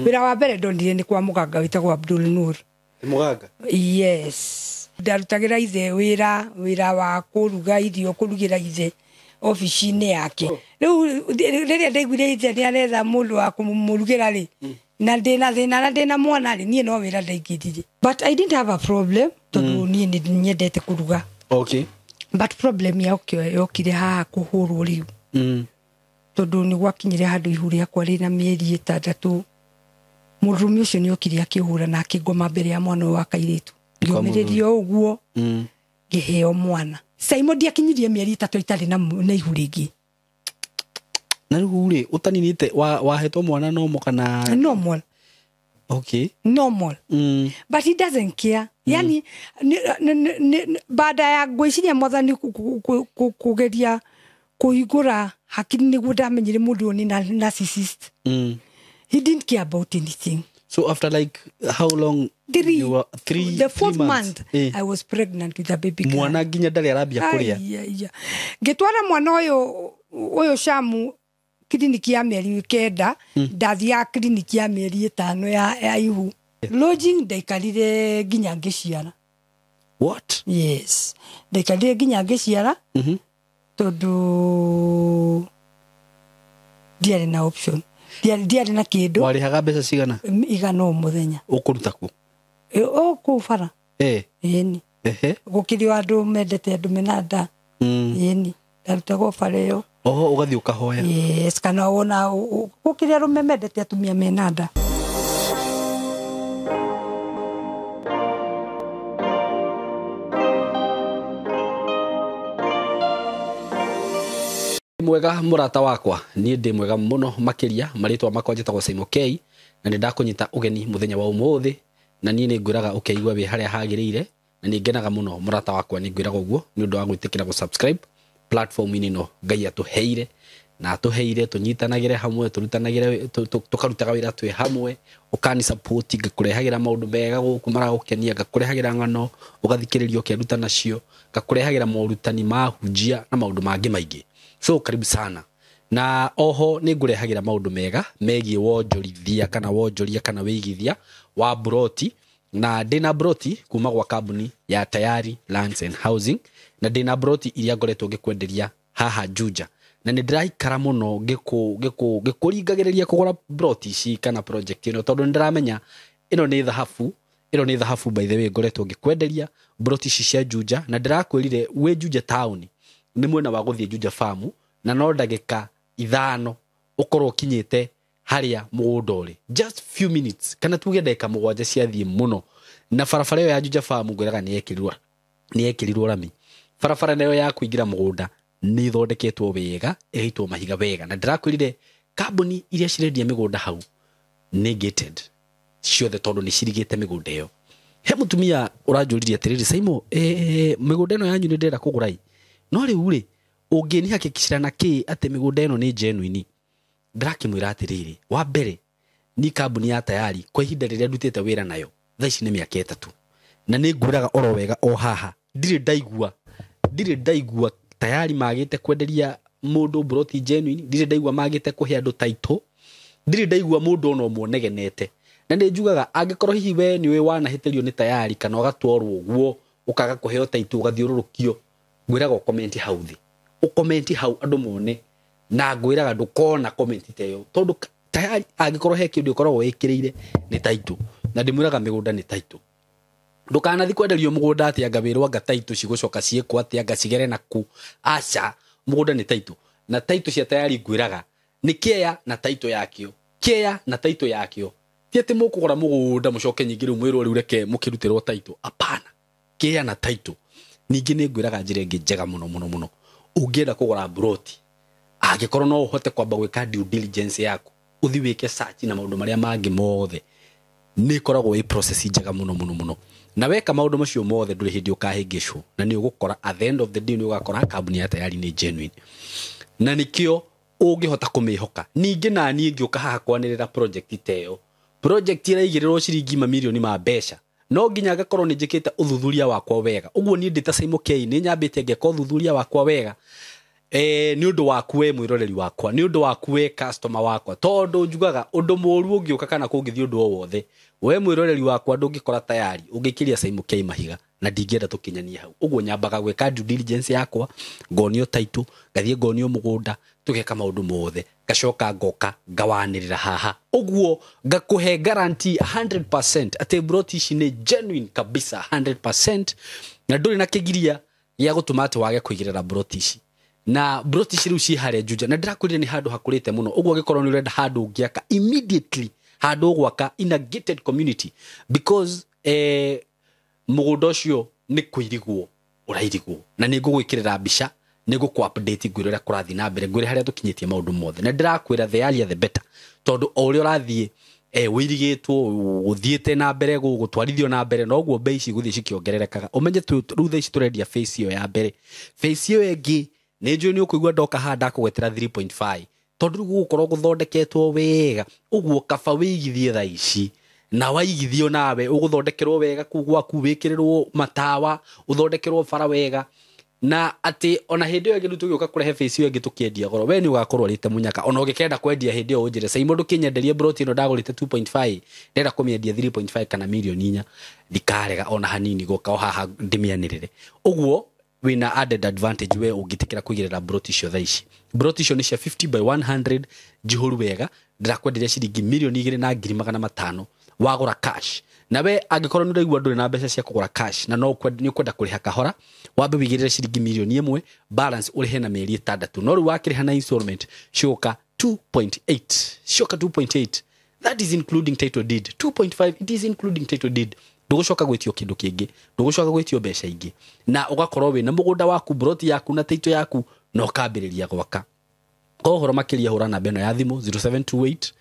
Wĩra wa mbere ndonire nĩ kwa mũganga wĩtagwo Abdul Nur. Mũganga? Yes, ndarutagĩra ithe wĩra wa kũruga irio, kũrugĩra ithe obici-inĩ yake. Rĩu rĩrĩa ndaiguire ithe nĩ aretha mũndũ wa kũmũrugĩra rĩ, na ndĩna thĩna na ndĩna mwana rĩ, niĩ no wĩra ndaingĩrire. But I didn't have a problem tondũ niĩ nĩ nyendete kũruga. Okay. But problem yokire haha kũhũrwo rĩu. Tondũ nĩ gwakinyire handũ ihu rĩakwa rĩna mĩeri 6, mũndũrũme ũcio nĩ okire akĩhũra na akĩngoma mbere ya mwana ũyũ wa kairĩtu. Ngĩũmĩrĩria ũguo, ngĩheo mwana. Saimo ndiakinyirie mĩeri 3 itarĩ na ihu rĩngĩ. Na rĩu rĩ, ũtaninĩte wahetwo mwana normal kana? Normal. Okay. Normal. But he doesn't care. Yani, baada ya ngwĩciria mwathani kũgeria kũhingũra hakiri nĩguo ndamenyire mũndũ ũyũ nĩ narcissist. He didn't care about anything. So after like how long? Three. You were three, the fourth three months. month, I was pregnant with a baby girl. Mwana nginya ndarĩ arambia kũrĩa. Ai, ai, ai. Ngĩtwara mwana ũyũ Shamu kiriniki ya mĩeri 9, ndathiaga kiriniki ya mĩeri 5 ya ihu. Lodging ndaikarire nginya ngĩciara. What? Yes. Ndaikarire nginya ngĩciara. Tondũ ndiarĩ na option. Ndiarĩ na kĩndũ. Warĩhaga mbeca cigana? 100 o mũthenya. Ũkũruta kũ? O kũu bara. Ĩni. Gũkĩrĩ o andũ mendete andũ mena nda. Ĩni. Ndarutagwo bara ĩyo. Oho, ũgathiĩ ũkahoya. Yes, kana wona gũkĩrĩ arũme mendete atumia mena nda. Mwega mũrata wakwa, niĩ ndĩ mwega mũno makĩria. Marĩtwa makwa njĩtagwo Saimo K, na nĩ ndakũnyita ũgeni mũthenya wa ũmũthĩ, na niĩ nĩ ngwĩraga ũkeigua wĩ harĩa hagĩrĩire, na nĩ ngenaga mũno mũrata wakwa, nĩ ngwĩraga ũguo nĩ ũndũ wa gwĩtĩkĩra gũ-subscribe platform-inĩ ĩno Ngai atũheire, na atũheire tũnyitanagĩre hamwe, tũrutanagĩre, tũkarutaga wĩra twĩ hamwe, ũkani support, ngakũrehagĩra maũndũ mega gũkũ maragũkenia, ngakũrehagĩra ng'ano ũgathikĩrĩria ũkeruta nacio, ngakũrehagĩra morutani ma hunjia na maũndũ mangĩ maingĩ. So karibu sana. Na oho nĩ ngũrehagĩra maũndũ mega megiĩ wonjorithia kana wonjoria kana wĩigithia wa broti, na ndĩna broti kuma gwa kambuni ya Tayari Lands and Housing, na ndĩna broti iria ngoretwo ngĩkwenderia haha Juja, na nĩ ndĩraikara mũno ngĩkũringagĩrĩria kũgũra broti ici kana project ĩno, tondũ nĩ ndĩramenya ĩno nĩ thahabu, ĩno nĩ thahabu by the way ngoretwo ngĩkwenderia broti ici cia Juja, na ndĩrakwĩrire wĩ Juja town nĩ mwena wa gũthiĩ Juja farm, na no ndagĩka 5 ũkorwo ũkinyĩte harĩa mũgũnda ũrĩ, just few minutes kana tuge ndagĩka 7 ciathiĩ mũno. Na barabara ĩyo ya Juja farm ngwĩraga nĩ yekĩrirwo rami. Barabara nayo ya kũingĩra mũgũnda nĩ ĩthondeketwo wega, ĩgaitwo mahiga wega, na ndĩrakwĩrire kambuni iria cirendia mĩgũnda hau nĩ gated ciothe tondũ nĩ cirigĩte mĩgũnda ĩyo. He mũtumia ũranjũririe atĩrĩrĩ, Saimo, mĩgũnda ĩno yanyu nĩ ndĩrenda kũgũra ĩ, no rĩu rĩ ũngĩnihakikicĩra na kĩ atĩ mĩgũnda ĩno nĩ genuine? Ndĩrakĩmwĩra atĩrĩrĩ, wa mbere ni kambuni ya Tayari kwa ihinda rĩrĩa ndutĩte wĩra nayo thaa ici nĩ mĩaka 3, na nĩ ngwĩraga oro wega o haha, ndirĩ ndaigua Tayari magĩte kwenderia mũndũ broti genuine, ndirĩ ndaigua magĩte kũhe andũ title, ndirĩ ndaigua mũndũ ona ũmwe ũnegenete. Na nĩ njugaga angĩkorwo hihi we nĩũĩ wanahĩtĩrio nĩ Tayari kana ũgatwarwo ũguo ũkaga kũheo title ũgathiũrũrũkio, ngwĩraga ũkomenti hau thĩ, ũkomenti hau andũ mone, na ngwĩraga ndũkona comment ta ĩyo, tondũ Tayari angĩkorwo he kĩndũ ĩkoragwo ĩkĩrĩire nĩ title, na ndĩmwĩraga mĩgũnda nĩ title. Ndũkanathiĩ kwenderio mũgũnda atĩ anga wĩrwo anga title cigũcoka ciĩkwo atĩ anga cigere naku. Aca, mũgũnda nĩ title, na title cia Tayari ngwĩraga nĩ kĩea na title yakĩo, kĩea na title yakĩo. Ti atĩ mũkũgũra mũgũnda mũcoke nyingĩ rĩu mwĩrwo rĩu reke mũkĩrutĩrwo title, apana, kĩea na title. Ningĩ nĩ ngwĩraga njĩra ĩngĩ njega mũno mũno mũno, ũngĩenda kũgũra broti angĩkorwo no ũhote kwamba gwĩka due diligence yaku, ũthiĩ wĩke search na maũndũ marĩa mangĩ mothe, nĩ ĩkoragwo ĩ process njega mũno mũno mũno. Na weka maũndũ macio mothe ndũrĩ hĩndĩ ũkahĩngĩcwo, na nĩ ũgũkora at the end of the day nĩ ũgakora kambuni ya Tayari nĩ genuine, na nĩkĩo ũngĩhota kũmĩhoka. Ningĩ na niĩ ngĩũka haha kwanĩrĩra project ta ĩyo, project ĩraigĩrĩrwo ciringi mamirioni ma mbeca, no nginya ngakorwo nĩ njĩkĩte ũthuthuria wakwa wega. Ũguo niĩ ndĩ ta Saimo K nĩ nyambĩte ngeka ũthuthuria wakwa wega. Nĩ ũndũ waku we mwĩroreri wakwa, nĩ ũndũ waku we customer wakwa, tondũ njugaga ũndũ mũru ũngĩũka kana kũngĩthiĩ ũndũ o wothe, we mwĩroreri wakwa ndũngĩkora tayari ũngĩkĩria Simon K mahiga, na ndingĩenda tũkinyanie hau. Ũguo nyambaga gwĩka due diligence yakwa, ngonio title, ngathiĩ ngonio mũgũnda, tũgeka maũndũ mothe, ngacoka ngoka ngawanĩrĩra haha. Ũguo ngakũhe guarantee 100% atĩ broti ici nĩ genuine kabisa 100%, na ndũrĩ na kĩgiria gĩa gũtũma atĩ wage kũigĩrĩra broti ici. Na broti ici rĩu ciĩ harĩa Juja, na ndĩrakwĩrire nĩ handũ hakũrĩte mũno. Ũguo angĩkorwo nĩ ũrenda handũ ũngĩaka immediately, handũ ũgwaka in a gated community, because mũgũnda ũcio nĩ kũirigwo ũrairigwo, na nĩ ngũgwĩkĩrĩra mbica, nĩ ngũkũ update ngwĩre ũrĩa kũrathiĩ na mbere, ngwĩre harĩa tũkinyĩtie maũndũ mothe. Na ndĩrakwĩra the earlier the better, tondũ o ũrĩa ũrathiĩ wĩirigĩtwo ũthiĩte na mbere gũtwarithio na mbere, noguo bei ici gũthiĩ cikĩongererekaga. Ũmenye rĩu thaa ici tũrendia phase ĩyo ya mbere, phase ĩyo ĩngĩ nĩ njũĩ nĩ ũkũigua ndoka haha ndakũgwetera 3.5, tondũ rĩu gũgũkorwo gũthondeketwo wega. Ũguo kaba wĩigithie thaa ici, na waigithio nawe ũgũthondekerwo wega kũu gwaku, wĩkĩrĩrwo matawa, ũthondekerwo bara wega, na atĩ ona hĩndĩ ĩyo ĩngĩ rĩu tũgĩũka kũrehe phase ĩyo ĩngĩ tũkĩendia goro, we nĩ ũgakorwo ũrĩte mũnyaka. Ona ũngĩkenda kwendia hĩndĩ ĩyo ũnjĩre, Simon ndũkĩnyenderie broti ĩno ndagũrĩte 2.5, ndĩrenda kũmĩendia 3.5 kana mirioni 4, ndikarega ona hanini gũka o haha ndĩmĩanĩrĩre. Ũguo wĩna added advantage we ũngĩtĩkĩra kũigĩrĩra broti icio thaa ici. Broti icio nĩ cia 50 by 100 njihũru wega, ndĩrakwenderia ciringi 2,500,000 wagũra cash. Na we angĩkorwo nĩ ũraigua ndũrĩ na mbeca cia kũgũra cash na no nĩ ũkwenda kũrĩha kahora, wambe wĩigĩrĩre ciringi 1,000,000, balance ũrĩhe na mĩeri 6. No rĩu wakĩrĩha na installment cioka 2.8, cioka 2.8, that is including title deed. 2.5 it is including title deed. Ndũgũcoka gwĩtio kĩndũ kĩngĩ, ndũgũcoka gwĩtio mbeca ingĩ, na ũgakorwo wĩna mũgũnda waku, broti yaku na title yaku, na ũkambĩrĩria gwaka. Kwa ũhoro makĩria hũra namba ĩno ya thimũ 0728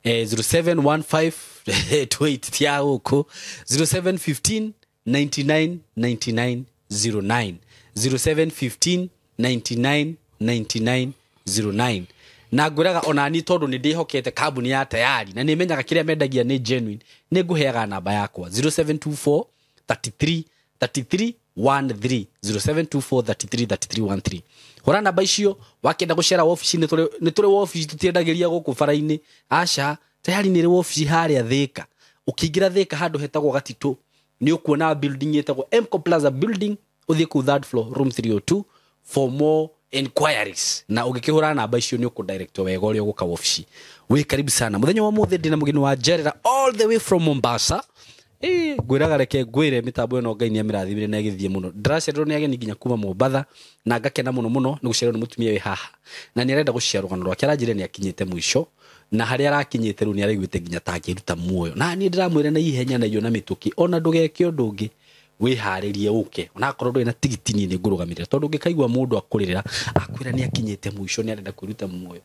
0715 28 tia gũkũ 0715 99 99 09, 0715 99 99 09. Na ngwĩraga ona niĩ tondũ nĩ ndĩhokete kambuni ya Tayari na nĩ menyaga kĩrĩa mendagia nĩ genuine, nĩ ngũheaga namba yakwa 0724 33 33 13, 0724 33 33 13. Hũra namba icio wakĩenda gũcera wabici, nĩ tũrĩ wabici, tũtiendagĩria gũkũ bara-inĩ, aca. Tayari nĩ ĩrĩ wabici harĩa Thĩka. Ũkĩingĩra Thĩka handũ hetagwo Gatitũ, nĩ ũkuona building ĩtagwo Mco Plaza building, ũthiĩ kũu third floor room 302 for more inquiries. Na ũngĩkĩhũra namba icio nĩ ũkũdirectwo wega ũrĩa ũgũka wabici. Wĩ karibu sana. Mũthenya wa mũthĩ ndĩna mũgeni wa njerera all the way from Mombasa. Ngwĩraga reke ngwĩre mĩtambo ĩno Ngai nĩ amĩrathimire na ĩgĩthiĩ mũno. Ndĩracererwo nĩ ageni nginya kuma Mombatha, na ngakena mũno mũno nĩ gũcererwo nĩ mũtumia wĩ haha, na nĩ arenda gũshare rũgano rwake. Aranjĩra nĩ akinyĩte mũico, na harĩa arakinyĩte rĩu nĩ araiguĩte nginya ta angĩruta muoyo. Na niĩ ndĩramwĩra na ihenya na iyo na mĩtũkĩ, ona ndũgeke ũndũ ũngĩ, wĩharĩrie ũke, onakorwo ndũrĩ na tigiti niĩ nĩ ngũrũgamĩrĩra, tondũ ũngĩkaigua mũndũ akũrĩrĩra akwĩra nĩ akinyĩte mũico, nĩ arenda kwĩruta muoyo,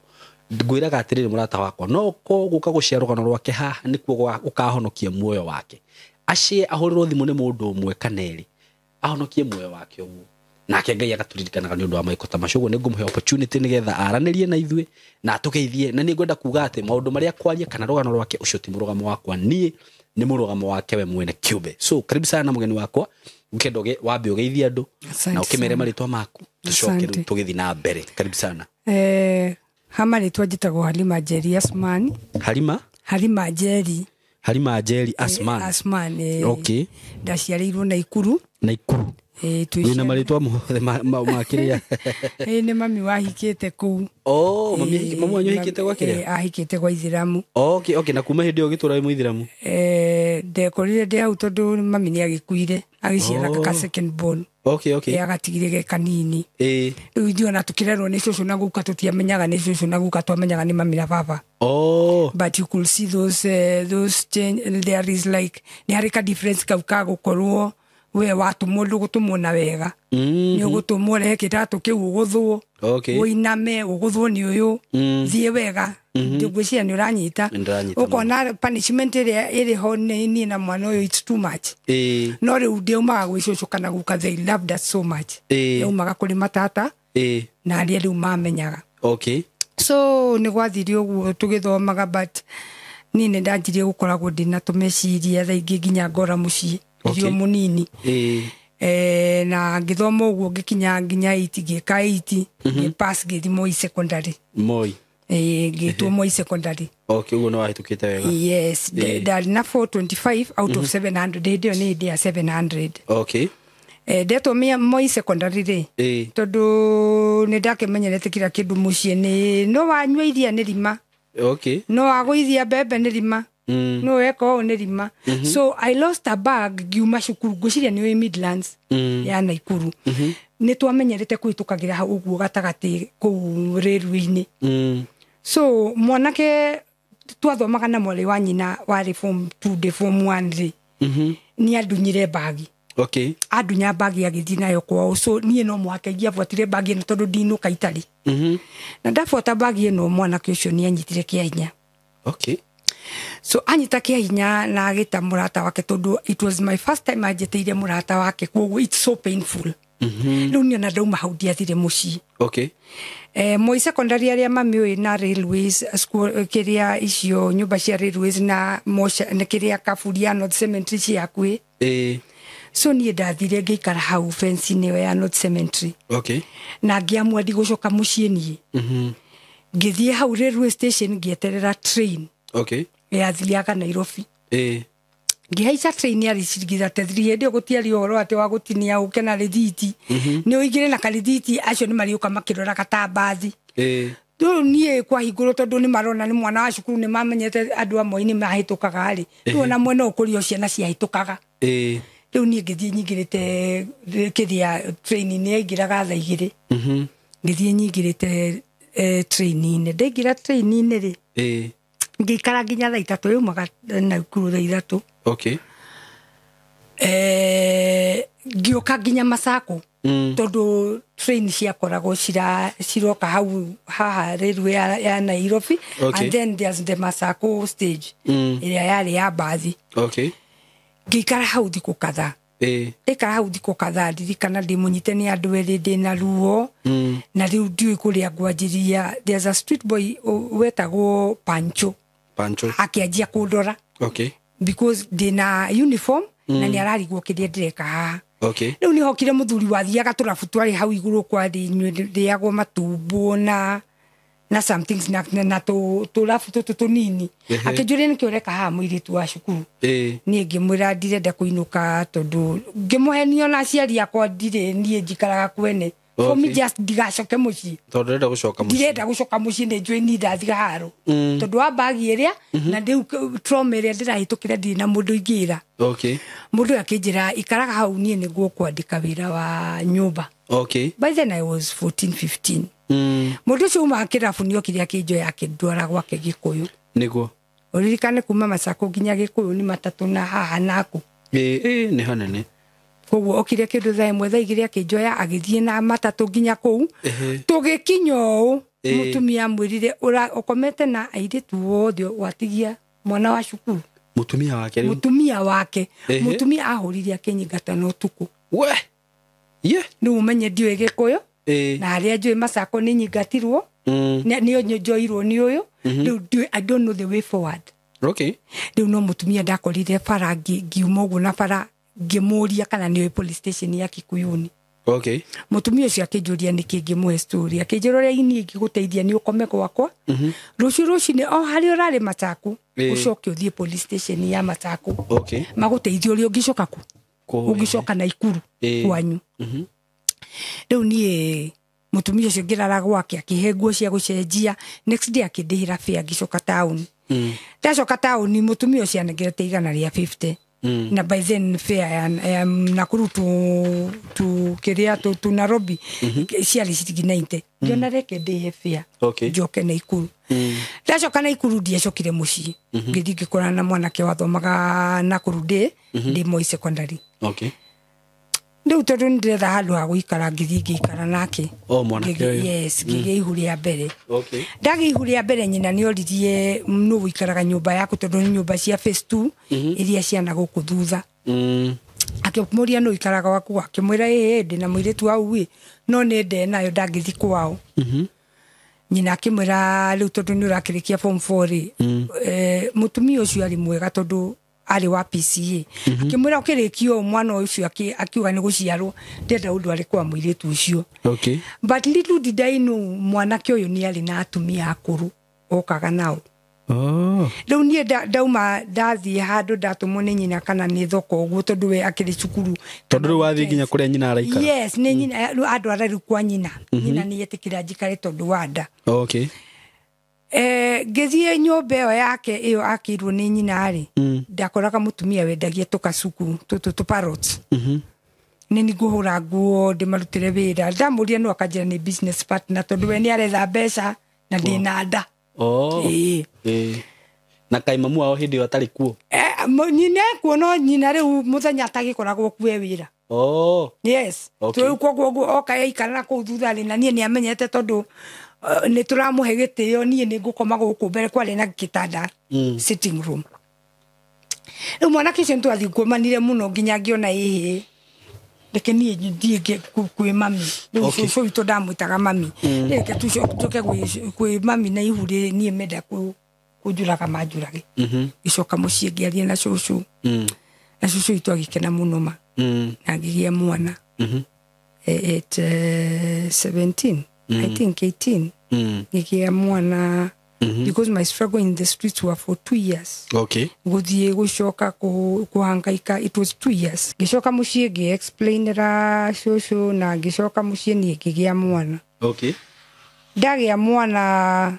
ngwĩraga atĩrĩrĩ mũrata wakwa, no ko gũka gũshare rũgano rwake haha nĩkuo gũkahonokia muoyo wake. Acie ahũrĩrwo thimũ nĩ mũndũ ũmwe kana erĩ, ahonokie muoyo wake ũguo, nake Ngai agatũririkanaga nĩ ũndũ wa maĩko ta macio. Ũguo nĩ ngũmũhe opportunity nĩgetha aranĩrie na ithuĩ na atũgeithie, na nĩ ngwenda kuga atĩ maũndũ marĩa kwaria kana rũgano rwake ũcio ti mũrũgamo wakwa, niĩ nĩ mũrũgamo wake we mwene kĩũmbe. So karibu sana mũgeni wakwa, ngĩenda wambe ũgeithie andũ na ũkĩmere marĩtwa maku, tũcoke rĩu tũgĩthiĩ na mbere. Karibu sana. Ha marĩtwa njĩtagwo Halima Njeri Asmani. Halima? Halima Njeri. Halima Njeri Asman. Asman. Okay. Ndaciarĩirwo Naikuru. Naikuru. Wĩna marĩtwa mothe ma kĩrĩa? Nĩ mami wahikĩte kũu. Oh, mami wanyu ahikĩte gwa kĩrĩa? Ahikĩte gwa Ithĩramu. Okay, okay, na kuma hĩndĩ ĩyo ũgĩtũra wĩ Mũithĩramu? Ndekorire ndĩ hau tondũ mami nĩ agĩkuire, agĩciara kaka second born. Okay, okay. Agatigire ge kanini. Rĩu ithuĩ ona tũkĩrerwo nĩ cũcũ na guka tũtiamenyaga nĩ cũcũ na guka, twamenyaga nĩ mami na baba. Oh. But you could see those change, there is like nĩ harĩ ka difference kau ka gũkorwo we watũmwo ndũgũtũmwo na wega. Nĩ ũgũtũmwo rehe kĩratũ kĩu ũgũthwo. Ũiname ũgũthwo nĩ ũyũ. Thiĩ wega. Ngwĩciria nĩ ũranyita. Ũkona punishment ĩrĩa ĩrĩ ho nĩ niĩ na mwana ũyũ, it's too much. No rĩu ndĩaumaga gwĩ cũcũ kana guka, they loved us so much. Yaumaga kũrĩ matata na arĩa rĩu mamenyaga. Okay. So nĩ gwathire ũguo tũgĩthomaga, but niĩ nĩ ndanjirie gũkoragwo ndĩna tũmeciria thaa ingĩ nginya ngora mũciĩ. Ndĩ o mũnini. Na ngĩthoma ũguo ngĩkinya nginya 8, ngĩka 8, ngĩpass, ngĩthiĩ Moi Secondary. Moi. Ngĩtwo Moi Secondary. Okay, ũguo nĩ wahĩtũkĩte wega. Yes, ndarĩ na 425 out of 700. Hĩndĩ ĩyo nĩ hĩndĩ ya 700. Ndetwo Moi Secondary rĩ, tondũ nĩ ndakĩmenyerete kila kĩndũ mũciĩ nĩ no wanyua iria nĩ rima, no wagũithia mbembe nĩ rima, no weka ũũ nĩ rima. So I lost a bag ngiuma cukuru, ngwĩciria nĩ ũĩ Midlands ya Naikuru. Nĩ twamenyerete kũhĩtũkagĩra hau ũguo gatagatĩ kũu railway-inĩ. So mwanake twathomaga na mwarĩ wa nyina warĩ form 2, ndĩ form 1 rĩ, nĩ andunyire bagi. Andunya bagi agĩthiĩ nayo kwao, so niĩ no mũhaka ingĩabuatire bagi ĩno tondũ ndinũka itarĩ. Na ndabuata bagi ĩno, mwanake ũcio nĩ anyitire kĩa hinya. So anyita kĩa hinya na agĩta mũrata wake, tondũ it was my first time anjĩtĩire mũrata wake, koguo it's so painful. Rĩu niĩ ona ndauma hau ndiathire mũciĩ. Moi Secondary, arĩa mamĩũĩ, na railways school, kĩrĩa icio nyũmba cia railways na mosha, na kĩrĩa kaburi ya North Cemetery ci hakuhĩ. So niĩ ndathire ngĩikara hau fence-inĩ ĩyo ya North Cemetery. Na ngĩamua ndigũcoka mũciĩ niĩ. Ngĩthiĩ hau railway station ngĩeterera train yathiaga Nairobi. Ngĩhaica train yarĩ ciringi 33. Hĩndĩ ĩyo gũtiarĩ ũhoro atĩ wa gũtinia ũke na rĩthiti, nĩ ũigĩre na karĩthiti, acio nĩ marĩũka makĩroraga ta mbathi. Rĩu niĩ kwahingũrwo, tondũ nĩ marona nĩ mwana wa cukuru, nĩ mamenyete andũ a Moi nĩ mahĩtũkaga rĩ, rĩu ona mwena ũkũrĩ o ciana ciahĩtũkaga. Rĩu niĩ ngĩthiĩ nyingĩrĩte kĩrĩa train-inĩ yaingĩraga thaa 2. Ngĩthiĩ nyingĩrĩte train-inĩ. Ndaingĩra train-inĩ rĩ, ngĩikara nginya thaa 3, yaumaga Nakuru thaa 3. Ngĩũka nginya Masako, tondũ train ciakoragwo ciroka hau haha railway ya Nairobi. And then there's the Masako stage ĩrĩa yarĩ ya mbathi. Ngĩikara hau thikũ kadhaa. Ndaikara hau thikũ kadhaa, ndirikana ndĩmũnyite nĩ andũ erĩ, ndĩna ruo, na rĩu ndiũĩ kũrĩa ngwanjĩria. There's a street boy wetagwo Pancho. Pancho. Akĩanjia kũndora because ndĩna uniform na nĩ ararigwo kĩrĩa ndĩreka haha. Rĩu nĩ hokire mũthuri wathiaga tũrabu twarĩ hau igũrũ, kwarĩ rĩagwo matumbo na some things na tũrabu tũtũ tũnini. Akĩnjũria, "Nĩkĩ ũreka haha, mũirĩtu wa cukuru?" Niĩ ngĩmwĩra ndirenda kũinũka, tondũ ngĩmũhenia ona aciari akwa ndirĩ, niĩ njikaraga kwene. For me, just ndigacoke mũciĩ. Tondũ ndĩrenda gũcoka mũciĩ. Ndirenda gũcoka mũciĩ, nĩ njũĩ ni ndathiga haro, tondũ wa bagi ĩrĩa na rĩu trauma ĩrĩa ndĩrahĩtũkĩra, ndirĩ na mũndũ ingĩra. Mũndũ ũyũ akĩnjĩra, "Ikaraga hau, niĩ nĩguo kwandĩka wĩra wa nyũmba." By then I was 14, 15. Mũndũ ũcio umaga kĩrabu nĩ okire akĩnjoya akĩndwara gwake Gĩkũyũ. Ũririkane kuma Macako nginya Gĩkũyũ nĩ matatũ na haha naku. Ĩĩ, nĩ hanene. Koguo okire kĩndũ thaa 1, thaa 2 akĩnjoya agĩthiĩ na matatũ nginya kũu. Tũgĩkinya ũũ, mũtumia amwĩrire, "Ũkomete na airĩtu othe, watigia mwana wa cukuru." Mũtumia wake rĩu. Mũtumia wake. Mũtumia ahũrire akĩnyingata na ũtukũ. We ye. Rĩu ũmenye ndiũĩ Gĩkũyũ, na harĩa njũĩ Macako nĩ nyingatirwo, nĩ njoirwo nĩ ũyũ. Rĩu ndiũĩ, I don't know the way forward. Rĩu no mũtumia ndakorire bara, ngiuma ũguo na bara, ngĩmũria kana nĩũĩ police station ya Kikuyuni. Mũtumia ũcio akĩnjũria nĩkĩ, ngĩmũhe story, akĩnjĩra, "Ũrĩa niĩ ingĩgũteithia nĩ ũkome gwakwa rũciũ rũcinĩ o harĩa ũrarĩ Machaku, ũcoke ũthiĩ police station ya Machaku, magũteithie ũrĩa ũngĩcoka ku ũngĩcoka Naikuru kwanyu." Rĩu niĩ mũtumia ũcio ngĩrara gwake, akĩhe nguo cia gũcenjia. Next day akĩndĩhĩra fare, ngĩcoka taũni. Ndacoka taũni, mũtumia ũcio anengerete 150, na by then fare ya Nakuru to kĩrĩa to Nairobi ciarĩ ciringi 90. Ngĩona reke ndĩhe fare njoke Naikuru. Ndacoka Naikuru, ndiacokire mũciĩ, ngĩthiĩ ngĩkorana na mwanake wathomaga Nakuru, ndĩ Moi Secondary. Rĩu tondũ nĩ ndĩretha handũ ha gũikara, ngĩthiĩ ngĩikara nake. O mwanake ũyũ. Yes, ngĩgĩa ihu rĩa mbere. Ndagĩa ihu rĩa mbere, nyina nĩ oririe nũ ũikaraga nyũmba yaku, tondũ nĩ nyũmba cia phase 2 iria ciana gũkũ thutha. Akĩmũria nũ ũikaraga gwaku, akĩmwĩra, "Ĩĩ, ndĩ na mũirĩtu hau ĩ, no nĩ nde nayo ndangĩthi kwao." Nyina akĩmwĩra, "Rĩu tondũ nĩ ũrakĩrĩkia form 4 rĩ," mũtumia ũcio arĩ mwega tondũ arĩ wa PCA. Akĩmwĩra ũkĩrĩkio mwana ũcio akiuga nĩ gũciarwo ndenda ũndũ arĩ kwa mũirĩtu ũcio. Okay. But little did I know mwanake ũyũ nĩ arĩ na atumia akũrũ okaga nao. Oh. Rĩu niĩ ndauma ndathiĩ handũ ndatũmwo nĩ nyina kana nĩ thoko ũguo tondũ we akĩrĩ cukuru. Tondũ rĩu wathiĩ nginya kũrĩa nyina araikara. Yes, nĩ nyina rĩu andwara rĩu kwa nyina. Nyina nĩ etĩkĩra njikare tondũ wa nda. Okay. Ngĩthiĩ nyũmba ĩyo yake ĩyo akĩirwo nĩ nyina rĩ, ndakoraga mũtumia wendagia tũkacuku tũtũ tũ parrots. Nĩ nĩ ngũhũra nguo ndĩmarutĩre wĩra. Ndamũria no akanjĩra nĩ business partner tondũ we nĩ aretha mbeca na ndĩna nda. Oh. Ĩĩ. Na kaĩ mamu wao hĩndĩ ĩyo atarĩ kuo? Nyina ekuo no nyina rĩu mũthenya atagĩkoragwo kuo e wĩra. Oh. Yes. Okay. Rĩu koguo ũguo oka yaikara na kũu thutha rĩ, na niĩ nĩ amenyete tondũ nĩ tũramũhe gĩtĩo, niĩ nĩ ngũkoma gũkũ mbere kwarĩ na gĩtanda sitting room. Rĩu mwanake ũcio nĩ twathiĩ mũno nginya ngĩona ĩhĩ reke niĩ thiĩ kwĩ mami. Rĩu cũcũ witũ ndamwĩtaga mami. Reke tũcoke kwĩ mami na ihu rĩrĩ niĩ menda kũnjũraga manjũrage. Ngĩcoka mũciĩ ngĩaria na cũcũ. Na cũcũ witũ agĩkena mũno ma. Na ngĩgĩa mwana. At 17, I think 18. Ngĩgĩa mwana because my struggle in the streets were for 2 years. Okay. Gũthiĩ gũcoka kũhangaika, it was 2 years. Ngĩcoka mũciĩ ngĩ-explainĩra cũcũ na ngĩcoka mũciĩ niĩ ngĩgĩa mwana. Okay. Ndagĩa mwana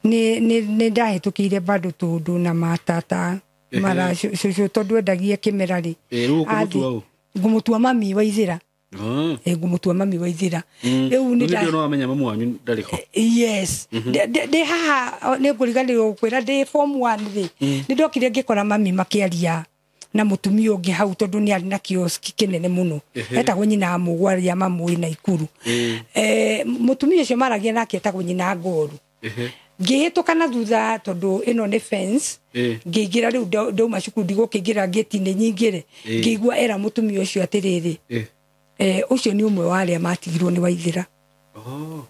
nĩ ndahĩtũkĩire bado tũndũ na matata mara cũcũ tondũ endagia kĩmera rĩ. Rĩu ũkũmũtua ũ? Ngũmũtua mami wa Ithĩra. Ngũmũtua mami wa Ithĩra. Rĩu nĩ nda no amenya mamu wanyu ndarĩ ho. Yes. Ndĩ haha nĩ ngũriganĩrwo gũkwĩra ndĩ form 1 rĩ. Nĩ ndokire ngĩkora mami makĩaria na mũtumia ũngĩ hau tondũ nĩ arĩ na kioski kĩnene mũno. Etagwo nyina Mũgwa arĩa mamũĩ Naikuru. Mũtumia ũcio maragia nake etagwo nyina Ngoru. Ngĩhĩtũka na thutha tondũ ĩno nĩ fence. Ngĩingĩra rĩu ndauma cukuru ndigũkĩingĩra ngĩti-inĩ nyingĩre. Ngĩigua era mũtumia ũcio atĩrĩrĩ. Ũcio nĩ ũmwe wa arĩa matigirwo nĩ Waithĩra. Oh.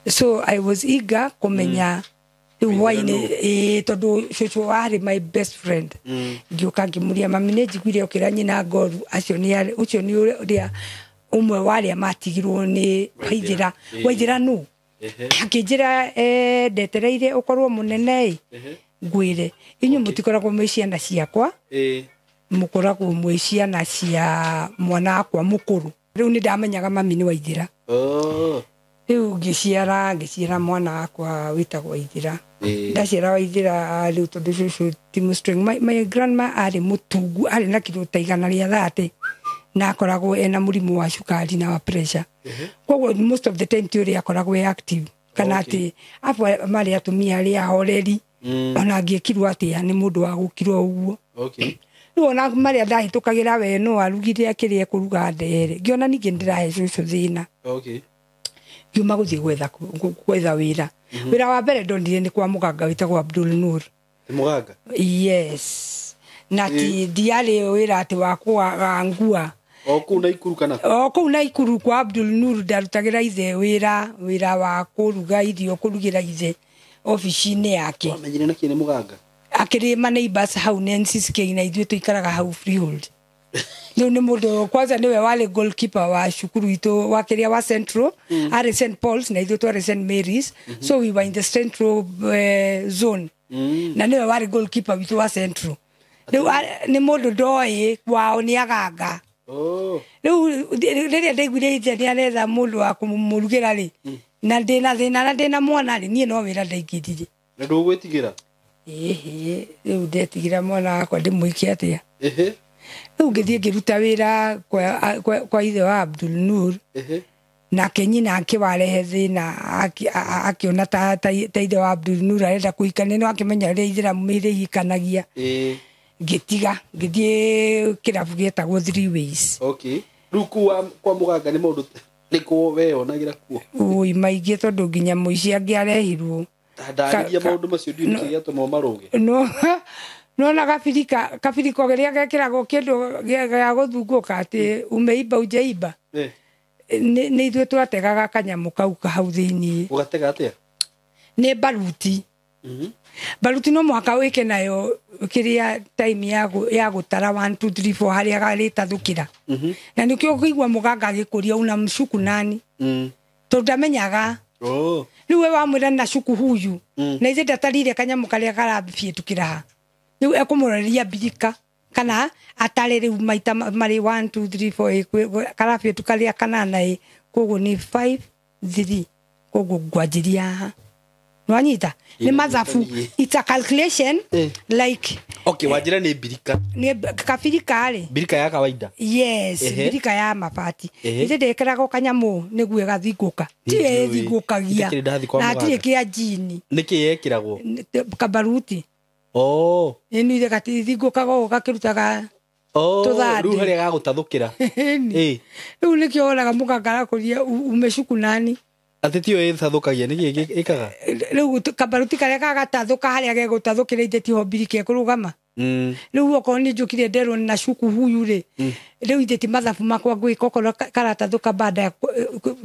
So I was eager kũmenya rĩu hwainĩ tondũ cũcũ warĩ my best friend. Ngĩũka ngĩmũria mami nĩ njiguire ũkĩra nyina Ngoru acio nĩ ũcio nĩ ũrĩa ũmwe wa arĩa matigirwo nĩ Waithĩra. Waithĩra nũ? Akĩnjĩra ndetereire ũkorwo mũnene ĩ ngwĩre inyuĩ mũtikoragwo mwĩ ciana ciakwa, mũkoragwo mwĩ ciana cia mwana wakwa mũkũrũ. Rĩu nĩ ndamenyaga mami nĩ Waithĩra. Rĩu ngĩciara mwana wakwa wĩtagwo Waithĩra. Ndaciara Waithĩra rĩu tondũ cũcũ ti mũstrong. My grandma arĩ mũtungu, arĩ na kiro ta 130 na akoragwo ena mũrimũ wa cukari na wa pressure. Koguo most of the time ti ũrĩa akoragwo e active kana atĩ abu marĩ atumia arĩa ahoreri ona angĩkirwo atĩa nĩ mũndũ wa gũkirwo ũguo. Okay. Rĩu ona marĩa ndahĩtũkagĩra we no arugire akĩrĩa kũruga ndere ngĩona ningĩ ndĩrahe cũcũ thĩna. Okay. Ngiuma gũthiĩ gwetha wĩra. Wĩra wa mbere ndonire nĩ kwa mũganga wĩtagwo Abdul Nur. Nĩ mũganga? Yes. Na ti ndiarĩ wĩra atĩ wa kũaga ngua. O kũu Naikuru kana? O kũu Naikuru kwa Abdul Nur ndarutagĩra ithe wĩra wa kũruga irio, kũrugĩra ithe obici-inĩ yake. Wamenyire nakĩ nĩ mũganga? Akĩrĩ ma neighbors hau NCCK na ithuĩ tũikaraga hau freehold. Rĩu nĩ mũndũ kwanza nĩwe warĩ goalkeeper wa cukuru itũ wa kĩrĩa wa Central, arĩ St Paul's na ithuĩ twarĩ St Mary's. So we were in the Central zone. Na nĩwe warĩ goalkeeper witũ wa Central. Rĩu nĩ mũndũ ndoĩ kwao nĩ aganga. Rĩu rĩrĩa ndaiguire ithe nĩ aretha mũndũ wa kũmũrugĩra rĩ, na ndĩna thĩna na ndĩna mwana rĩ, niĩ no wĩra ndaingĩrire. Na ndũgwĩtigĩra? Ĩhĩ, rĩu ndetigĩra mwana wakwa ndĩmũikie atĩa? Rĩu ngĩthiĩ ngĩruta wĩra kwa ithe wa Abdul Nur. Nake nyina akĩwarehe thĩna akĩona ta ithe wa Abdul Nur arenda kũhikania, no akĩmenya ũrĩa Ithĩramu mĩĩrĩ ihikanagia. Ngĩtiga ngĩthiĩ kĩrabu gĩetagwo Three Ways. Okay. Rĩu kũu kwa mũganga nĩ maũndũ nĩkũ weyonagĩra kuo? Ũi maingĩ tondũ nginya mũici angĩarehirwo. Ndarĩria maũndũ macio ndiũĩ nĩkĩ gĩatũma marũge. No nona kabirika kĩrĩa gekĩragwo kĩndũ gĩa gũthungũka atĩ umeimba ujeiba. Nĩ ithuĩ twategaga kanyamũ kau hau thĩiniĩ. Ũgatega atĩa? Nĩ baruti. Baruti no mũhaka wĩke nayo kĩrĩa time ya gũtara 1 2 3 4 harĩa garĩtathũkĩra. Na nĩkĩo ũkũigua mũganga agĩkũria una mshuku nani, tondũ ndamenyaga. Rĩu we wamwĩra na shuku huyu, na ithe ndatarire kanyamũ karĩa karabiĩtũkĩra ha, rĩu ekũmũroreria mbirika kana atare rĩu maita marĩ 1 2 3 4 karabiĩtũka rĩa kanana ĩ, koguo nĩ 5 3, koguo ngwanjĩria haha. Nwanyita nĩ mathabu, it's a calculation. Like okay, wanjĩra nĩ mbirika, nĩ kabirika rĩ, mbirika ya kawaida. Yes, mbirika ya mabati. Ithe ndekĩragwo kanyamũ nĩguo ĩgathingũka, tiyo ĩthingũkagia na hatirĩ kĩa njini. Nĩkĩ yekĩragwo kabaruti? Ĩnu ithe gatithingũkaga ũguo gakĩrutaga tũthandĩ. Rĩu harĩa gagũtathũkĩra. Rĩu nĩkĩo wonaga mũganga arakũria umecuku nani, atĩ tiyo ĩtathũkagia, nĩkĩ ĩkaga? Rĩu kabaruti karĩa gagatathũka harĩa gegũtathũkĩra ithe tiho mbirika ĩkũrũgama. Rĩu okorwo nĩ njũkire nderwo na cuku huyu rĩ, rĩu ithe ti mathabu makwa ngwĩka, okorwo karatathũka baada ya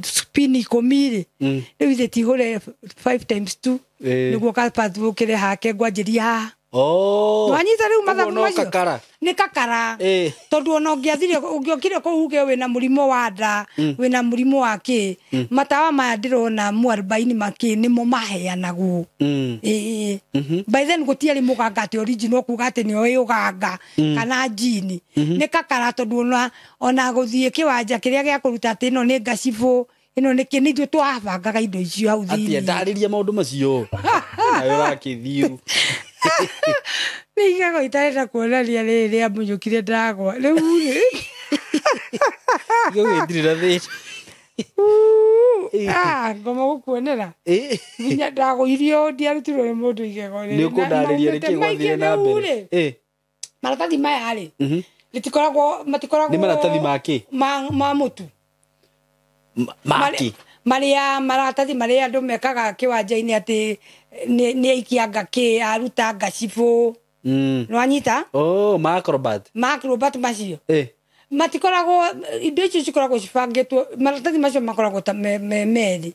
spin 10 rĩ, rĩu ithe ti hũre 5 times 2 nĩguo gatathũkĩre hake ngwanjĩria haha. Nwanyita rĩu mathabu macio nĩ kakara, tondũ ona ũngĩathire ũngĩokire kũu uge wĩna mũrimũ wa nda, wĩna mũrimũ wa kĩ, matawa maya ndĩrona mwarobaini makĩ nĩmo maheanagwo. By then gũtiarĩ mũganga atĩ original kuga atĩ nĩoĩ ũganga kana njini, nĩ kakara, tondũ ona gũthiĩ kĩwanja kĩrĩa gĩa kũruta atĩ ĩno nĩ ngacibũ, ĩno nĩ kĩ, nĩ ithuĩ twabangaga indo icio hau thĩinĩ. Atĩ ndarĩria maũndũ macio nawe ũrakĩthiu. Nĩ igego itarenda kuonania rĩrĩ rĩa mũnyũkire ndagwa rĩu rĩ. Igego gĩtirĩ na thĩna. Ngoma gũkuonera nginya ndagũirio, ndiarutirwo nĩ mũndũ igego rĩrĩ. Nĩ ũkũndarĩria nĩkĩ gwathire na mbere? Maratathi maya rĩ, rĩtikoragwo, matikoragwo. Nĩ maratathi ma kĩ? Ma mũtu. Ma kĩ? Marĩa maratathi marĩa andũ mekaga kĩwanja-inĩ atĩ nĩ aikia ngakĩ, aruta ngacibũ. Nwanyita? Ma acrobat. Ma acrobat macio. Matikoragwo, indo icio cikoragwo cibangĩtwo, maratathi macio makoragwo ta me merĩ.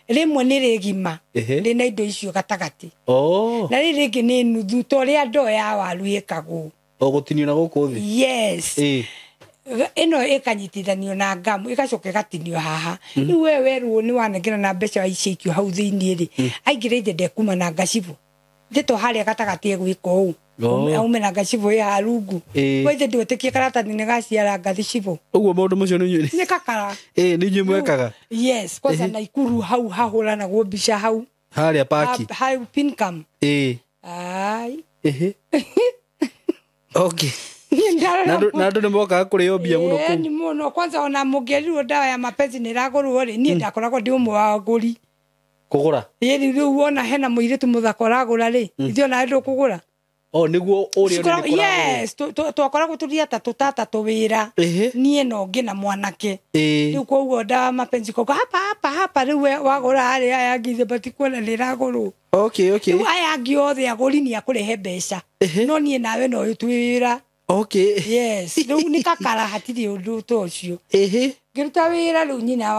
Rĩmwe nĩ rĩgima rĩna indo icio gatagatĩ, na rĩrĩ rĩngĩ nĩ nuthu, ta ũrĩa ndoo ya waru ĩkagwo. Gũtinio na gũkũ thĩ? Yes. Ĩno ĩkanyitithanio na ngamu ĩgacoka ĩgatinio haha. Rĩu we werwo nĩ wanengera na mbeca waiciikio hau thĩinĩ rĩ, aingĩra ithe ndekuma na ngacibũ, ithe to harĩa gatagatĩ egwĩka ũũ, aume na ngacibũ ĩ haha rungu. We ithe ndwĩtĩkie karatathi nĩ gaciara ngathicibũ. Ũguo maũndũ macio nĩ nĩ kakara. Nĩ inyuĩ mwekaga? Yes, kwanza Naikuru hau hahũranagwo mbica hau harĩa paki hau Pincam. Ai. Okay. Na andũ nĩ mokaga kũrĩo mbia mũno kũu. Nĩ mũno, kwanza ona mũngĩerirwo ndawa ya mapenzi nĩ ĩragũrwo rĩ, niĩ ndakoragwo ndĩ ũmwe wa agũri. Kũgũra? Ĩĩ, rĩu wona hena mũirĩtu mũthaka ũragũra rĩ, ithuĩ onawe ndũkũgũra. Nĩguo ũrĩa nĩ kũragũrwo. Yes, twakoragwo tũrĩ atatũ tatatũ wĩra, niĩ na ũngĩ na mwanake. Rĩu koguo ndawa mapenzi koguo hapa hapa hapa, rĩu we wagũra harĩa aya angĩ ithe matikuona nĩ ĩragũrwo. Okay, okay. Rĩu aya angĩ othe agũri nĩ akũrehe mbeca, no niĩ nawe no ũyũ twĩ wĩra. Okay. Yes, rĩu nĩ kakara, hatirĩ ũndũ ta ũcio. Ngĩruta wĩra rĩu nyina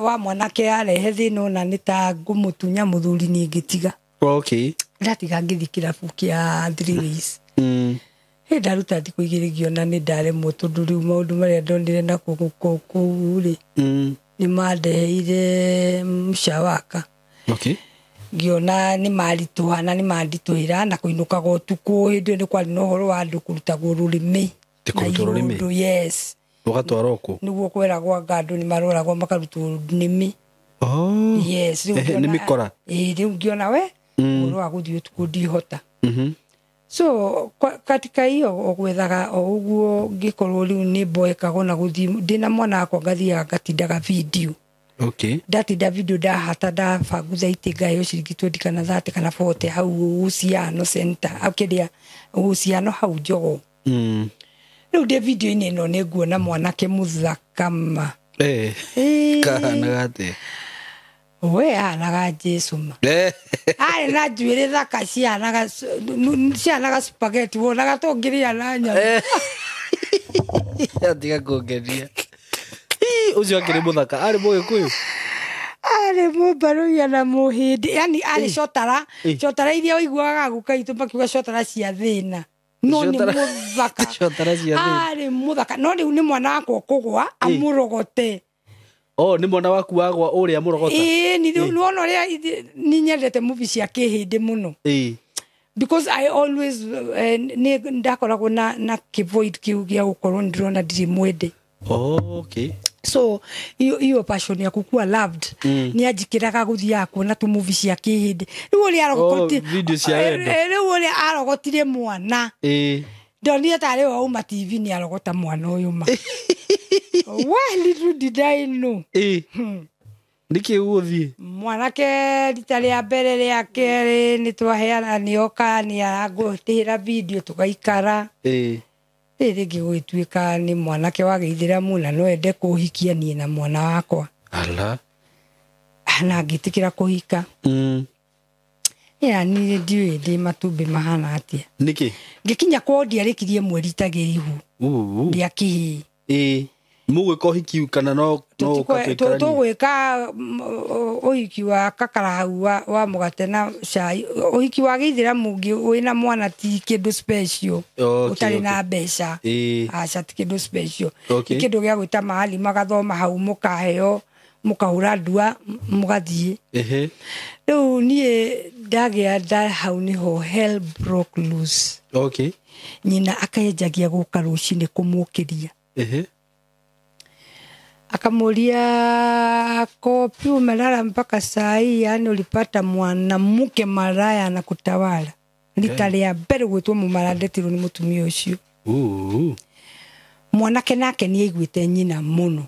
wa mwanake arehe thĩna ona nĩ ta ngũmũtunya mũthuri niĩ ngĩtiga. Okay. Ndatiga ngĩthiĩ kĩrabu kĩa 3 ways. Ndaruta thikũ igĩrĩ ngĩona nĩ ndaremwo, tondũ rĩu maũndũ marĩa ndonire na kũu rĩ, nĩ mandeheire mshawaka. Okay. Ngĩona nĩ maritũha na nĩ manditũhĩra, na kũinũkaga ũtukũ hĩndĩ ĩyo nĩ kwarĩ na ũhoro wa andũ kũrutagwo rũrĩmĩ. Ti kũrutwo rũrĩmĩ? Yes. Rũgatwarwo kũ? Nĩguo kweragwo anga andũ nĩ maroragwo makarutwo nĩmĩ. Yes, rĩu Nĩ ngĩona mĩkora? Rĩu ngĩona we ũhoro wa gũthiĩ ũtukũ ndihota. So katika hiyo ogwethaga o ũguo ngĩkorwo rĩu nĩ mboekaga ona gũthiĩ ndĩna mwana wakwa ngathiaga ngatindaga video. Okay. Ndatinda video ndahata ndabangutha itĩ ngaheo ciringi 20 kana 30 kana 40 hau uhusiano center, au kĩrĩa uhusiano hau Jogoo. Rĩu ndĩ video-inĩ ĩno nĩ nguona mwanake mũthaka ma. Kahanaga atĩa? We ahanaga Jesu ma. Arĩ na njuĩrĩ thaka ciahanaga spaghetti, wonaga ta ũngĩrĩa na nyama. Atiga kũngenia. Ũcio akĩrĩ mũthaka, arĩ Mũgĩkũyũ? Arĩ mũmbaruia na mũhĩndĩ, yani arĩ cotara. Cotara iria ũiguaga guka itũ makiuga cotara cia thĩna, no nĩ mũthaka. Cotara cia thĩna. Arĩ mũthaka, no rĩu nĩ mwana wakwa kũgwa amũrogote. Oh, nĩ mwana waku wagwa ũrĩa mũrogota? Ĩĩ, nĩwona ũrĩa nĩ nyendete movie cia kĩhĩndĩ mũno. Because I always nĩ ndakoragwo na kĩvoid kĩu gĩa gũkorwo ndĩrona ndirĩ mwende. Oh, okay. So iyo passion ya kukua loved ni anjikiraga guthiaga kuona tu movie cia kihindi. Riu uria arogotire video cia wendo. Riu uria arogotire mwana. Ndonire tarĩ wauma TV ni arogota mwana ũyũ ma. Why little did I know. Nĩkĩ ũgũthiĩ? Mwanake rita rĩa mbere rĩa kerĩ nĩ twaheana, nĩoka nĩ arangũtĩra video tũgaikara. Rĩrĩ rĩngĩ gũgĩtuĩka nĩ mwanake wa gĩithĩramu na no ende kũhikia niĩ na mwana wakwa. Ala. Na ngĩtĩkĩra kũhika. Ya niĩ ndiũĩ ndĩ matumbĩ mahana atĩa. Nĩkĩ? Ngĩkinya kwao ndiarĩkirie mweri itagĩ ihu. Rĩa kĩhĩĩ. Mũgwĩka ũhiki kana no tũgwĩka ũhiki wa kakarahau wa mũgate na cai. Ũhiki wa gĩithĩramu wĩna mwana ti kĩndũ special. Ũtarĩ na mbeca. Aca ti kĩndũ special. Nĩ kĩndũ gĩa gwĩta mahali magathoma hau mũkaheo mũkahũra ndua mũgathiĩ. Rĩu niĩ ndagĩa nda hau nĩho hell broke loose. Nyina akenjagia gũka rũcinĩ kũmũkĩria. Akamuulia kopi umelala mpaka saa hii, yani ulipata mwanamke malaya na kutawala. Rita rĩa mbere gwĩtwo mũmaraya ndetirwo nĩ mũtumia ũcio. Mwanake nake nĩ aiguĩte nyina mũno.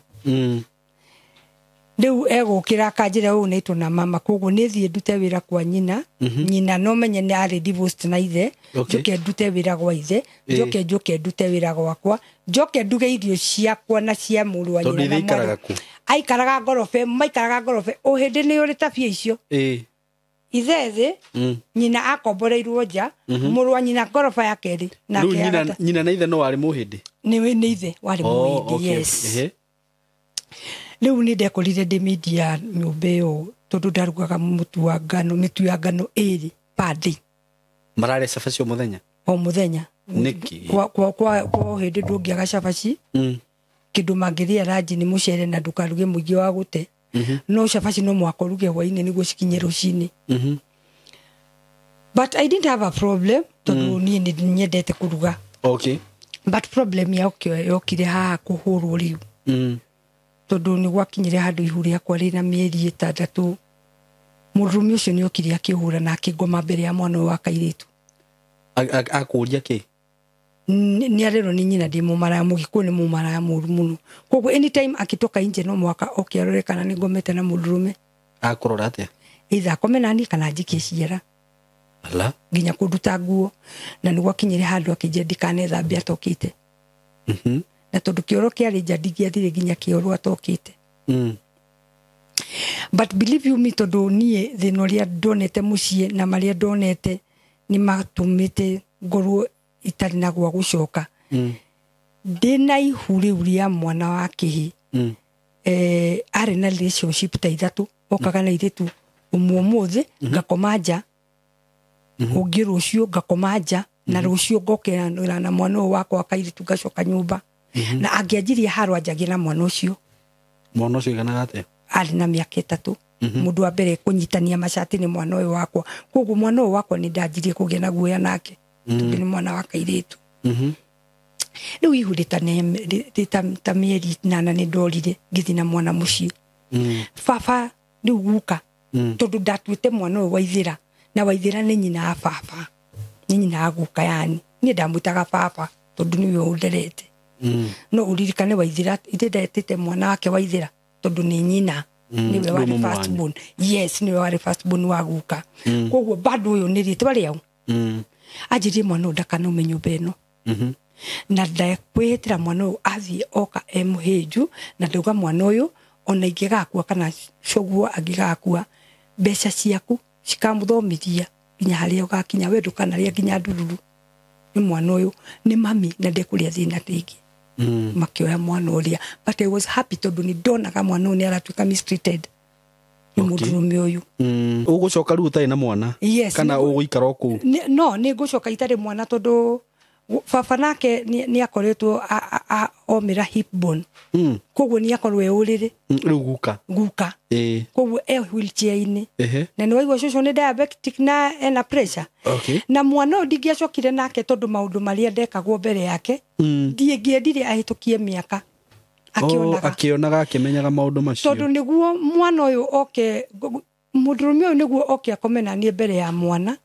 Rĩu egũkĩra akanjĩra ũũ naitwo na mama, koguo nĩ thiĩ ndute wĩra kwa nyina. Nyina no menye nĩ arĩ divorced na ithe. Njoke ndute wĩra gwa ithe, njoke njoke ndute wĩra gwakwa, njoke nduge irio ciakwa na cia mũrũ wa nyina. Tondũ aikaraga kũ? Aikaraga ngorobe, maikaraga ngorobe. O hĩndĩ nĩ ũrĩ tabia icio. Ithe thĩ, nyina akomboreirwo nja, mũrũ wa nyina ngoroba ya kerĩ. Rĩu nyina na ithe no warĩ mũhĩndĩ? Nĩ ithe warĩ mũhĩndĩ, yes. Rĩu nĩ ndekorire ndĩ media nyũmba ĩyo tondũ ndarugaga mũtu wa ngano, mĩtu ya ngano ĩrĩ per day. Mararĩa cabaci o mũthenya? O mũthenya. Nĩkĩ? Kwa hĩndĩ ndũngĩaga cabaci. Kĩndũ mangĩrĩa ranji nĩ mũcere na ndũkaruge mũingĩ wa gũte. No cabaci no mũhaka ũruge hwaĩ-inĩ nĩguo cikinye rũcinĩ. But I didn't have a problem tondũ niĩ nĩ nyendete kũruga. But problem yokire haha kũhũrwo rĩu. Tondũ nĩ gwakinyire handũ ihu rĩakwa rĩna mĩeri 6, mũndũrũme ũcio nĩ okire akĩhũra na akĩngoma mbere ya mwana ũyũ wa kairĩtu. Akũria kĩ? Nĩ arerwo nĩ nyina ndĩ mũmaraya, mũgĩkũyũ nĩ mũmaraya mũru mũno. Koguo anytime akĩtoka nje no mũhaka oke arore kana nĩ ngomete na mũndũrũme. Akũrora atĩa? Either akome nani kana njikie ciara. Ala. Nginya kũnduta nguo. Na nĩ gwakinyire handũ akĩnjĩra ndikanethambie atokĩte. Na tondũ kĩoro kĩarĩ nja ndingĩathire nginya kĩoro atokĩte. But believe you me, tondũ niĩ thĩna ũrĩa ndonete mũciĩ na marĩa ndonete nĩ matũmĩte ngorwo itarĩ na gwa gũcoka. Ndĩna ihu rĩu rĩa mwana wa kĩhĩ. Arĩ na relationship ta ithatũ, okaga na airĩtu ũmwe ũmũthĩ ngakoma nja, ũngĩ rũciũ ngakoma nja, na rũciũ ngokĩra na mwana ũyũ wakwa wa kairĩtu ngacoka nyũmba. Na angĩanjirie haro anjagie na mwana ũcio. Mwana ũcio aiganaga atĩa? Arĩ na mĩaka 3. Mũndũ wa mbere kũnyitania macati nĩ mwana ũyũ wakwa. Koguo mwana ũyũ wakwa nĩ ndanjirie kũgĩa na guoya nake. Tondũ nĩ mwana wa kairĩtu. Rĩu ihu rĩta mĩeri 8 nĩ ndorire ngĩthiĩ na mwana mũciĩ. Baba rĩu guka, tondũ ndatuĩte mwana ũyũ Waithĩra, na Waithĩra nĩ nyina wa baba, nĩ nyina wa guka yani. Niĩ ndamwĩtaga baba tondũ nĩwe ũnderete. No ũririkane Waithĩra, ithe ndetĩte mwana wake Waithĩra tondũ nĩ nyina. Nĩwe warĩ first born. Yes, nĩwe warĩ first born wa guka. Koguo bado ũyũ nĩ rĩtwa rĩao. Anjĩrire mwana ũyũ ndakanaume nyũmba ĩno. Na ndakwĩhĩtĩra mwana ũyũ athiĩ oka e mũhĩnju, na ndauga mwana ũyũ ona ingĩgakua kana coguo angĩgakua, mbeca ciaku cikamũthomithia nginya harĩa ũgakinya, we ndũkanarĩa nginya ndururu. Nĩ mwana ũyũ nĩ mami na ndekũrĩa thĩna rĩngĩ. Makĩoya mwana ũrĩa. But I was happy tondũ nĩ ndonaga mwana ũyũ nĩ aratuĩka mistreated. Nĩ mũndũrũme ũyũ. Ũgũcoka rĩu ũtarĩ na mwana? Yes. Kana ũgũikara o kũu? No nĩ ngũcoka itarĩ mwana tondũ baba nake nĩ akoretwo omĩra hip bone. Koguo nĩ akorwo e ũrĩrĩ. Rĩu guka. Guka. Koguo e wheelchair-inĩ. Na nĩ waigua cũcũ nĩ diabetic na ena pressure. Okay. Na mwana ũyũ ndingĩacokire nake tondũ maũndũ marĩa ndekagwo mbere yake ndingĩendire ahĩtũkie mĩaka akĩonaga. Akĩonaga akĩmenyaga maũndũ macio. Tondũ nĩguo mwana ũyũ oke, mũndũrũme ũyũ nĩguo oke akome na niĩ mbere ya mwana.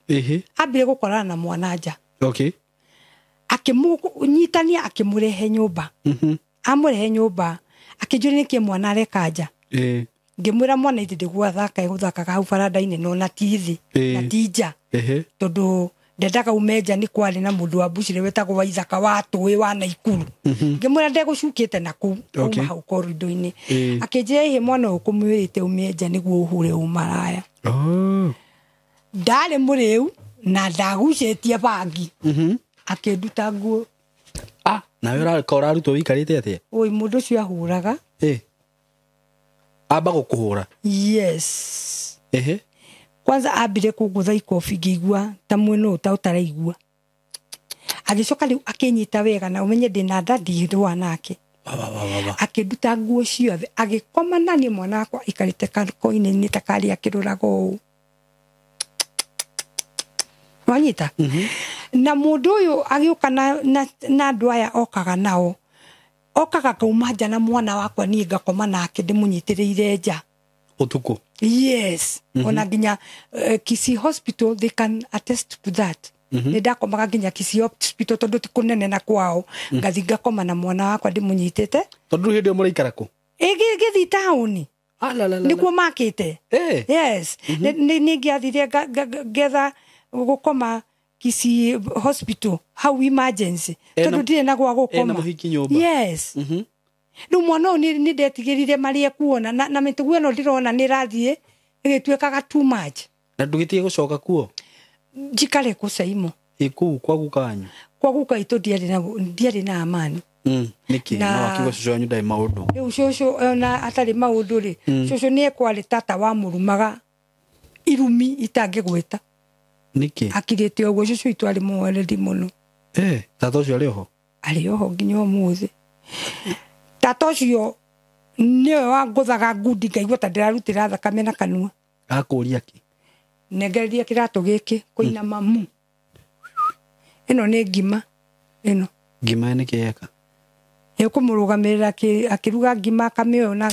Ambire gũkorana na mwana nja. Okay. Akĩmũnyitania akĩmũrehe nyũmba. Amũrehe nyũmba akĩnjũria nĩkĩ mwana areka nja. Ngĩmwĩra mwana ithe ndĩguo athaka egũthakaga hau baranda-inĩ no na ti thĩ na ti nja. Tondũ ndendaga ume nja nĩ kwarĩ na mũndũ wa mbucĩrĩ wetagwo Waithaka wa tũĩ wa Naikuru. Ngĩmwĩra ndegũcukĩte na kũu kuma hau korido-inĩ. Akĩnjĩra ĩhĩ mwana ũyũ ũkũmwĩrĩte ume nja nĩguo ũhure ũmaraya. Ndarĩ mũrĩu na ndagucĩtie bangi. Akĩnduta nguo. Nawe ũrarutwo wĩikarĩte atĩa? Oi, mũndũ ũcio ahũraga. Amba gũkũhũra? Yes. Kwanza ambire kũngũtha ikobi ngĩigua ta mwena ũyũ ta ũtaraigua. Agĩcoka rĩu akĩnyita wega na ũmenye ndĩna nda ndirũa nake. Akĩnduta nguo ciothe agĩkoma na niĩ mwana wakwa aikarĩte koine-inĩ ta karĩa akĩroraga ũũ. Wanyita? Na mũndũ ũyũ agĩũka na andũ aya okaga nao. Okaga kauma nja na mwana wakwa niĩ ngakoma nake ndĩmũnyitĩrĩire nja. Ũtukũ? Yes. Ona nginya Kisii Hospital they can attest to that. Nĩ ndakomaga nginya Kisii Hospital tondũ ti kũnene na kwao. Ngathi ngakoma na mwana wakwa ndĩmũnyitĩte. Tondũ hĩndĩ ĩyo mũraikara kũ? Gĩthiĩ taũni. Nĩkuo makĩte. Yes. Nĩ ngĩathire ngetha gũkoma Kisii Hospital hau emergency tondũ ndirĩ na gwa gũkoma. Yes. Rĩu mwana ũyũ nĩ ndetigĩrire marĩa ekuona na mĩtugo ĩno ndĩrona nĩ ĩrathiĩ ĩgĩtuĩkaga too much. Na ndũgĩtige gũcoka kuo? Njikare kũ Saimo? Kũu kwa guka wanyu? Kwa guka itũ ndiarĩ na amani. Nĩkĩ? No akiuga cũcũ wanyu ndarĩ maũndũ. Rĩu cũcũ ona atarĩ maũndũ rĩ, cũcũ nĩ ekwarĩ tata wamũrumaga irumi itangĩgwĩta. Nĩkĩ? Akirĩte ũguo cũcũ witũ arĩ mũhoreri mũno. Tata ũcio arĩ oho? Arĩ oho nginya ũmũthĩ. Tata ũcio nĩwe wangũthaga ngundi ngaigua ta ndĩrarutĩra thakame na kanua. Akũria kĩ? Nengereria kĩratũ gĩkĩ kũina mamu. Ĩno nĩ ngima ĩno. Ngima nĩkĩ yeka? Ĩkũmũrũgamĩrĩra akĩruga ngima akamĩoyo na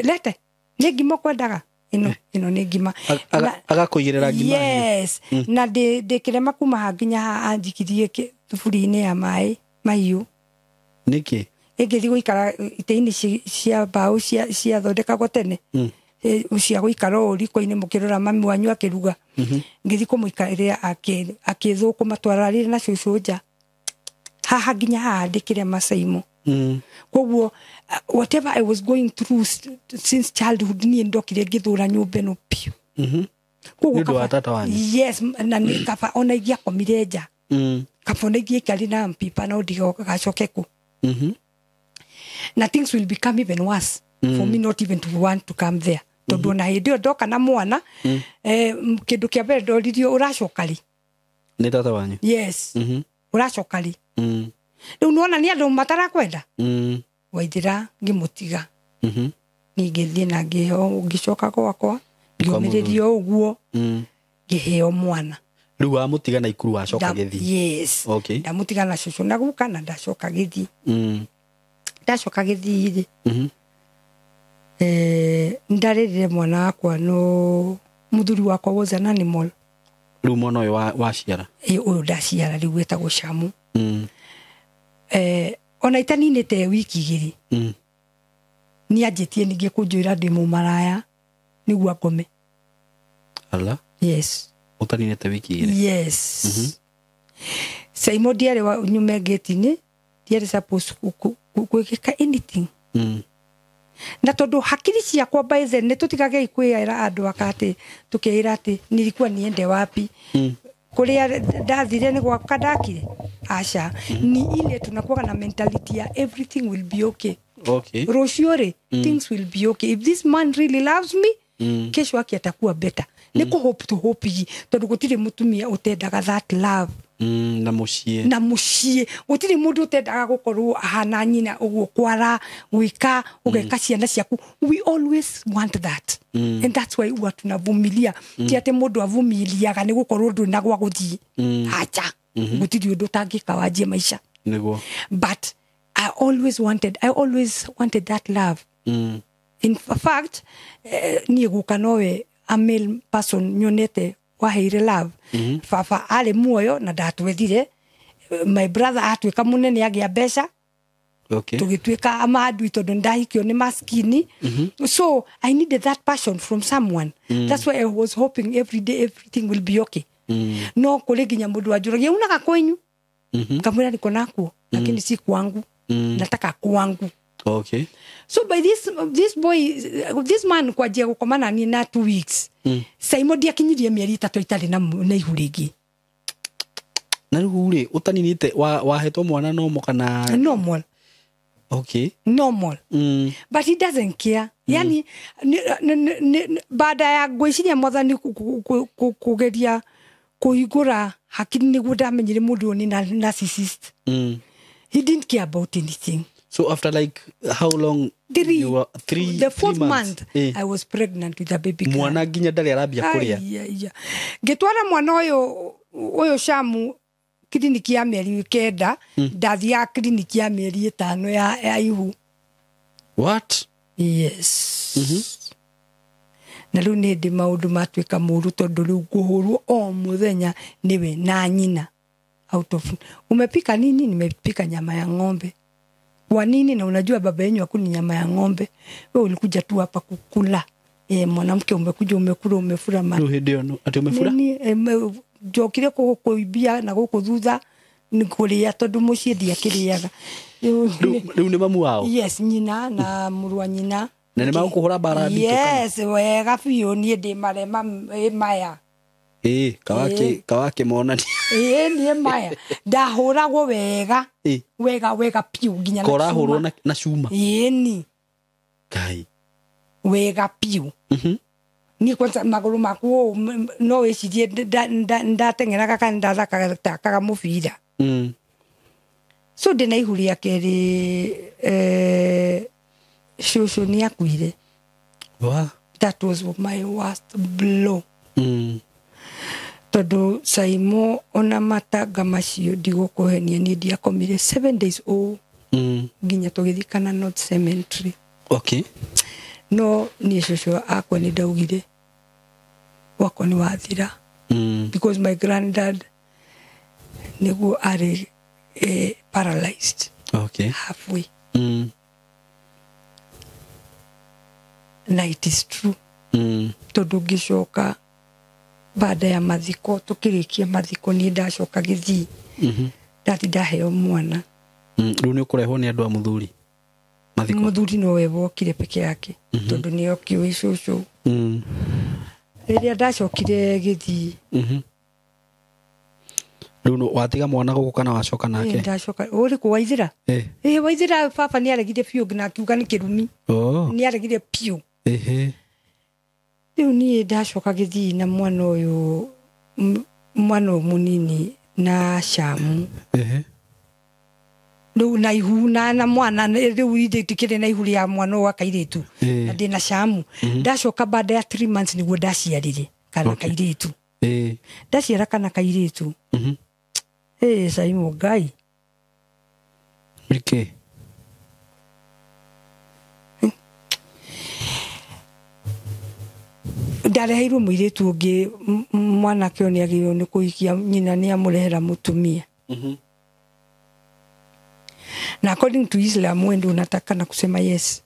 lete. Nĩ ngima ũkwendaga? Ĩno ĩno nĩ ngima. Agakũigĩrĩra ngima. Yes. Na ndĩkĩrema kuma haha nginya haha anjikirie thuburia-inĩ ya maĩ mahiũ. Nĩkĩ? Ĩngĩthiĩ gũikara itĩ-inĩ cia mbaũ ciathondekagwo tene. Cia gũikara ũũ riko-inĩ mũkĩrora mami wanyu akĩruga. Ngĩthiĩ kũmũikarĩra akĩthũkũma twararire na cũcũ nja. Haha nginya haha ndĩkĩrema Saimo. Koguo whatever I was going through since childhood niĩ ndokire ngĩthũra nyũmba ĩno biũ. Koguo nĩ ũndũ wa tata wanyu? Yes, na nĩ kaba ona ingĩakomire nja. Kaba ona ingĩaikarire na mpipa no ndigacoke kũ. Na things will become even worse for me not even to want to come there. Tondũ ona hĩndĩ ĩyo ndoka na mwana, kĩndũ kĩa mbere ndoririo ũracoka rĩ? Nĩ tata wanyu? Yes. Ũracoka rĩ? Rĩu nĩwona nĩ andũ matarakwenda? Waithĩra ngĩmũtiga. Niĩ ngĩthiĩ na ngĩheo, ngĩcoka gwakwa, ngĩũmĩrĩrio ũguo, ngĩheo mwana. Rĩu wamũtiga Naikuru wacoka Gĩthii? Yes. Okay. Ndamũtiga na cũcũ na guka na ndacoka Gĩthii. Ndacoka Gĩthii rĩ, ndarĩrire mwana wakwa no mũthuri wakwa was an animal. Rĩu mwana ũyũ waciara? Ũyũ ndaciara rĩu wetagwo Shamu. Ona itaninĩte wiki igĩrĩ nĩ anjĩtie ningĩ kũnjĩra ndĩ mũmaraya nĩguo akome. Ala? Yes. Ũtaninĩte wiki igĩrĩ? Yes. Saimo ndiarĩ wa nyume gate-inĩ, ndiarĩ supposed gwĩka anything. Na tondũ hakiri ciakwa by then nĩ tũtigagei kwĩra andũ aka atĩ tũkeĩra atĩ nilikuwa niende wapi. Kũrĩa ndathire nĩ gwaka ndakire? Aca. Ni ile tunakuwa na mentality ya everything will be okay. Okay. Rũciũ rĩ, things will be okay. If this man really loves me, Kesho yake atakuwa better. Nĩ kũ hope to hope yi, tondũ gũtirĩ mũtumia ũtendaga that love. Na mũciĩ. Na mũciĩ gũtirĩ mũndũ ũtendaga gũkorwo ahana nyina ũguo, kwara gwĩka ũgeka ciana ciaku. We always want that. And that's why huwa tunavumilia. Ti atĩ mũndũ avumiliaga nĩ gũkorwo ndũrĩ na gwa gũthiĩ. Acha. Gũtirĩ ũndũ ũtangĩka wanjie maica. Nĩguo. But I always wanted that love. In fact, niĩ guka nowe a male person nyonete waheire love. Baba arĩ muoyo na ndatwethire. My brother atuĩka mũnene agĩa mbeca. Okay. Tũgĩtuĩka amandui tondũ ndahikio nĩ maskini. So I needed that passion from someone. That's why I was hoping every day everything will be okay. No kũrĩ nginya mũndũ wanjũragia unaga kwenyu. Ngamwĩra niko nakuo, lakini si kwangu. Nataka kwangu. Okay. So by this boy, this man kwanjia gũkoma na niĩ na 2 weeks. Saimo ndiakinyirie mĩeri 3 itarĩ na ihu rĩngĩ. Na rĩu rĩ, ũtaninĩte wahetwo mwana normal kana? Normal. Okay. Normal. But he doesn't care. Yani baada ya gwĩciria Mwathani kũgeria kũhingũra hakiri nĩguo ndamenyire mũndũ ũyũ nĩ narcissist. He didn't care about anything. So after like how long? Three. You were three. The fourth 3 months. month, I was pregnant with a baby girl. Mwana nginya ndarĩ arambia kũrĩa. Ngĩtwara mwana ũyũ Shamu kiriniki ya mĩeri 9, ndathiaga kiriniki ya mĩeri 5 ya ihu. What? Yes. Na rĩu nĩ hĩndĩ maũndũ matuĩka mũru tondũ rĩu ngũhũrwo o mũthenya nĩwe na nyina. Out of umepika nini? Nimepika nyama ya ng'ombe. Kwa nini? Na unajua baba yenu hakuni nyama ya ng'ombe. Wewe ulikuja tu hapa kukula. Mwanamke umekuja umekula umefura mara. Rĩu hĩndĩ ĩyo atĩ umefura? Nini njokire kũibia na gũkũ thutha nĩ kũrĩa tondũ mũciĩ ndiakĩrĩaga. Rĩu nĩ mamu wao? Yes, nyina na mũrũ wa nyina. Na nĩ magũkũhũra mbara nditũ kana? Yes, wega biũ niĩ ndĩ marema maya. Kawake monania. Niĩ maya. Ndahũragwo wega. Wega wega piũ nginya na Kora cuma. hũrwo na cuma. Ĩni. Ngai. Wega piũ. Niĩ kwanza magũrũ makwa no wĩcirie ndateng'eraga kana ndathakaga mũbira. So ndĩna ihu rĩa kerĩ, cũcũ nĩakuire. That was my worst blow. Tondũ Saimo ona matanga macio ndigũkũhenia niĩ ndiakomire 7 days o nginya tũgĩthikana North Cemetery. Okay. No niĩ cũcũ akwa nĩ ndaugire wakwa nĩ wathira. Because my granddad nĩguo arĩ paralyzed. Okay. Halfway. Na it is true. Tondũ ngĩcoka baada ya mathiko tukirikia mathiko niĩ ndacoka Gĩthii. Ndathi ndaheo mwana. Rĩu nĩ ũkũrehwo nĩ andũ a mũthuri mathiko? Mũthuri nowe wokire peke yake tondũ nĩ okĩũĩ cũcũ. Rĩrĩa ndacokire Gĩthii. Rĩu watiga mwana gũkũ kana wacoka nake? Ndacoka. Ũrĩ kũ Waithĩra? Waithĩra baba nĩ aregire biũ na akiuga nĩ kĩrumi. Nĩ aregire biũ. Rĩu niĩ ndacoka Gĩthii na mwana ũyũ, mwana ũyũ mũnini na Shamu. Rĩu na ihu na mwana rĩu ndikĩrĩ na ihu rĩa mwana ũyũ wa kairĩtu. Na ndĩna Shamu. Ndacoka baada ya 3 months nĩguo ndaciarire kana kairĩtu. Ndaciara kana kairĩtu. Saimo Ngai. Nĩkĩ? Ndareheirwo mũirĩtu ũngĩ, mwanake ũyũ nĩagĩrĩirwo nĩ kũhikia nyina nĩamũrehera mũtumia. Na according to Islam wewe ndio unataka na kusema yes.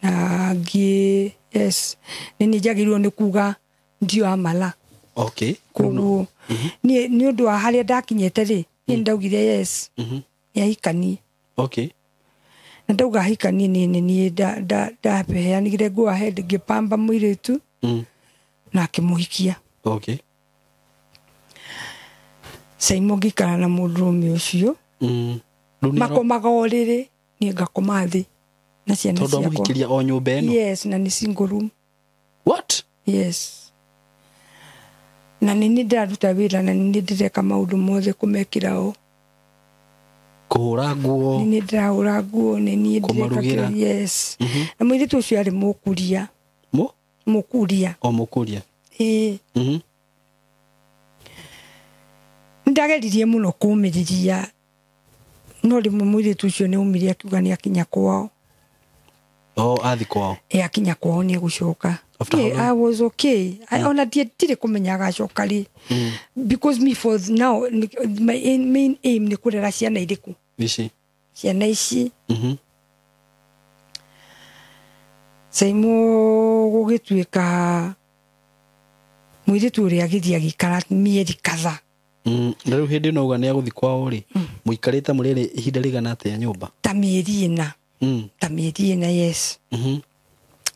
Na ngĩ yes nĩ njagĩrĩirwo nĩ kuga ndio amala. Okay. Koguo niĩ nĩ ũndũ wa harĩa ndakinyĩte rĩ, niĩ ndaugire yes. Nĩ ahikanie. Okay. Na ndauga ahikanie niĩ niĩ ndaheanire go ahead ngĩpamba mũirĩtu. Na akĩmũhikia. Okay. Saimo ngĩikara na mũndũrũme ũcio. Makomaga ũrĩrĩ, niĩ ngakoma thĩ na ciana Tondũ ciakwa. amũhikirie o nyũmba ĩno? Yes, na nĩ single room. What? Yes. Na nĩ niĩ ndĩraruta wĩra na nĩ niĩ ndĩreka maũndũ mothe kũmekĩra o. Kũhũra nguo. Nĩ niĩ ndĩrahũra nguo, nĩ niĩ Kũmarugĩra. ndĩreka. Yes. Na mũirĩtu ũcio arĩ mũkuria. Mũkuria. O mũkuria. Ĩĩ. Nĩndageririe mũno kũmĩrĩria no rĩmwe mũirĩtu ũcio nĩ aumire akiuga nĩ akinya kwao. Oh, athi kwao. Ĩ akinya kwao nĩ egũcoka. After how long? I was okay. Ona ndirĩ kũmenya agacoka rĩ. Because me for now my main aim nĩ kũrera ciana irĩkũ. Ici. Ciana ici. Saimo gũgĩtuĩka mũirĩtu ũrĩa agĩthiĩ agĩikara mĩeri kadhaa. Na rĩu hĩndĩ ĩno auga nĩ agũthiĩ kwao rĩ, mũikarĩte mũrĩ ihinda rĩigana atĩa nyũmba? Ta mĩeri ĩna. Ta mĩeri ĩna, yes.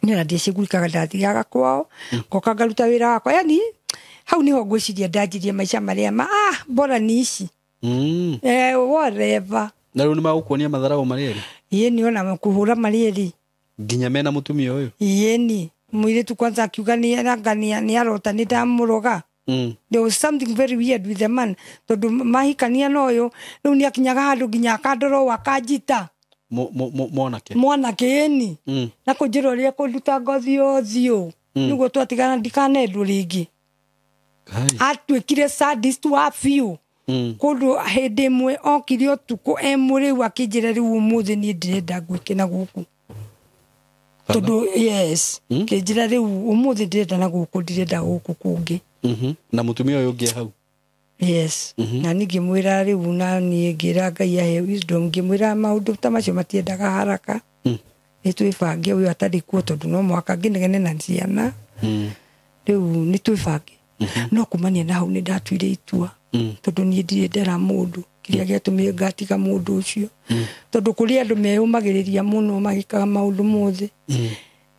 Nĩ ona ndiecigurikaga ndathiaga kwao ngoka ngaruta wĩra wakwa, yani hau niho ngwĩciria ndanjirie maica marĩa ma bora ni ici. Whatever. Na rĩu nĩ magũkuonia matharaũ marĩ erĩ? Ĩĩ nĩ ona kũhũra marĩ erĩ. Nginya mena mũtumia ũyũ? Ĩĩ ni mũirĩtu kwanza akiuga nĩ arota nĩ ndamũroga. There was something very weird with the man tondũ mahikania na ũyũ rĩu nĩ akinyaga handũ nginya akandora ũũ akanjita. Mwanake. Mwanake ĩni. Na kũnjĩra ũrĩa kũnduta ngothi ũthiũ. Nĩguo twatigana ndikanendwo rĩngĩ. Atuĩkire sadist wa biũ. Kũndũ hĩndĩ ĩmwe okire ũtukũ e mũrĩu akĩnjĩra rĩu ũmũthĩ niĩ ndĩrenda ngwĩke na gũkũ. Tondũ yes, kĩnjĩra rĩu ũmũthĩ ndĩrenda na gũkũ ndirenda gũkũ kũngĩ. Na mũtumia ũyũ ũngĩ hau. Yes. Na niĩ ngĩmwĩra rĩu na niĩ ngĩra Ngai ahe wisdom ngĩmwĩra maũndũ ta macio matiendaga haraka. Nĩ twĩbange ũyũ atarĩ kuo tondũ no mũhaka ngĩnegene na ciana. Rĩu nĩ twĩbange. No kumania na hau nĩ ndatuire itua. Tondũ niĩ ndirĩ ndera mũndũ kĩrĩa gĩatũmire ngatiga mũndũ ũcio. Tondũ kũrĩ andũ meyũmagĩrĩria mũno magĩkaga maũndũ mothe.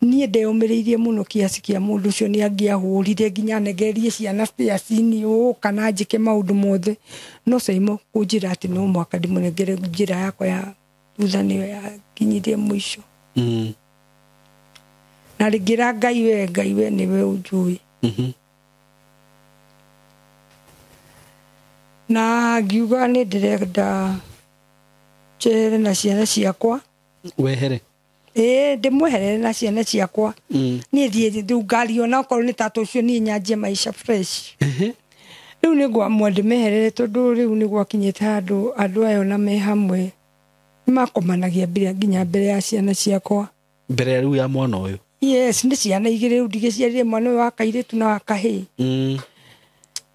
Niĩ ndeyũmĩrĩirie mũno kiasi kĩa mũndũ ũcio nĩ angĩahũrire nginya anegerie ciana stairs-inĩ ũũ kana njĩke maũndũ mothe. No Saimo kũnjĩra atĩ no mũhaka ndĩmũnengere njĩra yakwa ya thutha nĩyo yakinyirie mũico. Na rĩngĩra Ngai we, Ngai we nĩwe ũnjũĩ. Na ngiuga nĩ ndĩrenda njehere na ciana ciakwa. Wehere? Ĩĩ ndĩmweherere na ciana ciakwa. Niĩ thiĩ rĩu ngari ona okorwo nĩ tata ũcio niĩ nyanjie maica fresh. Rĩu nĩ ngwamua ndĩmeherere tondũ rĩu nĩ gwakinyĩte handũ andũ aya ona me hamwe nĩmakomanagia nginya mbere ya ciana ciakwa. Mbere rĩu ya mwana ũyũ? Yes, nĩ ciana igĩrĩ rĩu ndigĩciarire mwana ũyũ wa kairĩtu na wa kahĩĩ.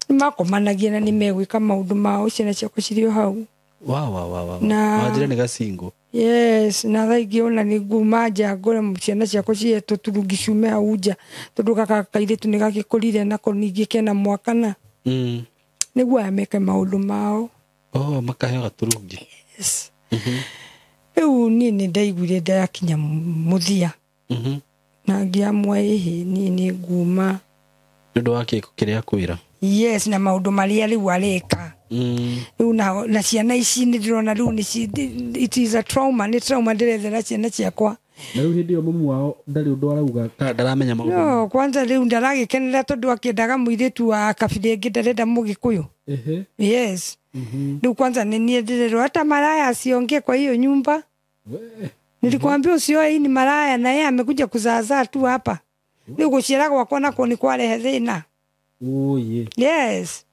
Nĩmakomanagia na nĩmegwĩka maũndũ mao ciana ciakwa cirĩ o hau. Wa. Na wanjĩra nĩ gacingo. Yes, na thaa ingĩ ona nĩ nguma nja ngore ciana ciakwa cihetwo turungi ciume hau nja tondũ gaka kairĩtu nĩ gagĩkũrire nako ningĩ kena mwaka na. Nĩguo aya meke maũndũ mao. Oh, makaheo gaturungi. Yes. Rĩu niĩ nĩ ndaiguire ndakinya mũthia. Na ngĩamua ĩhĩ niĩ nĩ nguma. Nĩ ũndũ wa kĩko kĩrĩa akwĩra? Yes, na maũndũ marĩa rĩu areka. Rĩu na ciana ici nĩ ndĩrona rĩu nĩ it is a trauma, nĩ trauma ndĩrethera ciana ciakwa. Na rĩu hĩndĩ ĩyo mamu wao ndarĩ ũndũ arauga kana ndaramenya maũndũ? No, kwanza rĩu ndaragĩkenera tondũ akĩendaga mũirĩtu wa kabira ĩngĩ ndarenda mũgĩkũyũ. Yes. Rĩu kwanza nĩ niĩ ndĩrerwo hata maraya asiongee kwa hiyo nyumba. Nilikwambia usioe, hii ni maraya na yeye amekuja kuzaazaa tu hapa. Rĩu gũciara gwakwa nako nĩ kwarehe thĩna. Oye. Yes.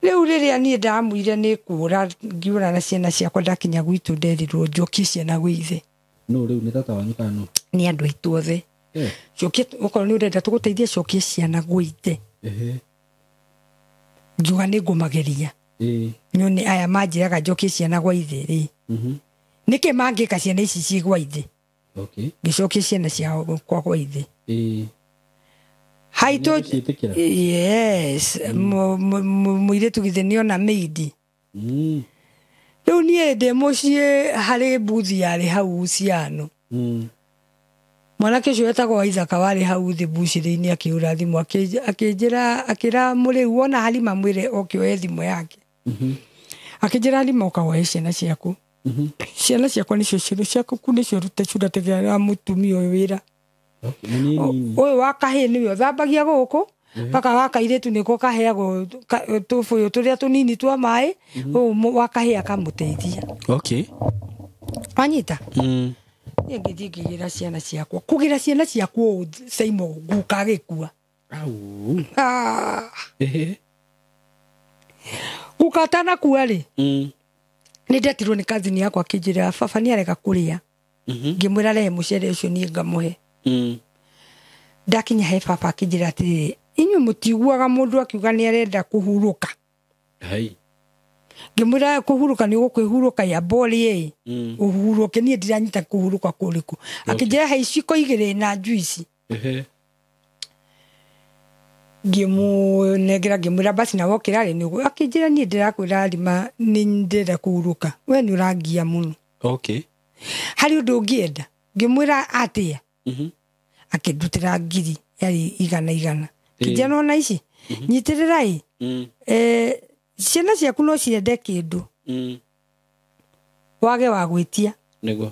Rĩu rĩrĩa niĩ ndamwire nĩ kũũra ngiũra na ciana ciakwa ndakinya gwitũ nderirwo njokie ciana gwĩ ithe. No rĩu nĩ tata wanyu kana no? Nĩ andũ aitũ othe. Cokia okorwo nĩ ũrenda tũgũteithie cokia ciana gwĩ ithe. Ngiuga nĩ ngũmageria. Nyone aya manjĩraga njokie ciana gwa ithe rĩ. Nĩkĩ mangĩka ciana ici ci gwa ithe? Ngĩcokia ciana ciao kwa gwa ithe. Haitũ. Yes, mũirĩtu githĩ nĩona maid. Rĩu niĩ ndĩ mũciĩ harĩ mbuthi yarĩ hau ciano. Mwanake ũcio wetagwo Isaac warĩ hau thĩ mbucĩrĩ-inĩ akĩhũra thimũ akĩnjĩra akĩra mũrĩu wona Halima mwĩre oke oe thimũ yake. Akĩnjĩra Halima ũka woe ciana ciaku. Ciana ciakwa nĩcio ciru ciaku nĩcio rute curategera mũtumia ũyũ wĩra. Ũyũ wa kahĩĩ nĩwe ũthambagia gũkũ, gaka ga kairĩtu nĩko kaheagwo tũbũyũ tũrĩa tũnini twa maĩ, ũyũ wa kahĩĩ akamũteithia. Okay. Wanyita? Niĩ ngĩthiĩ ngĩgĩra ciana ciakwa. Kũgĩra ciana ciakwa ũũ Saimo guka agĩkua. Au. Guka atanakua rĩ, nĩ ndetirwo nĩ kazini yakwa akĩnjĩra baba nĩ arega kũrĩa. Ngĩmwĩra rehe mũcere ũcio niĩ ngamũhe. Ndakinya he baba akĩnjĩra atĩrĩrĩ, inyuĩ mũtiguaga mũndũ akiuga nĩ arenda kũhurũka. Ngĩmwĩra kũhurũka nĩ ũgũkwĩhurũka ya bori ĩ. Ũhurũke niĩ ndiranyita kũhurũka kũrĩkũ. Akĩnjĩra he iciko igĩrĩ na juici. Ngĩmũnengera ngĩmwĩra basi na wokĩra rĩ nĩguo. Akĩnjĩra niĩ ndĩrakwĩra Rima nĩ ndĩrenda kũhurũka. We nĩ ũrangia mũno. Okay. Harĩ ũndũ ũngĩenda. Ngĩmwĩra atĩa. Akĩndutĩra ngiri yarĩ 100. Kĩnjĩra nona ici nyitĩrĩra ĩ. Ciana ciaku no ciende kĩndũ. Wage wa gwĩtia. Nĩguo.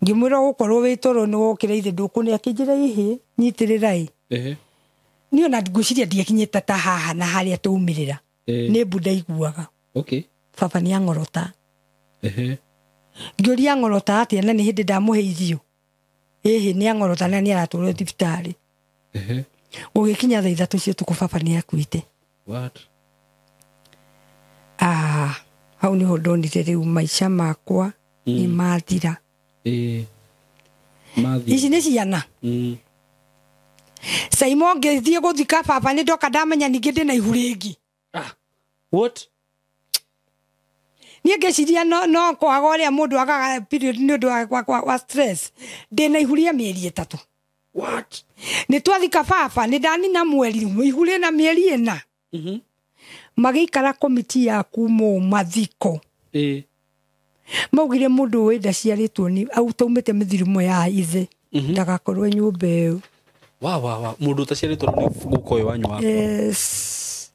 Ngĩmwĩra ũgũkorwo wĩ toro nĩ wokĩra ithe ndũkũnĩa. Akĩnjĩra ĩhĩ nyitĩrĩra ĩ. Niĩ ona ngwĩciria ndiakinyĩte ta haha na harĩa twaumĩrĩra. Nĩ mbu ndaiguaga. Okay. Baba nĩ ang'orota. Ngĩũria ang'orota atĩa na nĩ hĩndĩ ndamũhe irio. Ĩhĩ nĩ ang'orota na nĩ aratwarwo thibitarĩ. Gũgĩkinya thaa 3 cia ũtukũ baba nĩ akuĩte. What? Hau nĩho ndonire rĩu maica makwa nĩ mathira. Ici nĩ ciana. Saimo ngĩthiĩ gũthika baba nĩ ndoka ndamenya ningĩ ndĩna ihu rĩngĩ. What? Niĩ ngĩciria no kwaga ũrĩa mũndũ agaga period nĩ ũndũ wa stress. Ndĩna ihu rĩa mĩeri 3. What? Nĩ twathika baba nĩ ndanina mweri ihu rĩna mĩeri 4. Magĩikara komiti ya kumwo mathiko. Maugire mũndũ ũyũ ndaciarĩtwo nĩ autaumĩte mĩthirumo ya ithe. Ndagakorwo nyũmba ĩyo. Wa mũndũ ũtaciarĩtwo nĩ guka ũyũ wanyu wa. Yes.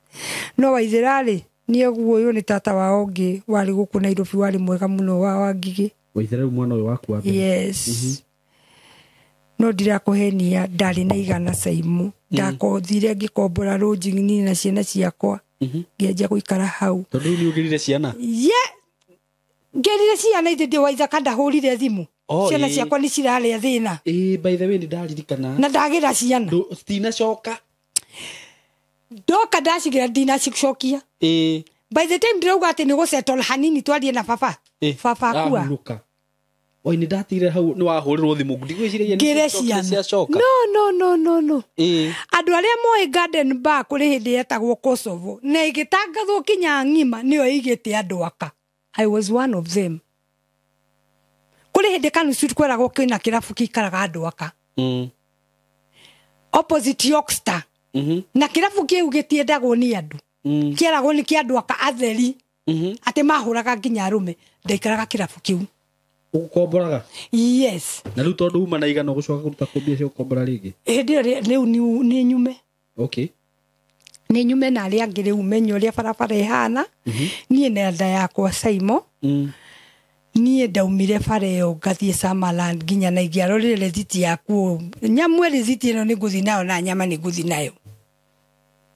No Waithĩra rĩ, nĩ eguo ũyũ nĩ tata wao ũngĩ warĩ gũkũ Nairobi warĩ mwega mũno wa Wangigĩ. Waithĩra rĩu mwana ũyũ waku wa mbere. Yes. No ndirakũhenia ndarĩ na 100 Saimu. Ndakothire ngĩkombora lodging niĩ na ciana ciakwa. Ngĩanjia gũikara hau. Tondũ rĩu nĩ ũgĩrire ciana? Ye. Ngĩrire ciana ithe ndĩ Waithaka ndahũrire thimũ. Ciana ciakwa nĩ cirarĩa thĩna. By the way nĩ ndaririkana. Na ndagĩra ciana. Citinacoka. Ndoka ndacigĩra ndinacicokia. By the time ndĩrauga atĩ nĩ gũsettle hanini twarie na baba. Baba akua. Oi nĩ ndatigire hau nĩ wahũrĩrwo thimũ ndigwĩciragia nĩ ciacoka. No. Andũ arĩa moĩ Garden Bar kũrĩ hĩndĩ yetagwo Kosovo na ĩgĩtangathwo kinya ng'ima nĩyo ĩigĩte andũ aka. I was one of them. Kũrĩ hĩndĩ Kanu Street kweragwo kwĩna kĩrabu gĩikaraga andũ aka. Opposite Yorkster. Na kĩrabu kĩu gĩtiendagwo nĩ andũ. Kĩeragwo nĩ kĩa andũ aka atheri. Atĩ mahũraga nginya arũme. Ndaikaraga kĩrabu kĩu. Ũgũkomboraga? Yes. Na rĩu tondũ uma na 100 ũgũcoka kũruta kũ mbia cia gũkombora rĩngĩ? Hĩndĩ ĩyo rĩu nĩ nyume. Okay. Nĩ nyume na arĩa angĩ rĩu menye ũrĩa barabara ĩhana. Niĩ na nda yakwa Saimo. Niĩ ndaumire bara ĩyo ngathiĩ Summerland nginya na ingĩarorire rĩthiti yaku. Nyamwe rĩthiti ĩno nĩ ngũthiĩ nayo na nyama nĩ ngũthiĩ nayo.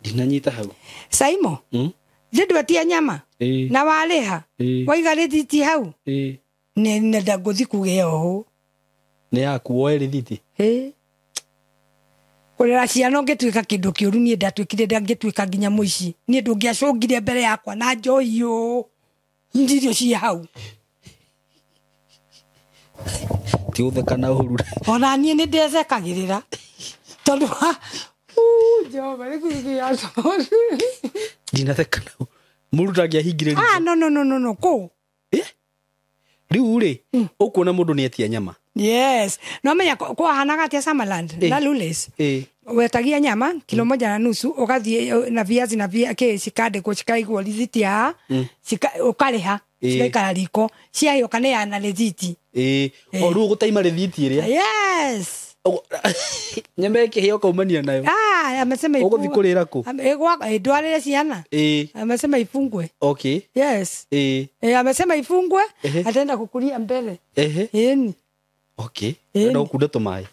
Ndinanyita hau. Saimo. Thĩ ndwetia nyama. Na warĩha. Waiga rĩthiti hau. Nĩ ndangũthiĩ kũgĩa ũũ. Nĩ yaku woe rĩthiti? Kũrera ciana ũngĩtuĩka kĩndũ kĩũru niĩ ndatuĩkire ndangĩtuĩka nginya mũici. Niĩ ndũngĩacũngire mbere yakwa na njohi ũũ. Irio ciĩ hau. Ti gũtheka na ũru. Ona niĩ nĩ ndecekagĩrĩra. Tondũ Jehova nĩ kũigĩa. Ndinatheka na ũru. Mũndũ ndangĩahingire ritho. No kũ? Rĩu rĩ, ũkuona mũndũ nĩ etia nyama. Yes. No menya kwahanaga atĩa Summerland na Lules. Wetagia nyama kilo 1.5 ũgathiĩ na viazi na kĩ cikandĩkwo cikaigwo rithiti haha, ũkarĩha cigaikara riko ciahĩa ũkaneana rithiti. O rĩu ũgũtaima rithiti ĩrĩa. Yes. Nyama ĩkĩhĩa ũkaumania nayo. Amesema ũgũthiĩ kũrĩra kũ? Ndwarĩre ciana. Amesema ifungwe. Okay. Yes. Amesema ifungwe ataenda kukulia mbele. Okay. Na ũkunde tũmaĩ.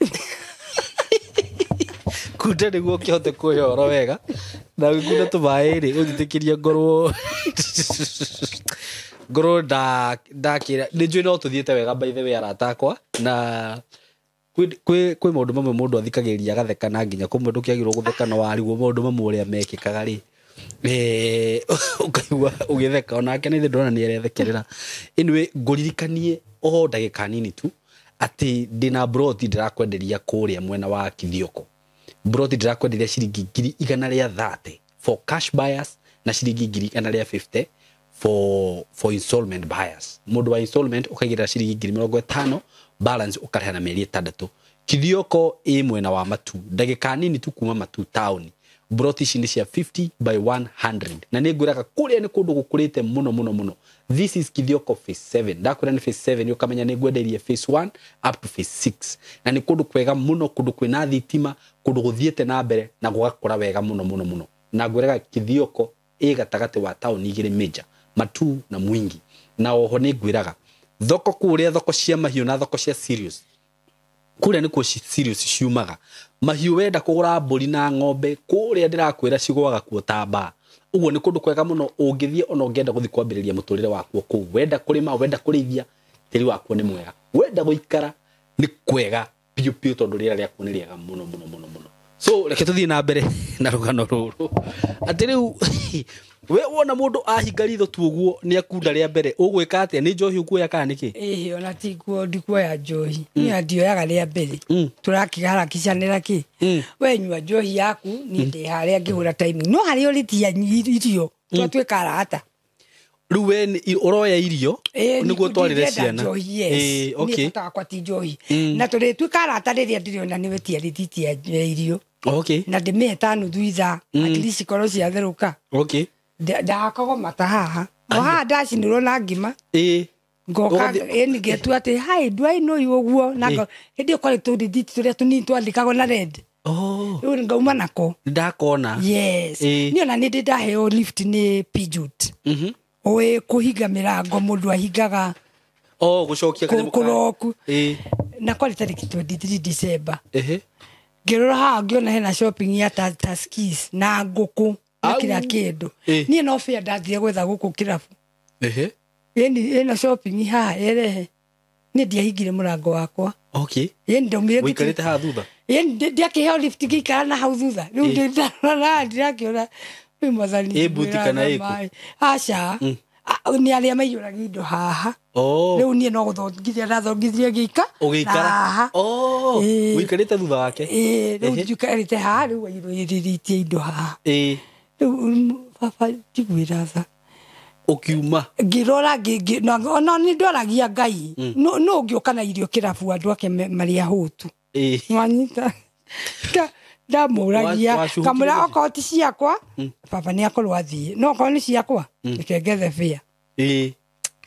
Kunda nĩguo ũkĩhote kũhe ũhoro wega na ũgĩkunda tũmaĩ rĩ ũnjĩtĩkĩrie ngorwo ndakĩra nĩ njũĩ no tũthiĩte wega by the way arata akwa na kwĩ maũndũ mamwe mũndũ athikagĩrĩria agatheka na nginya kũmwe ndũkĩagĩrĩirwo gũtheka no warigwo maũndũ mamwe ũrĩa mekĩkaga rĩ ũkaigua ũgĩtheka onake nĩ ndĩrona nĩ arethekerera. Anyway, ngũririkanie o ndagĩka nini tu atĩ ndĩna broti ndĩrakwenderia kũrĩa mwena wa Kithioko. Broti ndĩrakwenderia ciringi 130,000 for cash buyers na ciringi 150,000 for installment buyers. Mũndũ wa installment ũkaigĩrĩra ciringi 50,000 balance ũkarĩha na mĩeri 6. Kithioko ĩ mwena wa Matu, ndagĩka nini tu kuma Matu town. Broti ici nĩ cia 50 by 100 na nĩ ngwĩraga kũrĩa nĩ kũndũ gũkũrĩte mũno mũno mũno. This is Kithioko phase 7. Ndakwĩra nĩ phase 7 ũkamenya nĩ ngwendeirie phase 1 up to phase 6 na nĩ kũndũ kwega mũno, kũndũ kwĩna thitima, kũndũ gũthiĩte na mbere na gũgakũra wega mũno mũno mũno. Na ngwĩraga Kithioko ĩ gatagatĩ wa taũni igĩrĩ major, Matu na Mwingi. Na oho nĩ ngwĩraga thoko kũrĩa, thoko cia mahiũ na thoko cia serious kũrĩa nĩkuo serious ciumaga. Mahiũ wenda kũgũra mbũri na ng'ombe kũrĩa ndĩrakwĩra cigũaga kuo ta mbaa. Ũguo nĩ kũndũ kwega mũno ũngĩthiĩ ona ũngĩenda gũthiĩ kwambĩrĩria mũtũrĩre wakuo kũu. Wenda kũrĩma, wenda kũrĩithia, tĩri wakuo nĩ mwega. Wenda gũikara nĩ kwega biũ biũ tondũ rĩera rĩakuo nĩ rĩega mũno mũno mũno mũno. So reke tũthiĩ na mbere na rũgano rũrũ atĩ rĩu we wona mũndũ ahinga ritho tu ũguo nĩ akunda rĩa mbere ũgwĩka atĩa? Nĩ njohi ũkuoya kana nĩkĩ? Ĩhĩ, ona tiguo ndikuoya njohi. Niĩ ndioyaga rĩa mbere. Tũrakĩharakicanĩra kĩ? We nyua njohi yaku, niĩ ndĩ harĩa ngĩhũra timing. No harĩa ũrĩtia irio, twatuĩka arata. Rĩu we ũroya irio nĩguo ũtwarĩre ciana. Ĩĩ, okay. Niĩ bata wakwa ti njohi. Na tũrĩtuĩka arata rĩrĩa ndĩrĩona nĩ wetia rĩthiti ya irio. Okay. Na ndĩmĩhe ta nuthu ithaa, at least ikorwo ciatherũka. Okay. Ndahakagwo mata haha. O haha ndacinĩrwo na ngima. Ĩĩ. Ngoka ĩni ngetua atĩ hi do I know you ũguo na hĩndĩ ĩyo kwarĩ tũrĩthiti tũrĩa tũnini twandĩkagwo na red. Oh. Rĩu ngauma nako. Ndakona. Yes. Niĩ ona nĩ ndĩ ndaheo lift nĩ Pijut. Ũĩ kũhinga mĩrango mũndũ ahingaga. Oh, gũcokia kanyamũ kũroku. Ĩĩ. Na kwarĩ tarĩki 23 December. Ehe. Ngĩrora haha ngĩona hena shopping ya Tuskys na ngũkũ na kila kĩndũ. Niĩ no fair ndathire gwetha gũkũ kĩrabu. Ehe. Ĩni ĩno shopping haha ĩrehe. Niĩ ndiahingire mũrango wakwa. Okay. Ĩni ndaumire Ũikarĩte haha thutha? Ĩni ndiakĩheo lift ngĩikara na hau thutha. Rĩu ndarora ndirakĩona rĩu mwathani. Ĩ buti kana ĩkũ? Aca. Nĩ arĩa maiyũragia indo haha. Oh. Rĩu niĩ no gũthongithia ndathongithirie ngĩika. Ũgĩikara? Haha. Oh. Ũikarĩte thutha wake? Ĩĩ, rĩu njikarĩte haha rĩu aiyũrĩrĩtie indo haha. Ĩĩ. Rĩu baba njiguĩra tha. Ũkiuma? Ngĩrora ona nĩ ndwaragia Ngai. No ũngĩũka na irio kĩrabu andũ ake marĩ ahũtu. Ĩĩ. Nĩwanyita? Ndamũragia kamũra okorwo ti ciakwa baba nĩ akorwo athiĩ, no okorwo nĩ ciakwa reke ngethe bĩa. Ĩĩ.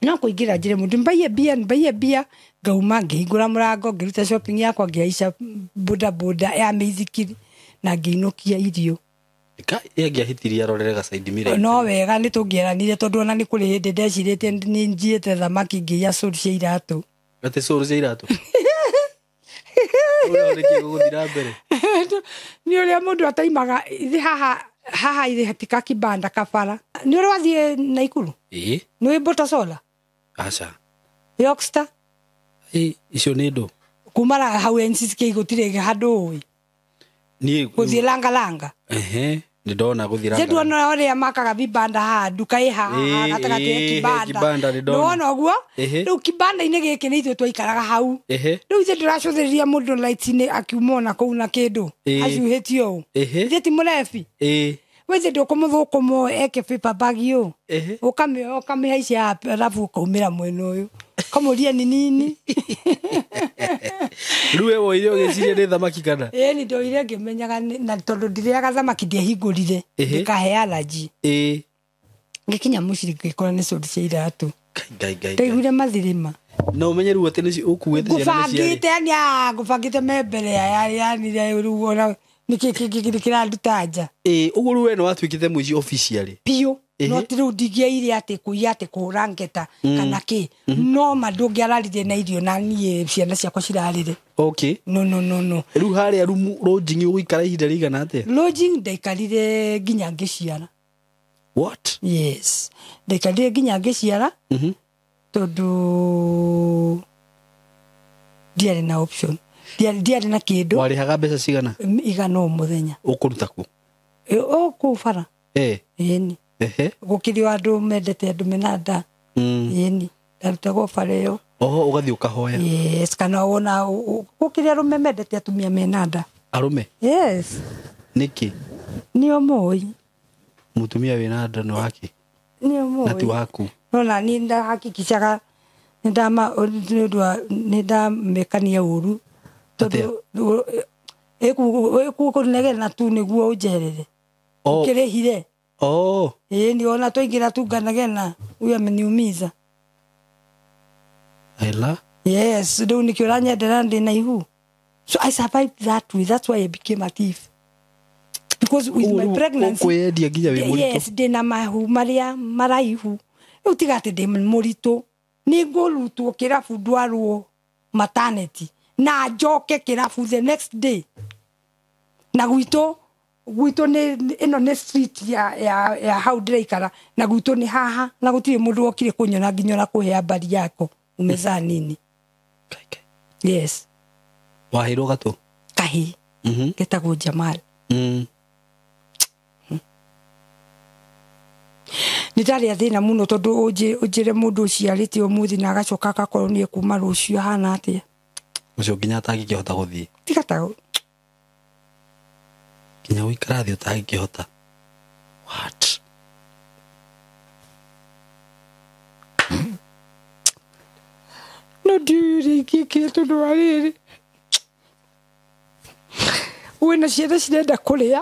No kũingĩra njĩre mũndũ mbaiye mbia mbaiye mbia, ngauma ngĩhingũra mũrango ngĩruta shopping yakwa ngĩhaica boda boda ya mĩithikiri na ngĩinũkia irio. Ĩngĩahĩtirie arorere gacaidi mira. No wega nĩ tũngĩeranire tondũ ona nĩ kũrĩ hĩndĩ ndecirĩtie nĩ njiĩte thamaki ngĩiya cũrũ cia iratũ. Atĩ cũrũ cia iratũ? Ũrĩa nĩkĩ gũgũthiĩ na mbere? Nĩ ũrĩa mũndũ ataimaga ithe haha haha ithe hatika kibanda kabara. Nĩ ũrĩ wathiĩ Naikuru? Ĩĩ. Nĩ wĩ Botasola? Aca. Yorkster? Ĩĩ, icio nĩ ndũ. Kuma hau NCCK gũtirĩ handũ ũĩ. Niĩ gũthiĩ langalanga. Ehe, nĩ ndona gũthiĩ langalanga. Nĩ nduona ũrĩa makaga vibanda haha, nduka ĩ haha gatagatĩ ya kibanda. Nĩwona ũguo? Rĩu kibanda-inĩ gĩkĩ nĩ ithuĩ twaikaraga hau. Rĩu ithuĩ ndũracũthĩrĩria mũndũ light-inĩ akiuma ona kũu na kĩndũ acuhĩtio ũũ. Ithuĩ ti mũrebi. We ithuĩ ndũkũmũthũkũma eke paper bag ũũ. Ũkamĩhaicia arabu ũkaumĩra mwena ũyũ. Kamũria ni nini. Rĩu we woire ũgĩciria nĩ thamaki kana? Ĩĩ, nĩ ndoire ngĩmenyaga na tondũ ndirĩaga thamaki ndiahingũrire. Ndĩkahe allergy. Ĩĩ. Ngĩkinya mũciĩ ngĩkora nĩ cũrũ cia iratũ. Ngai ngai. Ndaiguire mathirima. Na ũmenye rĩu atĩ nĩcio ũkuĩte ciana nĩ ciarĩ. Ngũbangĩte yani ngũbangĩte me mbere ya yani rĩu ona nĩkĩ kĩngĩ kĩranduta nja. Ĩĩ, ũguo rĩu we nĩ watuĩkĩte mũici officially. Biũ. No ti rĩu ndingĩaire atĩ kũiya atĩ kũhũra ngeta kana kĩ. No ma ndũngĩararire na irio na niĩ ciana ciakwa cirarĩre. Okay. No no no no. Rĩu harĩa rumu lodging ũgũikara ihinda rĩigana atĩa? Lodging ndaikarire nginya ngĩciara. What? Yes. Ndaikarire nginya ngĩciara. Tondũ ndiarĩ na option. Ndiarĩ na kĩndũ. Warĩhaga mbeca cigana? 100 o mũthenya. Ũkũruta kũ? O kũu bara. Ĩni. Gũkĩrĩ o andũ mendete andũ mena nda. Ĩni. Ndarutagwo bara ĩyo. Oho ũgathiĩ ũkahoya. Yes, kana wona gũkĩrĩ arũme mendete atumia mena nda. Arũme? Yes. Nĩkĩ? Nĩo moĩ. Mũtumia wĩna nda nĩ wake? Nĩo moĩ. Na ti waku? No na niĩ ndahakikicaga nĩndamekania ũru. Tondũ ĩkũnegena tu nĩguo ũnjerere. Ũkĩrĩhire. Oh. Ĩĩ ona twaingĩra tu nganegena huyu ameniumiza. Ela? Yes, rĩu nĩkĩo ũranyendera ndĩ na ihu. So I survived that way. That's why I became a thief. Because with my pregnancy. Ũkwĩyendia nginya wĩ mũritũ. Yes, ndĩ na mahu marĩa maraihu. Rĩu tiga atĩ ndĩ mũritũ. Nĩ ngũrutwo kĩrabu ndwarwo maternity na njoke kĩrabu the next day. Na gwitũ nĩ ĩno nĩ street ya hau ndĩraikara na gwitũ nĩ haha na gũtirĩ mũndũ wokire kũnyona nginya ona kũhe habari yako umezaa nini. Yes. Waheirwo gatũ? Kahĩ. Getagwo Jamal. Nĩ ndarĩ thĩna mũno tondũ ũnjĩre mũndũ ũciarĩte ũmũthĩ na agacoka agakorwo nĩ ekuma rũciũ ahana atĩa. Ũcio nginya atangĩkĩhota gũthiĩ. Tiga ta nginya gũikara thĩ ũtangĩkĩhota. What? No ndiũĩ ũrĩa ingĩkire tondũ wa rĩrĩ. Wĩna ciana cirenda kũrĩa.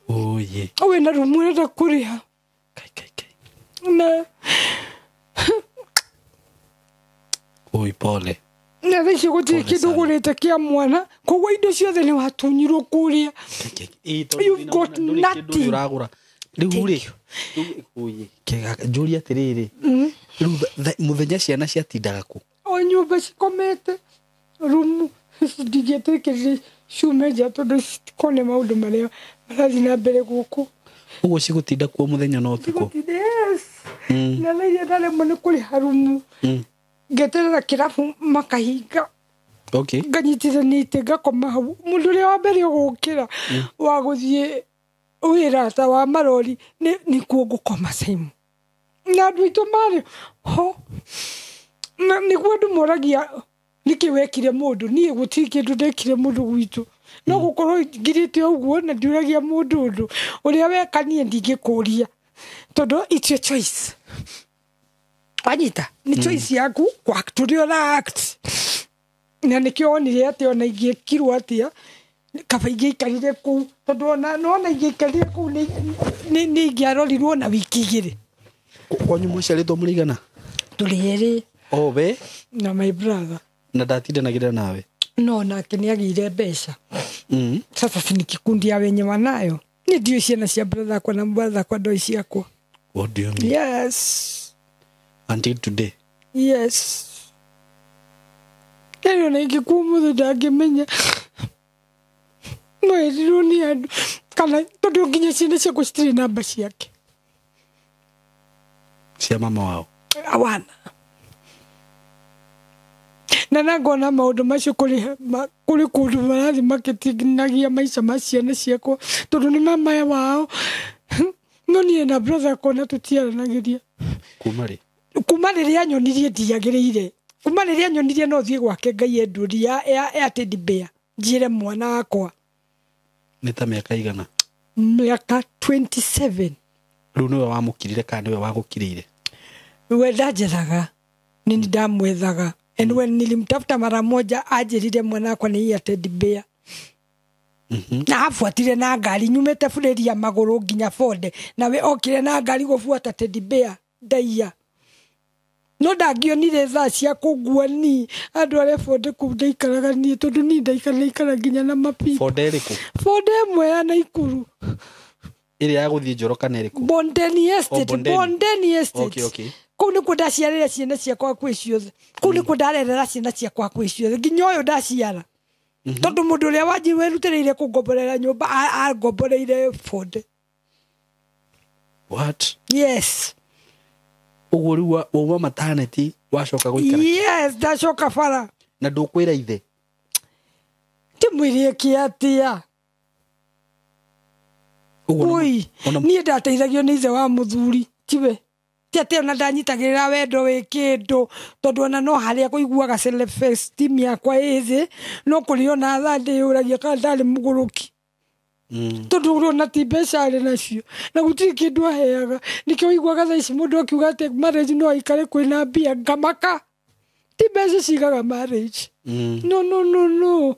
Oye. Wĩna rumu ũrenda kũrĩha. Kai kai kai. Na Oi pole. Na thaa ici gũtirĩ kĩndũ ũgũrĩte kĩa mwana koguo indo ciothe nĩ watunyirwo kũrĩa. You've got nothing. Ũragũra. Rĩu rĩ njũrie atĩrĩrĩ, rĩu mũthenya ciana ciatindaga kũ? O nyũmba cikomete rumu ndingĩetĩkĩrire ciume nja tondũ citikone maũndũ marĩa marathiĩ na mbere gũkũ. Ũguo cigũtinda kuo mũthenya na ũtukũ? Yes. Na thaa iria ndaremwo nĩ kũrĩha rumu ngeterera kĩrabu makahinga. Okay. Nganyitithania itĩ ngakoma hau. Mũndũ ũrĩa wa mbere ũgũkĩra wa gũthiĩ wĩra ta wa marori nĩkuo ngũkoma Simon. Na andũ aitũ marĩ ho. Na nĩguo andũ moragia nĩkĩ wekire mũndũ. Niĩ gũtirĩ kĩndũ ndekire mũndũ gwitũ. No gũkorwo ngirĩte ũguo na ndiũragia mũndũ ũndũ. Ũrĩa weka niĩ ndingĩkũria. Tondũ it's your choice. Wanyita nĩ choice yaku kwact ũrĩa ũra act. Na nĩkĩo onire atĩ ona ingĩekirwo atĩa kaba ingĩaikarire kũu tondũ ona nona ingĩaikarire kũu nĩ ingĩarorirwo na wiki igĩrĩ. Kwanyu mũciarĩtwo mũrĩ igana? Tũrĩ erĩ. Oh, we? Na my brother. Na ndatindanagĩra nawe? No, nake nĩagĩire mbeca. Sasa si ni kikundi ya wenye wanayo. Niĩ ndiũĩ ciana cia brother akwa na brother akwa ndoĩ ciakwa. What do you mean? Yes. Until today? Yes. Yaani ona ingĩkua ũmũthĩ ndangĩmenya. No erirwo nĩ andũ kana tondũ nginya ciana ciakwa citirĩ namba ciake. Cia mama wao? Awana. Na nangona maũndũ macio kũrĩ kũndũ marathiĩ makĩtinagia maica ma ciana ciakwa tondũ nĩ mama wao. No niĩ na brother akwa na tũtiaranagĩria. Kuma rĩ? Kuma rĩrĩa nyonirie ndiagĩrĩire. Kuma rĩrĩa nyonirie no thiĩ gwake Ngai endurie ya teddy bear njĩre mwana wakwa. Nĩ ta mĩaka igana? Mĩaka 27. Rĩu nĩwe wamũkirire kana nĩwe wagũkirĩire? We ndanjethaga. Nĩ ndamwethaga. And when nilimtafuta mara moja anjĩrire mwana wakwa nĩ ya teddy bear. Na abuatire na ngari nyumĩte burĩri ya magũrũ nginya Bonde nawe okire na ngari gũbuata teddy bear ndaiya. No ndangĩonire thaa cia kũngua ni andũ arĩa Bonde kũu ndaikaraga niĩ tondũ niĩ ndaikara nginya na mapipa. Bonde ĩrĩkũ? Bonde ĩmwe ya Naikuru. Ĩrĩa ya gũthiĩ Njoro kana ĩrĩkũ? Bondeni Estate. Oh, Bondeni. Bondeni Estate. Okay, okay. Kũu nĩkuo ndaciarĩre ciana ciakwa hakuhĩ ciothe. Kũu nĩkuo ndarerera ciana ciakwa hakuhĩ ciothe nginya ũyũ ndaciara. Tondũ mũndũ ũrĩa wanji wĩrutĩrĩire kũngomborera nyũmba angomboreire Bonde. What? Yes. Ũguo rĩu wauma maternity wacoka gũikara? Yes, ndacoka bara. Na ndũkwĩra ithe? Ndĩmwĩrie kĩ atĩa? Oi, niĩ ndateithagio nĩ ithe wa mũthuri tiwe. Ti atĩ ona ndanyitagĩrĩra wendo wĩ kĩndũ, tondũ ona no harĩa kũiguaga self esteem yakwa ĩ thĩ, no kũrĩ ona thaa ndĩyũragia kana ndarĩ mũgũrũki. Tondũ ũrona ti mbeca arĩ nacio na gũtirĩ kĩndũ aheaga. Nĩkĩo ũiguaga thaa ici mũndũ akiuga atĩ marriage no aikare kwĩna mbia, ngamaka. Ti mbeca cigaga marriage. No, no, no, no.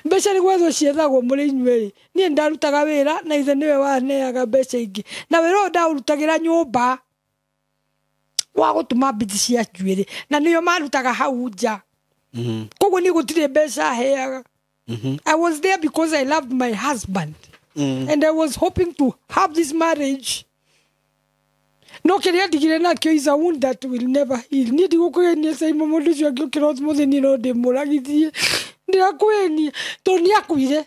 Mbeca nĩ gwethwo ciethagwo mũrĩ inyuerĩ. Niĩ ndarutaga wĩra na ithe nĩwe waneaga mbeca ingĩ. Na wĩra ũyũ ndaũrutagĩra nyũmba wa gũtuma mbiti cia njuĩrĩ, na nĩyo marutaga hau nja. Koguo niĩ gũtirĩ mbeca heaga. I was there because I loved my husband. And I was hoping to have this marriage. No kĩrĩa ndigire nakĩo is a wound that will never heal. Niĩ ndigũkũgenia Saimo, mũndũ ũcio angĩũkĩra ũmũthĩ niĩ no ndĩmũragithie. Ndĩrakũgenia tondũ nĩakuire.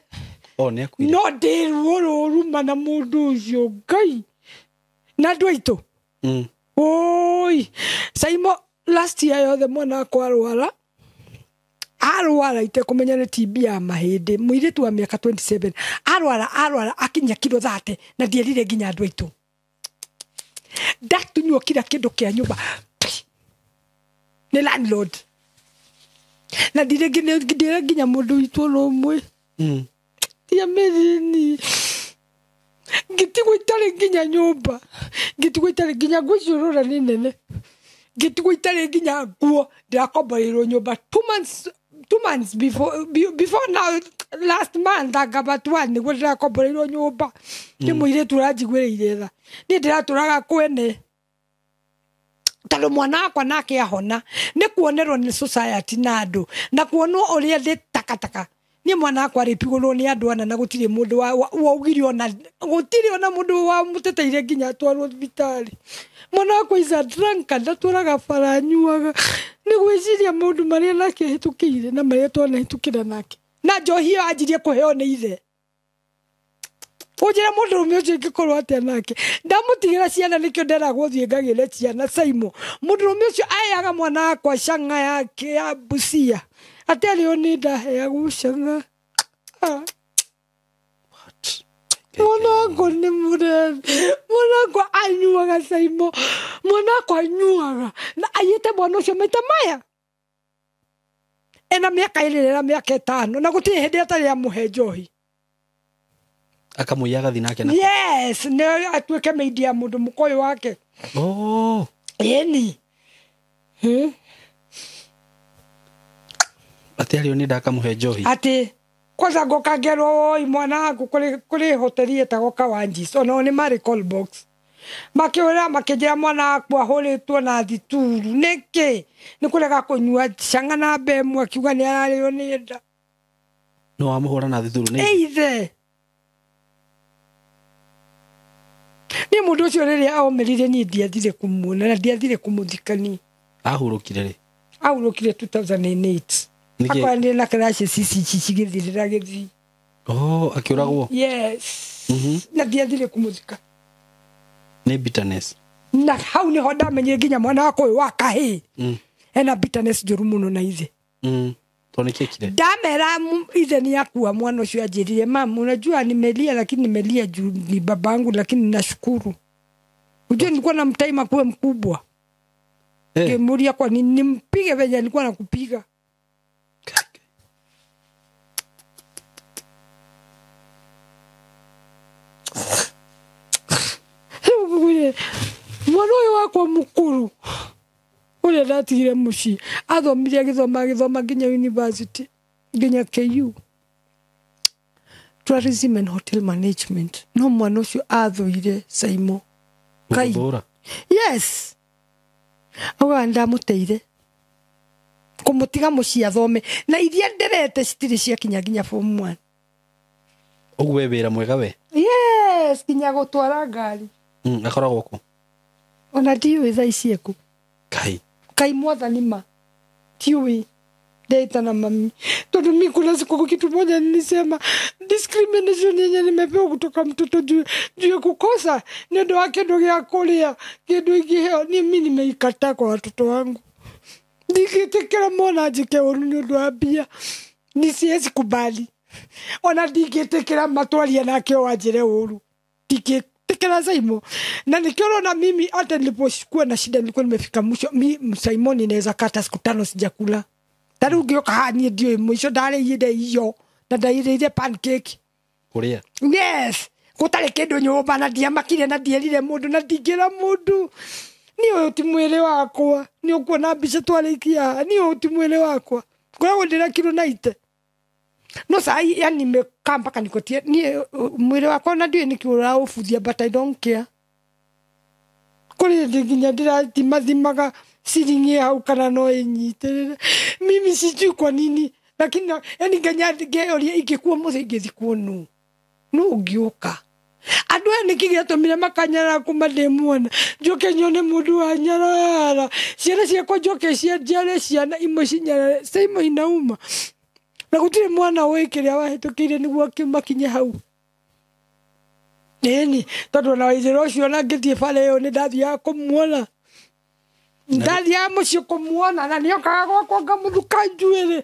Oh, nĩakuire. No ndĩ ruo rũruma na mũndũ ũcio Ngai. Na andũ aitũ. Oi, Saimo last year yothe mwana wakwa arwara. Arwara itekũmenya nĩ TB ya mahĩndĩ. Mũirĩtu wa mĩaka 27 arwara akinya kiro 30 na ndierire nginya andũ aitũ. Ndatunywo kila kĩndũ kĩa nyũmba nĩ landlord. Na ndire nginya mũndũ witũ ona ũmwe. Ndiamĩrini. Ngĩtigwo itarĩ nginya nyũmba. Ngĩtigwo itarĩ nginya nguo icio ũrora nĩ nene. Ngĩtigwo itarĩ nginya nguo. Ndĩrakomboreirwo nyũmba 2 months, 2 months before now last month angaba nĩguo ndĩrakomboreirwo nyũmba. Nĩ mũirĩtu ũranjiguĩrĩire tha. Niĩ ndĩratũraga kwene. Tondũ mwana wakwa nake ahona nĩ kuonerwo nĩ society na andũ na kuonwo ũrĩa ndĩ takataka. Niĩ mwana wakwa arĩpigũrwo nĩ andũ ana na gũtirĩ mũndũ waugire ona gũtirĩ ona mũndũ wamũteteire nginya atwarwo thibitarĩ. Mwana wakwa is a drunkard, ndatũraga bara anyuaga. Nĩ gwĩciria maũndũ marĩa nake ahĩtũkĩire na marĩa twanahĩtũkĩra nake. Na njohi ĩyo anjirie kũheo nĩ ithe. Ũnjĩre mũndũrũme ũcio ingĩkorwo atĩa nake. Ndamũtigĩra ciana nĩkĩo nderagwo thiĩ ngagĩre ciana Saimo. Mũndũrũme ũcio aheaga mwana wakwa cang'a yake ya Busia. Atĩ arĩo nĩ ndaheagwo cang'a. Mwana wakwa nĩ mũrebi. Mwana wakwa anyuaga Saimo. Mwana wakwa anyuaga. Na aiyĩte mwana ũcio maita maya. Ena mĩaka ĩrĩ na mĩaka 5 na gũtirĩ hĩndĩ atarĩ amũhe njohi. Akamũiya agathiĩ nake na. Yes, nĩ atuĩke maid ya mũndũ mũkũyũ wake. Oh. Ĩni. Atĩ arĩo nĩ ndakamũhe njohi. Atĩ kwanza ngoka ngerwo oi mwana waku kũrĩ hoteli ĩtagwo Kawanjis, ona nĩ marĩ call box. Makĩũra makĩnjĩra mwana wakwa ahũrĩtwo na thituru nĩkĩ? Nĩ kũrega kũnyua cang'a na mbemwe akiuga nĩ ararĩo nĩ nda. No wamũhũra na thituru nĩ? Ithe. Niĩ mũndũ ũcio rĩrĩa aomĩrire niĩ ndiathire kũmuona na ndiathire kũmũthikania. Ahurũkire rĩ? Ahurũkire 2008. Akoranire na crashes ici cigĩthirĩra gĩthii. Oh, akĩũragwo? Yes. Na ndiathire kũmũthika. Nĩ bitterness. Na hau nĩho ndamenyire nginya mwana wakwa ũyũ wa kahĩĩ. Ena bitterness njũru mũno na ithe. Tondũ nĩkĩ ekire? Ndamera ithe nĩ akua mwana ũcio anjĩrire, mam, unajua nimelia lakini nimelia juu ni babangu lakini nashukuru. Unajua nilikuwa namtaima kuwe mkubwa. Ngemuria kwa nini nimpige venye alikuwa nakupiga. Mwana ũyũ wakwa mũkũrũ ũrĩa ndatigire mũciĩ athomire agĩthoma nginya university nginya KU tourism and hotel management. No mwana ũcio athũire Saimo. Yes. Auga ndamũteire kũmũtiga mũciĩ athome na iria nderete citirĩ ciakinya nginya form 1. Ũguo wĩ wĩra mwega we? Yes. Yes, nginya gũtwara ngari. Akoragwo kũ? Ona ndiũĩ thaa ici ekũ. Kai. Kai mwathani ma. Tiũĩ. Ndeta na mami. Tondu mi kuna siku kitu moja nilisema discrimination yenye nimepewa kutoka mtoto juu ya kukosa ni ndo wa kindu gĩa kũrĩa kindu ingĩheo ni mi nimeikataa kwa watoto wangu. Ndingĩtĩkĩra mwana anjĩke ũru nĩ ũndũ wa mbia. Ni siwezi kubali. Ona ndingĩtĩkĩra matwaria nake o anjĩre ũru. Ndingĩtĩkĩra Saimo. Na nikĩo ũrona mimi hata nilipokuwa na shida nilikuwa nimefika mwisho. Mi Simon inaweza kata siku 5 sijakula. Ta rĩu ngĩũka haha niĩ ndiũĩ mũico ndarĩire irio na ndairĩire pancake. Kũrĩa? Yes. Gũtarĩ kĩndũ nyũmba na ndiamakire na ndierire mũndũ na ndingĩra mũndũ. Niĩ ũyũ ti mwĩrĩ wakwa. Nĩ ũkuona mbica twarĩkia haha. Niĩ ũyũ ti mwĩrĩ wakwa. Ngoragwo ndĩna kiro 90. No sahi yani nimekaa mpaka nikotie. Niĩ mwĩrĩ wakwa na ndiũĩ nĩkĩ ũraũbuthia but I don't care. Kũrĩ hĩndĩ nginya ndĩrathimathimaga ciringi hau kana no ĩnyitĩrĩre. Mimi sijui kwa nini lakini yani nginya ngeoria ingĩkua mũthĩ ingĩthikwo nũ. Nũ ũngĩũka. Andũ aya nĩkĩ gĩatũmire makanyarara kuma ndĩ mwana. Njoke nyone mũndũ wanyarara. Ciana ciakwa njoke cianjiare ciana imwe cinyarare. Saimo inauma. Na gũtirĩ mwana ũĩ kĩrĩa wahĩtũkĩire nĩguo makinye hau. Ĩni tondũ ona waithĩra ũcio ona ngĩthiĩ bara ĩyo nĩ ndathiaga kũmuona. Ndathiaga mũciĩ kũmuona na nĩokaga gwakwa ngamũthuka njuĩrĩ.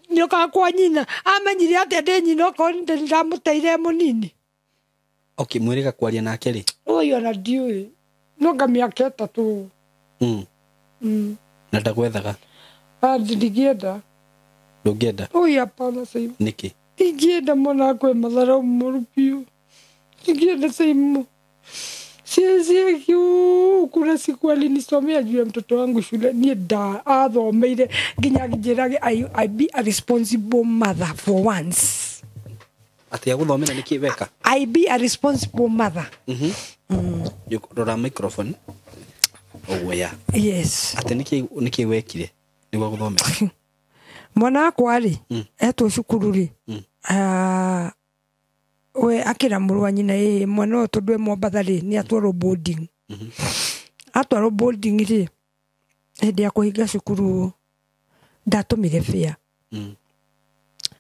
Nĩokaga kwa nyina. Amenyire atĩa ndĩ nyina okorwo nĩ ndamũteire mũnini. Okay, mwĩrĩga kwaria nake rĩ? Ũyũ ona ndiũĩ. No nga mĩaka 3. Na ndagwethaga? Ndingĩenda. Ndũngĩenda? Ũyũ hapana Saimo. Nĩkĩ? Ndingĩenda mwana wakwa e matharau moru biũ. Ndingĩenda Saimo. Kuna siku alinisomea juu ya mtoto wangu shule. Niĩ nda athomeire nginya ngĩnjĩra I be a responsible mother for once. Atĩ agũthomera nĩkĩ weka? I be a responsible mother. Rora microphone. Ũguo ya. Yes. Atĩ nĩkĩ wekire nĩguo agũthomera? Mwana wakwa rĩ, etwo cukuru rĩ, we akĩra mũrũ wa nyina ĩ mwana ũyũ tondũ e Mombatha rĩ nĩ atwarwo boarding. Atwarwo boarding rĩ, hĩndĩ ya kũhinga cukuru ndatũmire fare.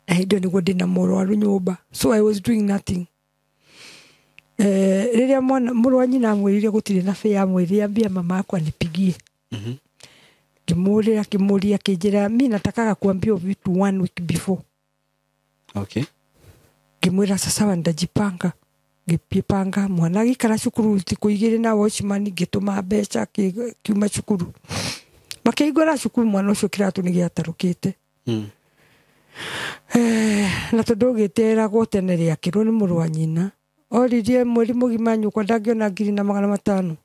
Na hĩndĩ ĩyo nĩguo ndĩna mũrwaru nyũmba. So I was doing nothing. Rĩrĩa mwana mũrũ wa nyina amwĩrire gũtirĩ na fare amwĩrire ambia mama akwa nipigie. Ngĩmũrĩra akĩmũria akĩnjĩra mi natakaga kuambia vitu 1 week before. Okay. Ngĩmwĩra sasa ndajipanga. Ngĩpanga mwana agĩikara cukuru thikũ 2 na watchman ngĩtũma mbeca kiuma cukuru. Makĩhingũra cukuru mwana ũcio kĩratũ nĩ gĩatarũkĩte. Na tondũ ũgĩteragwo tene rĩakĩrwo nĩ mũrũ wa nyina. Oririe mweri mũgima nyũkwa ndangĩona 1,500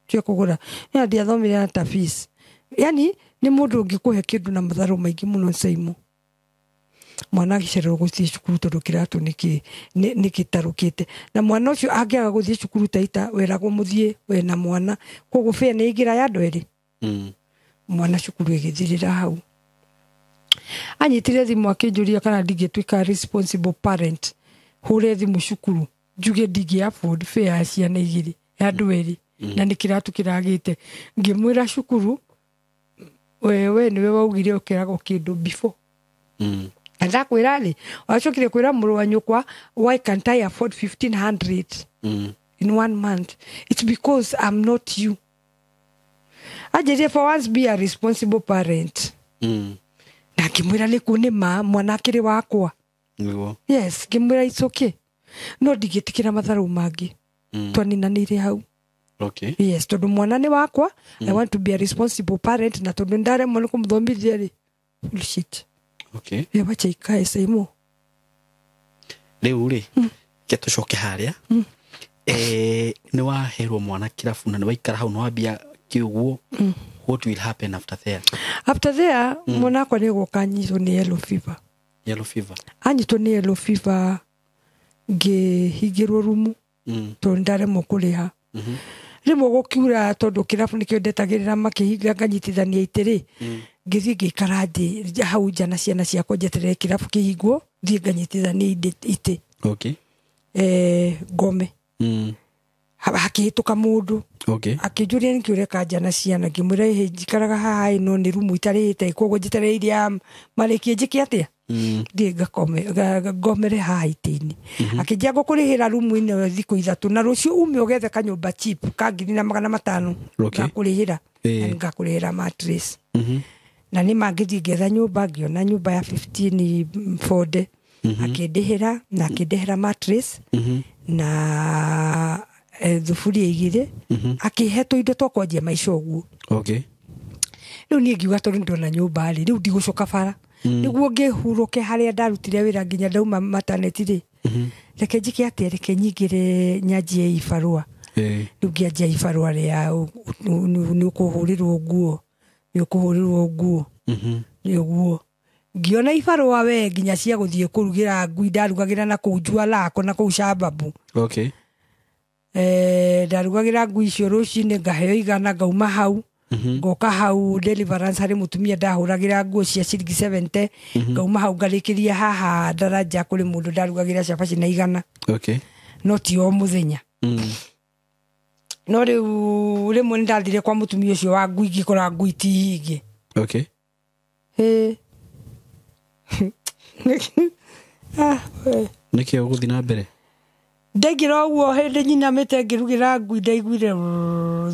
cia kũgũra. Na ndiathomire hata fees. Yani nĩ mũndũ ũngĩkũhe kĩndũ na matharũ maingĩ mũno Saimo. Mwana agĩcererwo gũthiĩ cukuru tondũ kĩratũ nĩ gĩtarũkĩte. Na mwana ũcio angĩaga gũthiĩ cukuru Taita weragwo mũthiĩ we na mwana. Koguo fare nĩ ĩingĩra ya andũ erĩ. Mwana cukuru ĩgĩthirĩra hau. Anyitire thimũ akĩnjũria kana ndingĩtuĩka responsible parent. Hũre thimũ cukuru njuge ndingĩ afford fare ya ciana 2 ya andũ erĩ. Na nĩ kĩratũ kĩragĩte. Ngĩmwĩra cukuru wewe nĩwe waugire ũkeragwo kĩndũ before. Na ndakwĩra rĩ, wacokire kwĩra mũrũ wa nyũkwa why can't I afford 1,500 in 1 month? It's because I'm not you. Anjĩrire for once be a responsible parent. Na ngĩmwĩra nĩkuo nĩ ma mwana akĩrĩ wakwa. Yes, ngĩmwĩra it's okay. No ndingĩtĩkĩra matharau mangĩ. Twaninanĩire hau. Okay. Yes, tondũ mwana nĩ wakwa. I want to be a responsible parent na tondũ ndaremwo nĩ kũmũthomithia rĩ. Bullshit. Okay. Wacha ikae Saimo. Rĩu rĩ, ke tũcoke harĩa. Nĩ waherwo mwana kĩrabu na nĩ waikara hau nĩ wambia kĩũguo. What will happen after there? After there, mwana wakwa nĩ gũka anyitwo nĩ yellow fever. Yellow fever. Anyitwo nĩ yellow fever ngĩhingĩrwo rumu tondũ ndaremwo kũrĩha. Rĩmwe gũkiura tondũ kĩrabu nĩkĩo ndetagĩrĩra makĩhinga nganyitithania itĩ rĩ, ngĩthiĩ ngĩikara thĩ hau nja na ciana ciakwa njeterere kĩrabu kĩhingwo thiĩ nganyitithania itĩ. Okay. Ngome. Hakĩhĩtũka mũndũ. Okay. Akĩnjũria nĩkĩ ũreka nja na ciana, ngĩmwĩra ĩhĩ njikaraga haha ĩ no nĩ rumu itarĩhĩte, koguo njetereire marĩkie njĩke atĩa, thiĩ ngomere haha itĩ-inĩ. Akĩnjia ngũkũrĩhĩra rumu ĩno thikũ 3 na rũciũ ume ũgethe kanyũmba cheap ka 1,500. Okay. Ngakũrĩhĩra na ngakũrĩhĩra mattress. Na nĩ mangĩthiĩ ngetha nyũmba, ngĩona nyũmba ya 15 fonde, akĩndĩhĩra na akĩndĩhĩra mattress na thuburia 2, akĩhe tũindo twa kwanjia maica ũguo. Okay. Rĩu niĩ ngiuga tondũ ndona nyũmba rĩ, rĩu ndigũcoka bara, nĩguo ngĩhurũke harĩa ndarutire wĩra nginya ndauma maternity rĩ, reke njĩke atĩa, reke nyingĩre nyanjie ibarũa. Rĩu ngĩanjia ibarũa rĩa nĩ ũkũhũrĩrwo nguo, nĩ ũkũhũrĩrwo nguo, nĩ ũguo. Ngĩona ibarũa we nginya cia gũthiĩ kũrugĩra ngui, ndarugagĩra na kũu Jualako na kũu Shababu. Okay. Ndarugagĩra ngui icio rũcinĩ ngaheo 100, ngauma hau ngoka hau Deliverance harĩ mũtumia ndahũragĩra nguo cia ciringi 70, ngauma hau ngarĩkĩria haha Daraja kũrĩ mũndũ ndarugagĩra cabaci na 100. Okay. No ti o mũthenya. No rĩu rĩmwe nĩndathire kwa mũtumia ũcio wa ngui, ngĩkora ngui ti hingĩ. Okay. Nĩkĩ ũgũthiĩ na mbere? Ndaingĩra ũguo hĩndĩ nyinamĩte ngĩrugĩra ngui, ndaiguire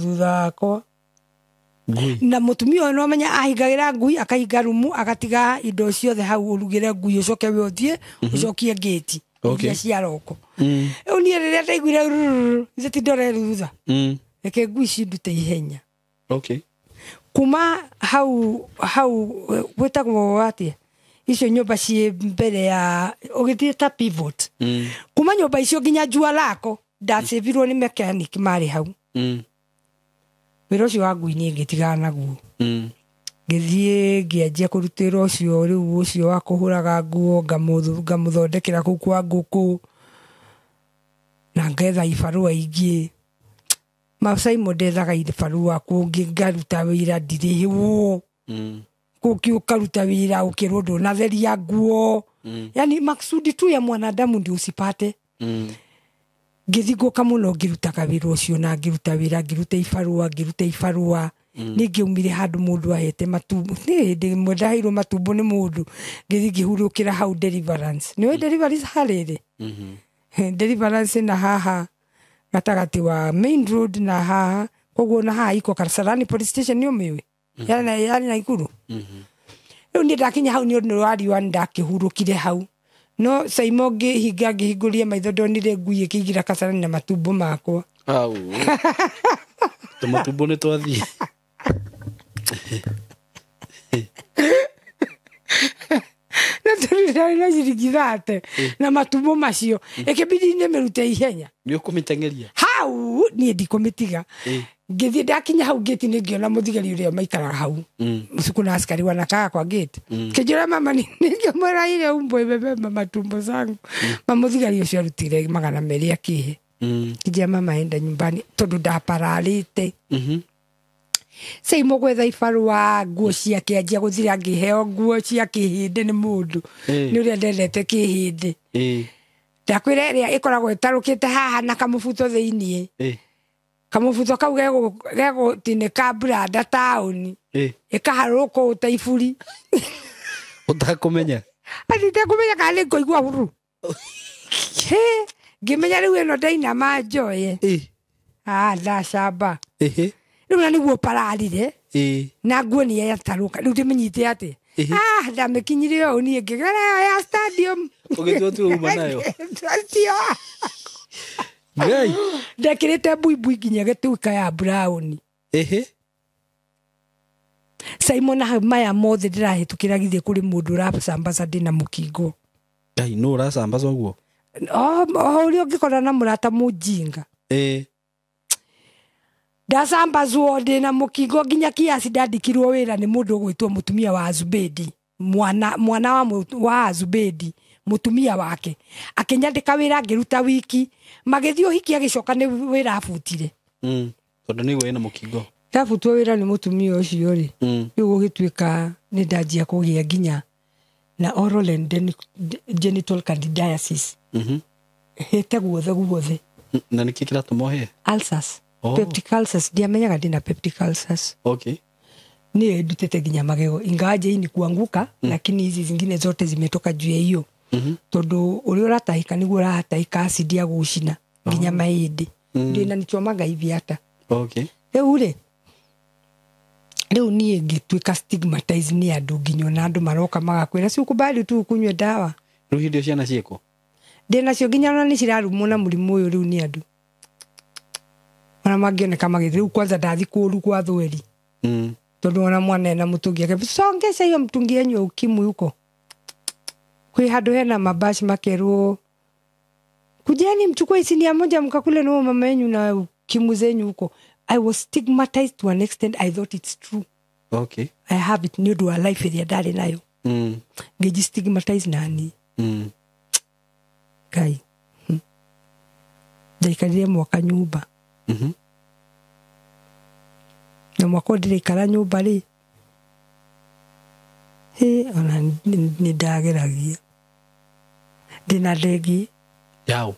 thutha wakwa. Ngui. Na mũtumia ũyũ nĩwamenya ahingagĩra ngui, akahinga rumu, agatiga indo ciothe hau ũrugĩre ngui, ũcoke we ũthiĩ ũcokie ngĩti iria cia roko. Rĩu niĩ rĩrĩa ndaiguire ithe ti ndore thutha, reke ngui cindute ihenya. Okay. Kuma hau gwĩtagwo atĩa icio nyũmba ciĩ mbere ya ũgĩthiĩ ta pivot. Kuma nyũmba icio nginya Jualako ndacĩvirwo nĩ mechanic marĩ hau. Wĩra ũcio wa ngui niĩ ngĩtigana naguo. Ngĩthiĩ ngĩanjia kũrutĩra ũcio rĩu ũcio wa kũhũraga nguo, ngamũthondekera kũu kwa ngũkũ na ngetha ibarũa ingĩ. Macaimo ndethaga ibarũa kũngĩ ngaruta wĩra ndirĩhwo. Kũngĩ ũkaruta wĩra ũkĩrwo ndũnatheria nguo. Yani maksudi tu ya mwanadamu ndio usipate. Ngĩthiĩ ngũka mũno ngĩrutaga wĩra ũcio na ngĩruta wĩra, ngĩruta ibarũa, ngĩruta ibarũa. Nĩ ngĩumire handũ mũndũ ahete matumbo. Nĩ hĩndĩ ĩmwe ndaheirwo matumbo nĩ mũndũ, ngĩthiĩ ngĩhurũkĩra hau Deliverance. Nĩũĩ Deliverance harĩ rĩ? Deliverance na haha gatagatĩ wa main road na haha, koguo na haha iko Kasarani police station, nĩ ũmĩũĩ? Yarĩ Naikuru. Rĩu niĩ ndakinya hau nĩ ũndũ wa riũa nĩndakĩhurũkire hau. No Saimo ngĩhinga ngĩhingũria maitho ndonire ngui ĩkĩingĩra Kasarani na matumbo makwa. Au. Tũmatumbo nĩ twathiĩ. Na tondũ ndarĩ na ciringi 30 na matumbo macio, ĩkĩbidi nĩmĩrute ihenya. Nĩ ũkũmĩteng'eria? Hau niĩ ndikũmĩtiga. Ngĩthiĩ ndakinya hau ngĩti-inĩ ngĩona mũthigari ũrĩa maikaraga hau. Usiku na askari wanakaa kwa gate. Kĩnjĩra mama ningĩmwĩra ile umbo imebeba matumbo zangu. Ma mũthigari ũcio arutire 200 akĩhe. Kĩnjĩra mama enda nyumbani tondũ ndapararĩte. Saimo gwetha ibarũa nguo ciake anjia gũthira, ngĩheo nguo cia kĩhĩndĩ nĩ mũndũ. Nĩ ũrĩa ndendete kĩhĩndĩ. Ndakwĩra ĩrĩa ĩkoragwo ĩtarũkĩte haha na kamũbuto thĩiniĩ. Kamũbuto kau gegũtinĩka branda taũni. Ĩkaharũrũka ũũ ta iburi. Ũtakũmenya? Atĩ itekũmenya kana nĩ ngũigua huru. Ngĩmenya rĩu ĩno ndainama njoye. Ndacamba. Rĩu na nĩguo pararire. Na nguo nĩ yatarũka. Rĩu ndĩmĩnyite atĩa? Ndamĩkinyire ũũ niĩ ngĩgera ya stadium. Ũgĩtua tu uma nayo? Tio. Ngai. Ndekĩrĩte mbuibui nginya ĩgĩtuĩka ya brown. Simon maya mothe ndĩrahĩtũkĩra githĩ kũrĩ mũndũ ũracambaca ndĩna mũkingo. Ngai, nũ ũracambaca ũguo? O ũrĩa ũngĩkora na mũrata mũjinga. Ndacambacwo ndĩna mũkingo nginya kiasi ndandĩkirwo wĩra nĩ mũndũ ũgwĩtwo mũtumia wa Zubedi. Mwana wa Zubedi, mũtumia wake. Akĩnyandĩka wĩra ngĩruta wiki, magĩthiĩ ũhiki agĩcoka nĩ wĩra abutire. Tondũ nĩguo ĩna mũkingo. Ndabutwo wĩra nĩ mũtumia ũcio rĩ, rĩu gũgĩtuĩka nĩ ndanjia kũgĩa nginya na oral and genital candidiasis. Hĩte guothe guothe. Na nĩkĩ kĩratũma ũhĩe? Ulcers. Oh. Peptic ulcers, ndiamenyaga ndĩna peptic ulcers. Okay. Niĩ ndutĩte nginya magego ingawaje hii ni kuanguka, lakini hizi zingine zote zimetoka juu ya hiyo, tondũ ũrĩa ũratahĩka nĩguo ũratahĩka acid ya gũcina nginya mahĩndĩ. Ndio inanichomaga hivi hata. Okay. Rĩu rĩ, rĩu niĩ ngĩtuĩka stigmatized nĩ andũ, nginya ona andũ maroka magakwĩra si ukubali tu ukunywe dawa. Rĩu hĩndĩ ĩyo ciana ciĩkũ? Ndĩ nacio, nginya ona nĩ cirarumwo na mũrimũ ũyũ rĩu nĩ andũ ona mangĩoneka magĩthiĩ. Rĩu kwanza ndathi kũũru kwa thweri, tondũ ona mwana ena mũtũngi ake, songesha hiyo mtungi yenyu ya ukimwi huko. Kwĩ handũ hena mabashi makerwo kujeni mchukue sinia moja mkakule na huyo mama yenyu na ukimwi zenyu huko. I was stigmatized to an extent I thought it's true. Okay. I have it nĩ ũndũ wa life ĩrĩa ndarĩ nayo. Ngĩji stigmatize nani. Ngai. Ndaikarire mwaka nyũmba. Na mwaka ũyũ ndĩraikara nyũmba rĩ, hĩ, ona nĩ ndageragia ndĩna ndegi. Yao.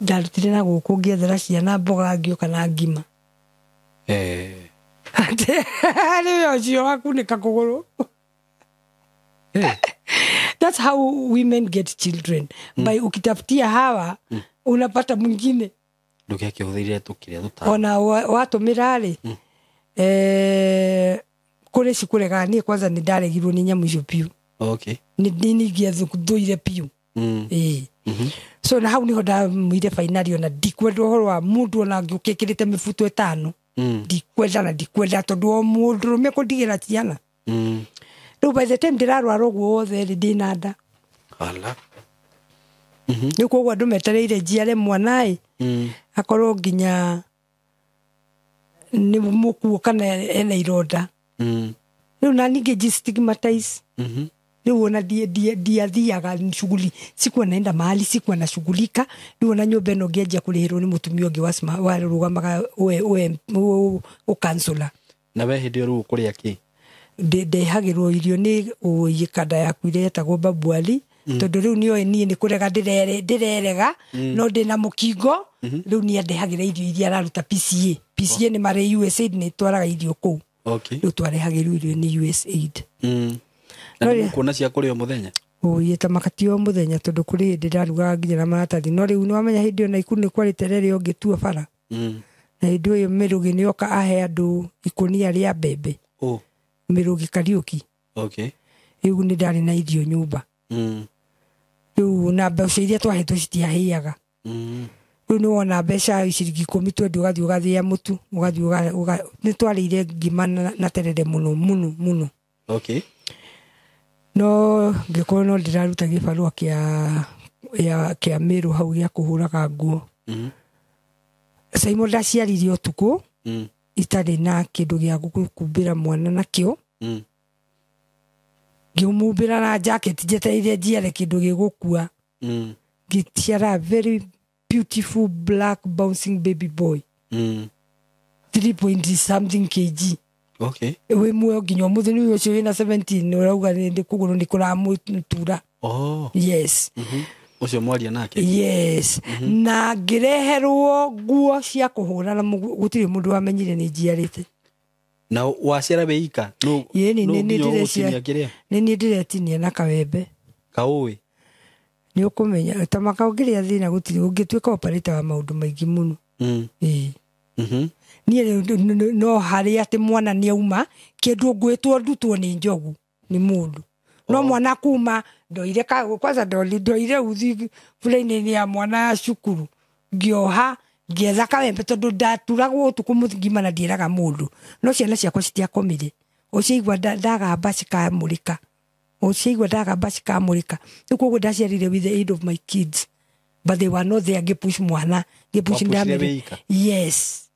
Ndarutire na gũkũ ngĩethera ciana mboga, ngĩũka na ngima. Atĩ rĩu ũcio wakunĩka kũgũrũ. That's how women get children, by ukitafutia hawa unapata mwingine. Ndũgekĩhũthĩrire tũkĩrĩa tũtano. Ona watũmĩra rĩ, kũrĩ cikũregaga. Niĩ kwanza nĩ ndaregirwo nĩ nyamũ icio biũ. Okay. Nĩ ningĩathũire biũ. Ĩĩ. So na hau niho ndamwire finally ona ndikwenda ũhoro wa mũndũ ona angĩũkĩkĩrĩte mĩbuto 5. Ndikwenda na ndikwenda, tondũ o mũndũrũme kũndigĩra ciana. Rĩu by the time ndĩrarwara ũguo wothe rĩ, ndĩna nda. Ala. Rĩu koguo andũ metereire njiare mwana ĩ, akorwo nginya nĩ mũkuo kana ena ironda. Rĩu na ningĩ nji stigmatize. Rĩu ona ndiathiaga shughuli, sikuwa naenda mahali, sikuwa nashughulika. Rĩu ona nyũmba ĩno ngĩanjia kũrĩhĩrwo nĩ mũtumia ũngĩ warũgamaga ũkansũla. Na we hĩndĩ ĩyo rĩu ũkũrĩa kĩ? Ndehagĩrwo irio nĩ ũyĩ kanda yaku ĩrĩa yetagwo babuali, tondũ rĩu nĩoĩ niĩ nĩ kũrega ndĩrerega, no ndĩna mũkingo. Rĩu niĩ andehagĩra irio iria araruta PCA. PCA nĩ marĩ USAID, nĩ twaraga irio kũu. Okay. Rĩu twarehagĩrwo irio nĩ USAID. Na No nĩ rĩ- mũkuona cia kũrĩa o mũthenya? Ũyĩ ta makati o mũthenya, tondũ kũrĩ hĩndĩ ndarugaga nginya na maratathi. No rĩu nĩwamenya hĩndĩ ĩyo Naikuru nĩ kwarĩte rĩrĩa ũngĩtua bara. Na hĩndĩ ĩyo Mĩrũgĩ nĩoka ahe andũ ikũnia rĩa mbembe. Oh. Mĩrũgĩ Kariũki. Okay. Rĩu nĩ ndarĩ na irio nyũmba. Rĩu na mbeca iria twahetwo citiahĩaga. Rĩu nĩ wona mbeca ciringi 10 twendia, ũgathiĩ ũgathĩa mũtu, ũgathiĩ nĩ twarĩire ngima na terere mũno mũno mũno. Okay. No ngĩkorwo no ndĩraruta gĩbarũa kĩa Mĩrũ hau gĩa kũhũraga nguo. Simon ndaciarire ũtukũ, itarĩ na kĩndũ gĩa gũkumbĩra mwana nakĩo. Ngĩmumbĩra na jacket njetereire njiare kĩndũ gĩgũkua. Ngĩciara very beautiful black bouncing baby boy. 3 point something kg. Okay. Wĩ muoyo nginya ũmũthĩ nĩ ũcio wĩna 17, ũrauga nĩ kũgũrũ nĩ kũramũtura. Oh. Yes. Ũcio mwaria nake? Yes. Na ngĩreherwo nguo cia kũhũra na gũtirĩ mũndũ wamenyire nĩ njiarĩte. Na waciara wĩ ika? Ĩĩ, Nũ nginya ũgũtinia kĩrĩa? Nĩ niĩ ndĩretinia na kawembe. Kaũĩ? Nĩ ũkũmenya ta maka ũngĩrĩa thĩna gũtirĩ ũngĩtuĩka operator wa maũndũ maingĩ mũno. Ĩĩ. Niĩ rĩu no harĩ atĩ mwana nĩ auma kĩndũ ngwĩtwo ndutwo nĩ njogu nĩ mũndũ. No mwana kuma ndoire kwanza ndoire uthi bura-inĩ ya mwana ya cukuru, ngĩoha ngĩetha kawembe tondũ ndaturagwo ũtukũ mũgima na ndiĩraga mũndũ. No ciana ciakwa citiakomire. Ũciaigua ndagamba cikamũrĩka. Ũciaigua ndagamba cikamũrĩka. Rĩu koguo ndaciarire with the aid of my kids. But they were not there, ngĩpush mwana, ngĩpush Wapushire ndamĩre. wĩ ika? Yes.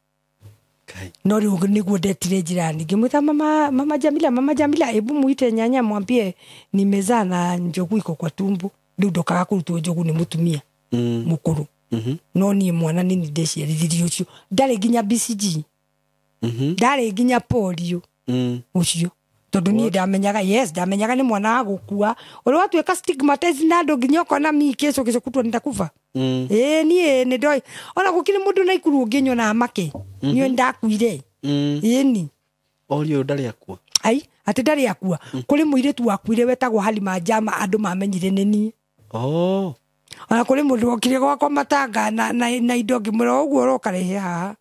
Kai. No rĩu nĩguo ndetire jirani, ngĩmwĩta mama, mama Jamila, mama Jamila, ebu muite nyanya mwambie nimezaa na njogu iko kwa tumbo. Rĩu ndokaga kũrutwo njogu nĩ mũtumia mũkũrũ. No niĩ mwana nĩ niĩ ndeciarithirie ũcio. Ndarĩ nginya BCG. Ndarĩ nginya polio. Ũcio. Tondũ niĩ ndamenyaga, yes, ndamenyaga nĩ mwana wa gũkua. Ũrĩa watuĩka stigmatized na andũ nginya ũkona mi kesho kesho kutwa nitakufa. Ĩĩ niĩ nĩ ndoĩ ona gũkĩrĩ mũndũ Naikuru ũngĩnyona make niĩ ndakuire. Ĩni Orio ndarĩ akua. Ai atĩ ndarĩ akua. Kũrĩ mũirĩtu wakuire wetagwo Halima Jama andũ mamenyire nĩ niĩ. Oh. Ona kũrĩ mũndũ wokire gwakwa matanga na indo ngĩmwĩra ũguo ũroka rehe haha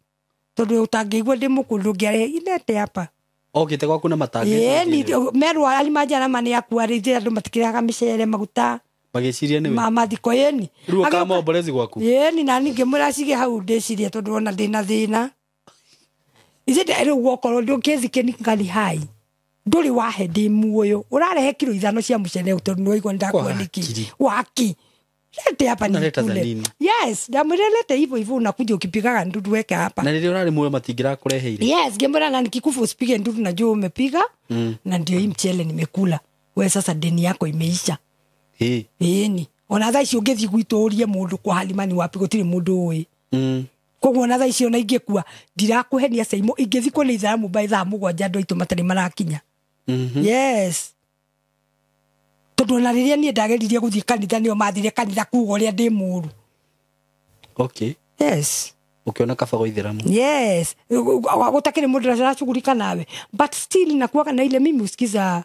tondũ ũtangĩigua ndĩ mũkũrũ ndũngĩarehe ilete hapa. Okĩte gwaku na matanga. Ĩni merwo Halima Jama nĩ akua rĩ andũ matikĩrehaga mĩcere maguta. Magĩciria nĩwe. Mathiko ĩni. Rĩu ũkamomborezi gwaku. Ĩni na niĩ ngĩmwĩra cige hau ndĩcirie tondũ ona ndĩna thĩna. Ithe rĩu wokorwo ndũngĩthike ngali hai. Ndũrĩ wahe ndĩ muoyo. Ũrarehe kiro 5 cia mũcere tondũ nĩwaigua nĩndakua nĩkĩ. Waki. Lete hapa nikule. Yes, ndamwĩra lete hivyo hivyo unakuja ukipigaga ndudu weke hapa. Na rĩrĩa ũrarĩ muoyo matingĩrakũreheire. Yes, ngĩmwĩra na nikikufa usipige ndudu najua umepiga. Na ndio hii mchele nimekula. We sasa deni yako imeisha. Ĩni. Ona thaa ici ũngĩthiĩ gwitũ ũrie mũndũ kwa Halima nĩ wapi gũtirĩ mũndũ ũĩ. Koguo ona thaa ici ona ingĩkua ndirakũhenia Saimo ingĩthikwo nĩ itharamu by thaa 7 andũ aitũ matarĩ marakinya. Yes. Tondũ ona rĩrĩa niĩ ndageririe gũthiĩ kanitha nĩo mathire kanitha kuga ũrĩa ndĩ mũũru. Okay. Yes. Ũkĩona kaba gwa itheramu. Yes. Gũtakĩrĩ mũndũ aracugurika nawe. But still nakuaga na ile mimi usikiza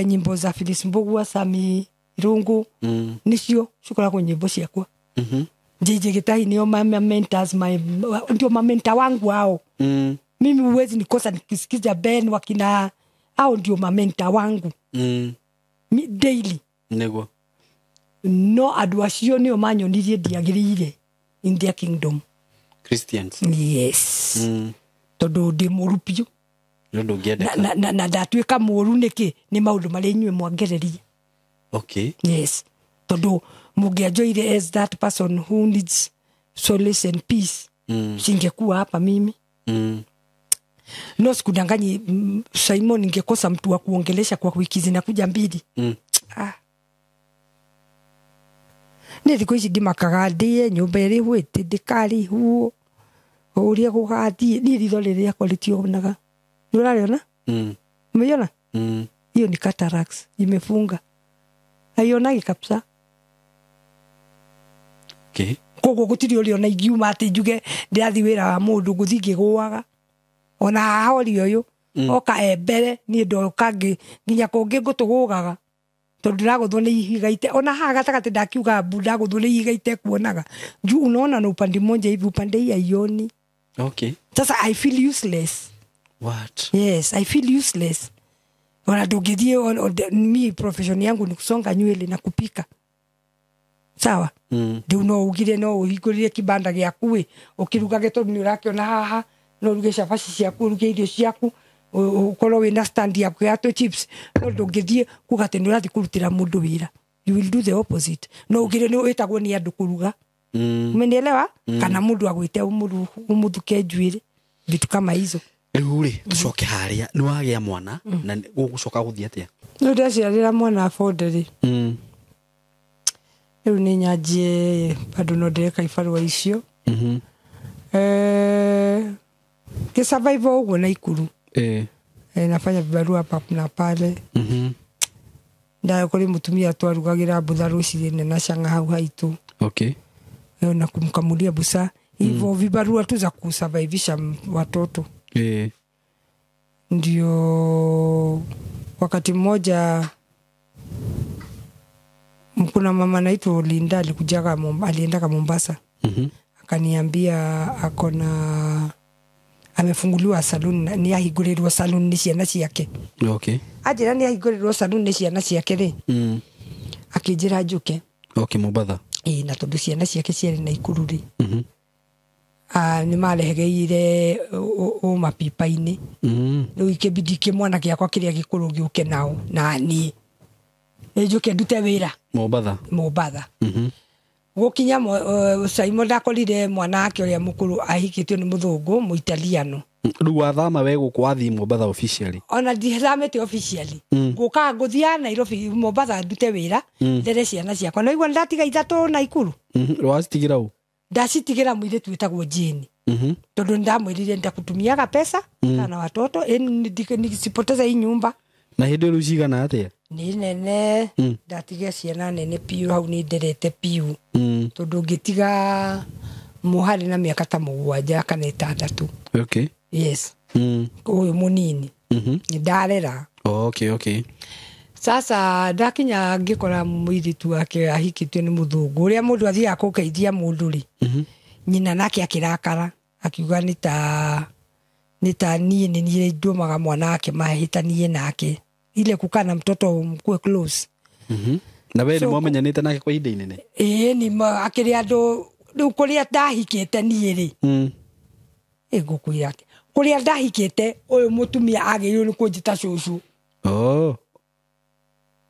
nyimbo za Phyllis Mbugua, Sami Irungu. Nicio cikoragwo nyimbo ciakwa. JJ Gitahi nio my mentors, my ndio mamenta wangu hao. Mimi huwezi nikosa nikisikiza Ben wakina hao ndio mamenta wangu. Mi daily. Nego. No andũ acio nĩo manyonirie ndiagĩrĩire in their kingdom. Christians. Yes. Tondũ ndĩ mũũru biũ. Nĩ ũndũ ũngĩendeka. Na ndatuĩka mũũru nĩkĩ? Nĩ maũndũ marĩa inyuĩ mwangereria. Okay. Yes. Tondũ mũngĩanjoire as that person who needs solace and peace. Singekuwa hapa mimi. No sikudanganyi Simon, ningekosa mtu wa kuongelesha kwa wiki zinakuja 2. Ah. Nĩ thikũ ici ndimakaga ndĩe nyũmba ĩrĩhwĩte ndĩkarĩhwo ũrĩa gũgathiĩ. Niĩ ritho rĩrĩ rĩakwa rĩtionaga. Nĩ ũrarĩona? Umeiona? Hiyo ni cataracts imefunga. Haionagi kabisa. Okay. Koguo gũtirĩ ũrĩa ona ingiuma atĩ njuge ndĩrathiĩ wĩra wa mũndũ ngũthiĩ ngĩgũaga. Ona haha ũrĩ ũyũ oka e mbere niĩ ndoka nginya kũngĩ ngũtũgũgaga tondũ ndĩragũthwo nĩ ihiga ite ona haha gatagatĩ ndakiuga mbu ndagũthwo nĩ ihiga itekuonaga. Juu unaona na upande mmoja hivi upande hii haioni. Okay. Sasa I feel useless. What? Yes, I feel useless. Ona ndũngĩthiĩ mi profession yangu ni kusonga nywele na kupika. Sawa? Rĩu no ugire no ũhingũrire kibanda gĩaku ĩ ũkĩrugage tondũ nĩ ũrakĩona haha no ũruge cabaci ciaku ũruge irio ciaku ũkorwo wĩna stand yaku ya tũ chips no ndũngĩthiĩ kuga atĩ nĩ ũrathiĩ kũrutĩra mũndũ wĩra. You will do the opposite. No ugire nĩ wĩtagwo nĩ andũ kũruga. Umenielewa? Kana mũndũ agwĩte ũmũthuke njuĩrĩ vitu kama hizo. Rĩu rĩ tũcoke harĩa nĩ wagĩa mwana na gũgũcoka gũthiĩ atĩa? Nĩ ndaciarĩra mwana bonde rĩ. Rĩu nĩ nyanjie bado no ndĩreka ibarũa icio. Ngĩsurvive ũguo Naikuru. Nafanya vibarua hapa na pale. Ndayo kũrĩ mũtumia twarugagĩra mbutha rũcinĩ na canga hau haitũ. Okay. Na kumkamulia busa hivyo vibarua tu za kusurvivisha watoto. Ndio wakati mmoja kuna mama anaitwa Linda alikujaga aliendaga Mombasa. Akaniambia akona amefunguliwa salon ni ahingũrĩrwo salon nĩ ciana ciake. Okay. Anjĩra nĩ ahingũrĩrwo salon nĩ ciana ciake rĩ. Akĩnjĩra njũke. Okay, Mombatha. Na tondũ ciana ciake ciarĩ Naikuru rĩ. Nĩ marehegeire mapipa-inĩ. Rĩu ikĩbidi kĩmwana gĩakwa kĩrĩa gĩkũrũ gĩũke nao na niĩ nĩ njũke ndute wĩra Mombatha. Mombatha. Gũkinya Simon ndakorire mwana wake ũrĩa mũkũrũ ahikĩtio nĩ mũthũngũ mũitaliano. Rĩu wathama we gũkũ wathiĩ Mombatha officially? Ona ndithamĩte officially. Ngũkaga ngũthiaga Nairobi Mombatha ndute wĩra ndere ciana ciakwa. Na igua ndatiga 3 Naikuru. Wacitigĩra ũ? Ndacitigĩra mũirĩtu wĩtagwo Jane. Tondũ ndamwĩrire ndakutumiaga pesa kana watoto nisipoteze hii nyumba. Na hĩndĩ ĩyo rĩu cigana atĩa? Nĩ nene. Ndatiga ciana nene piũ, hau nĩ nderete piũ. Tondũ ngĩtiga mũharĩ na mĩaka ta 7 kana 6. Okay. Yes. Ũyũ mũnini. Nĩ ndarera. Okay, okay. Sasa ndakinya ngĩkora mũirĩtu wake ahikĩtio nĩ mũthũngũ ũrĩa mũndũ athiaga kũgeithia mũndũ rĩ. Nyina nake akĩrakara akiuga nĩ ta niĩ nĩ niĩ ndũmaga mwana wake mahĩtanie nake ile kukaa na mtoto mkuwe close. Na we nĩ mwamenyanĩte nake kwa ihinda inene? Ĩĩ, nĩ akĩrĩ andũ rĩu kũrĩa ndahikĩte niĩ rĩ. Ngũkwĩra atĩ kũrĩa ndahikĩte ũyũ mũtumia agĩrĩirwo nĩ kũnjĩta cũcũ. Oh.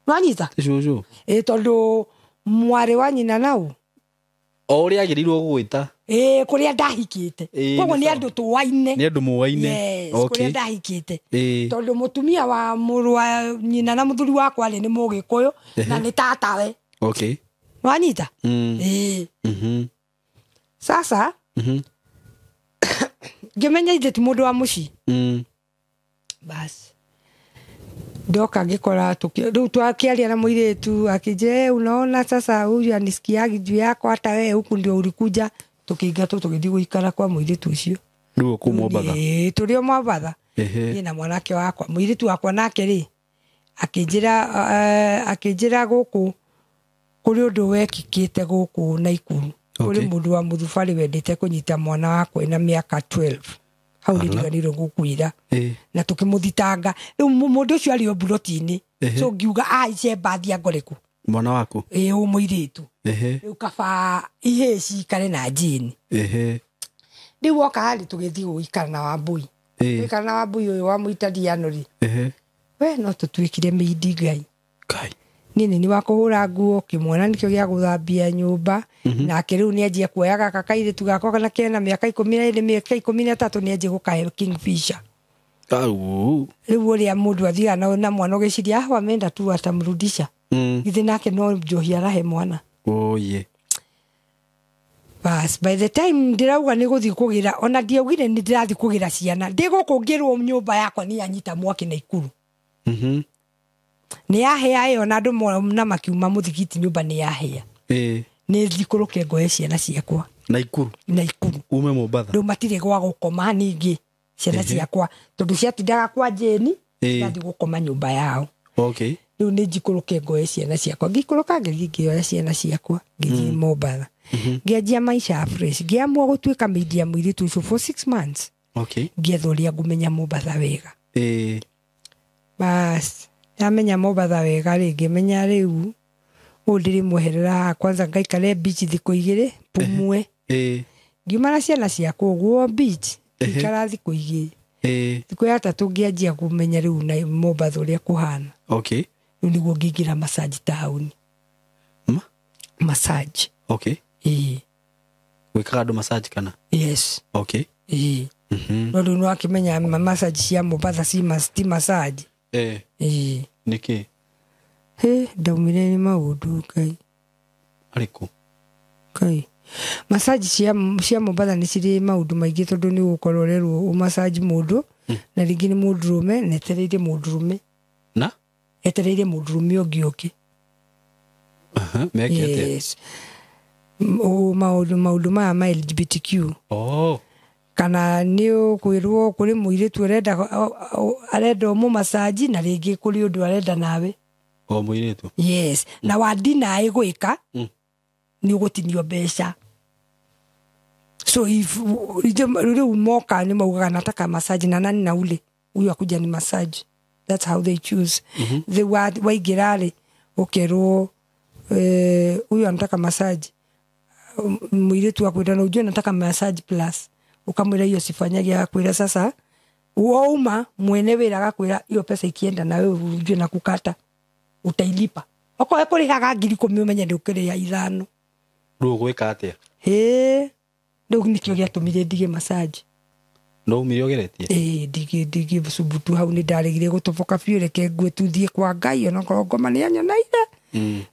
Nwanyita? Cũcũ. Ĩĩ, tondũ mwarĩ wa nyina nau o ũrĩa agĩrĩirwo gũgwĩta. Ĩĩ, kũrĩa ndahikĩte. Koguo nĩ andũ tũwaine. Nĩ andũ mũwaine. Yes, okay. Kũrĩa ndahikĩte. Tondũ mũtumia wa mũrũ wa nyina na mũthuri wakwa rĩ nĩ Mũgĩkũyũ na nĩ tatawe. Okay. Nwanyita? Ĩĩ. Sasa ngĩmenya ithe ti mũndũ wa mũciĩ. Basi ndoka ngĩkora rĩu twakĩaria na mũirĩtu akĩnjĩra, unaona sasa huyu anisikiagi juu yako, hata wewe huku ndio ulikuja. Tukĩingatwo tũgĩthiĩ gũikara kwa mũirĩtu ũcio. Rĩu kũu Mombatha? Ĩĩ, tũrĩ o Mombatha. Niĩ na mwanake wakwa. Mũirĩtu wakwa nake rĩ akĩnjĩra gũkũ kũrĩ ũndũ wekĩkĩte gũkũ Naikuru. Kũrĩ mũndũ wa mũthubarĩ wendete kũnyita mwana wakwa na mĩaka 12. Hau nĩndiganĩirwo gũkwĩra. Na tũkĩmũthitanga. Rĩu mũndũ ũcio arĩ o mburoti-inĩ. So ngiuga aice mbathi angore kũ. Mwana waku? Ĩĩ, ũyũ mũirĩtu. Rĩu kaba ihĩĩ cikare na Jane. Rĩu woka rĩ tũgĩthiĩ gũikara na Wambui. Gũikara na Wambui ũyũ wa Mũitaliano rĩ. We no tũtuĩkire mĩindi Ngai. Ngai. Niĩ nĩ wa kũhũra nguo, kĩmwana nĩkĩo gĩa gũthambia nyũmba. Nake rĩu nĩanjia kuoya gaka kairĩtu gakwa kana kena mĩaka 12, mĩaka 13 nĩanjia gũkahe Kingfisher. Au. Rĩu ũrĩa mũndũ athiaga na mwana ũgĩciria ah wamenda tu atamrudisha. Githĩ nake no njohi arahe mwana. Oye. Bas, by the time ndĩrauga nĩ gũthiĩ kũgĩra, ona ndiaugire nĩ ndĩrathiĩ kũgĩra ciana. Ndĩ gũkũ ngĩrwo nyũmba yakwa nĩ yanyita mwaki Naikuru. Nĩ yahĩa ĩyo na andũ na makiuma mũthigiti nyũmba nĩ yahĩa. Nĩ thikũrũke ngoe ciana ciakwa. Naikuru. Naikuru. Ume Mombatha. Rĩu matirĩ gwa gũkoma ningĩ ciana ciakwa tondũ ciatindaga kwa Jane, cirathiĩ gũkoma nyũmba yao. Okay. Rĩu nĩ njikũrũke ngoe ciana ciakwa. Ngĩikũrũka ngĩthiĩ ngĩoya ciana ciakwa ngĩthiĩ Mombatha. Ngĩanjia maica fresh. Ngĩamua gũtuĩka maid ya mũirĩtu ũcio for 6 months. Okay. Ngĩetha ũrĩa ngũmenya Mombatha wega. Bas, ndamenya Mombatha wega rĩ, ngĩmenya rĩu ũũ ndĩrĩmweherera haha kwanza ngaikare beach thikũ 2 pumue. Ngiuma na ciana ciakwa ũguo beach, ngĩikara thikũ 2. Thikũ ya 3 ngĩanjia kũmenya rĩu na Mombatha ũrĩa kũhana. Okay. Rĩu nĩguo ngĩingĩra massage town. Ma? Massage. Okay. Ĩĩ. Gwĩkaga andũ massage kana? Yes. Okay. Ĩĩ. No rĩu nĩwakĩmenya massage cia Mombatha ti massage. Ĩĩ. Nĩkĩ? Hĩ, ndaumire nĩ maũndũ Ngai. Arĩkũ? Ngai. Massage cia Mombatha nĩ cirĩ maũndũ maingĩ tondũ nĩ ũgũkorwo ũrerwo ũmassage mũndũ na rĩngĩ nĩ mũndũrũme na etereire mũndũrũme. Na? Etereire mũndũrũme ũngĩ ũke. Meke atĩa? Yes. Maũndũ maya ma LGBTQ. Oh. Kana nĩ ũkwĩrwo kũrĩ mũirĩtu arenda ũmũmassage na rĩngĩ kũrĩ ũndũ arenda nawe. O mũirĩtu. Yes. Na wandinaĩ gwĩka nĩ ũgũtinio mbeca. So if rĩu moka nĩ maugaga nataka massage na nani na ule huyu akuja ni massage. That's how they choose. The waingĩra rĩ ũkerwo huyu anataka massage. Mũirĩtu akwĩra na ujue nataka massage plus. Ukamwĩra hiyo sifanyagi, akwĩra sasa wauma mwene wĩra agakwĩra hiyo pesa ikienda na wewe ujue na kukata utailipa. Okorwo kũrĩhaga 10,000 ũmenye nĩ ũkĩrĩha 5. Rĩu ũgwĩka atĩa? Hĩ, rĩu nĩkĩo gĩatũmire ndige massage. No umire ũgeretie? Ĩĩ, ndige cubutu hau nĩ ndaregire gũtoboka biũ, reke ngue tuthiĩ kwa Ngai onokorwo ngoma nĩ anyonaire.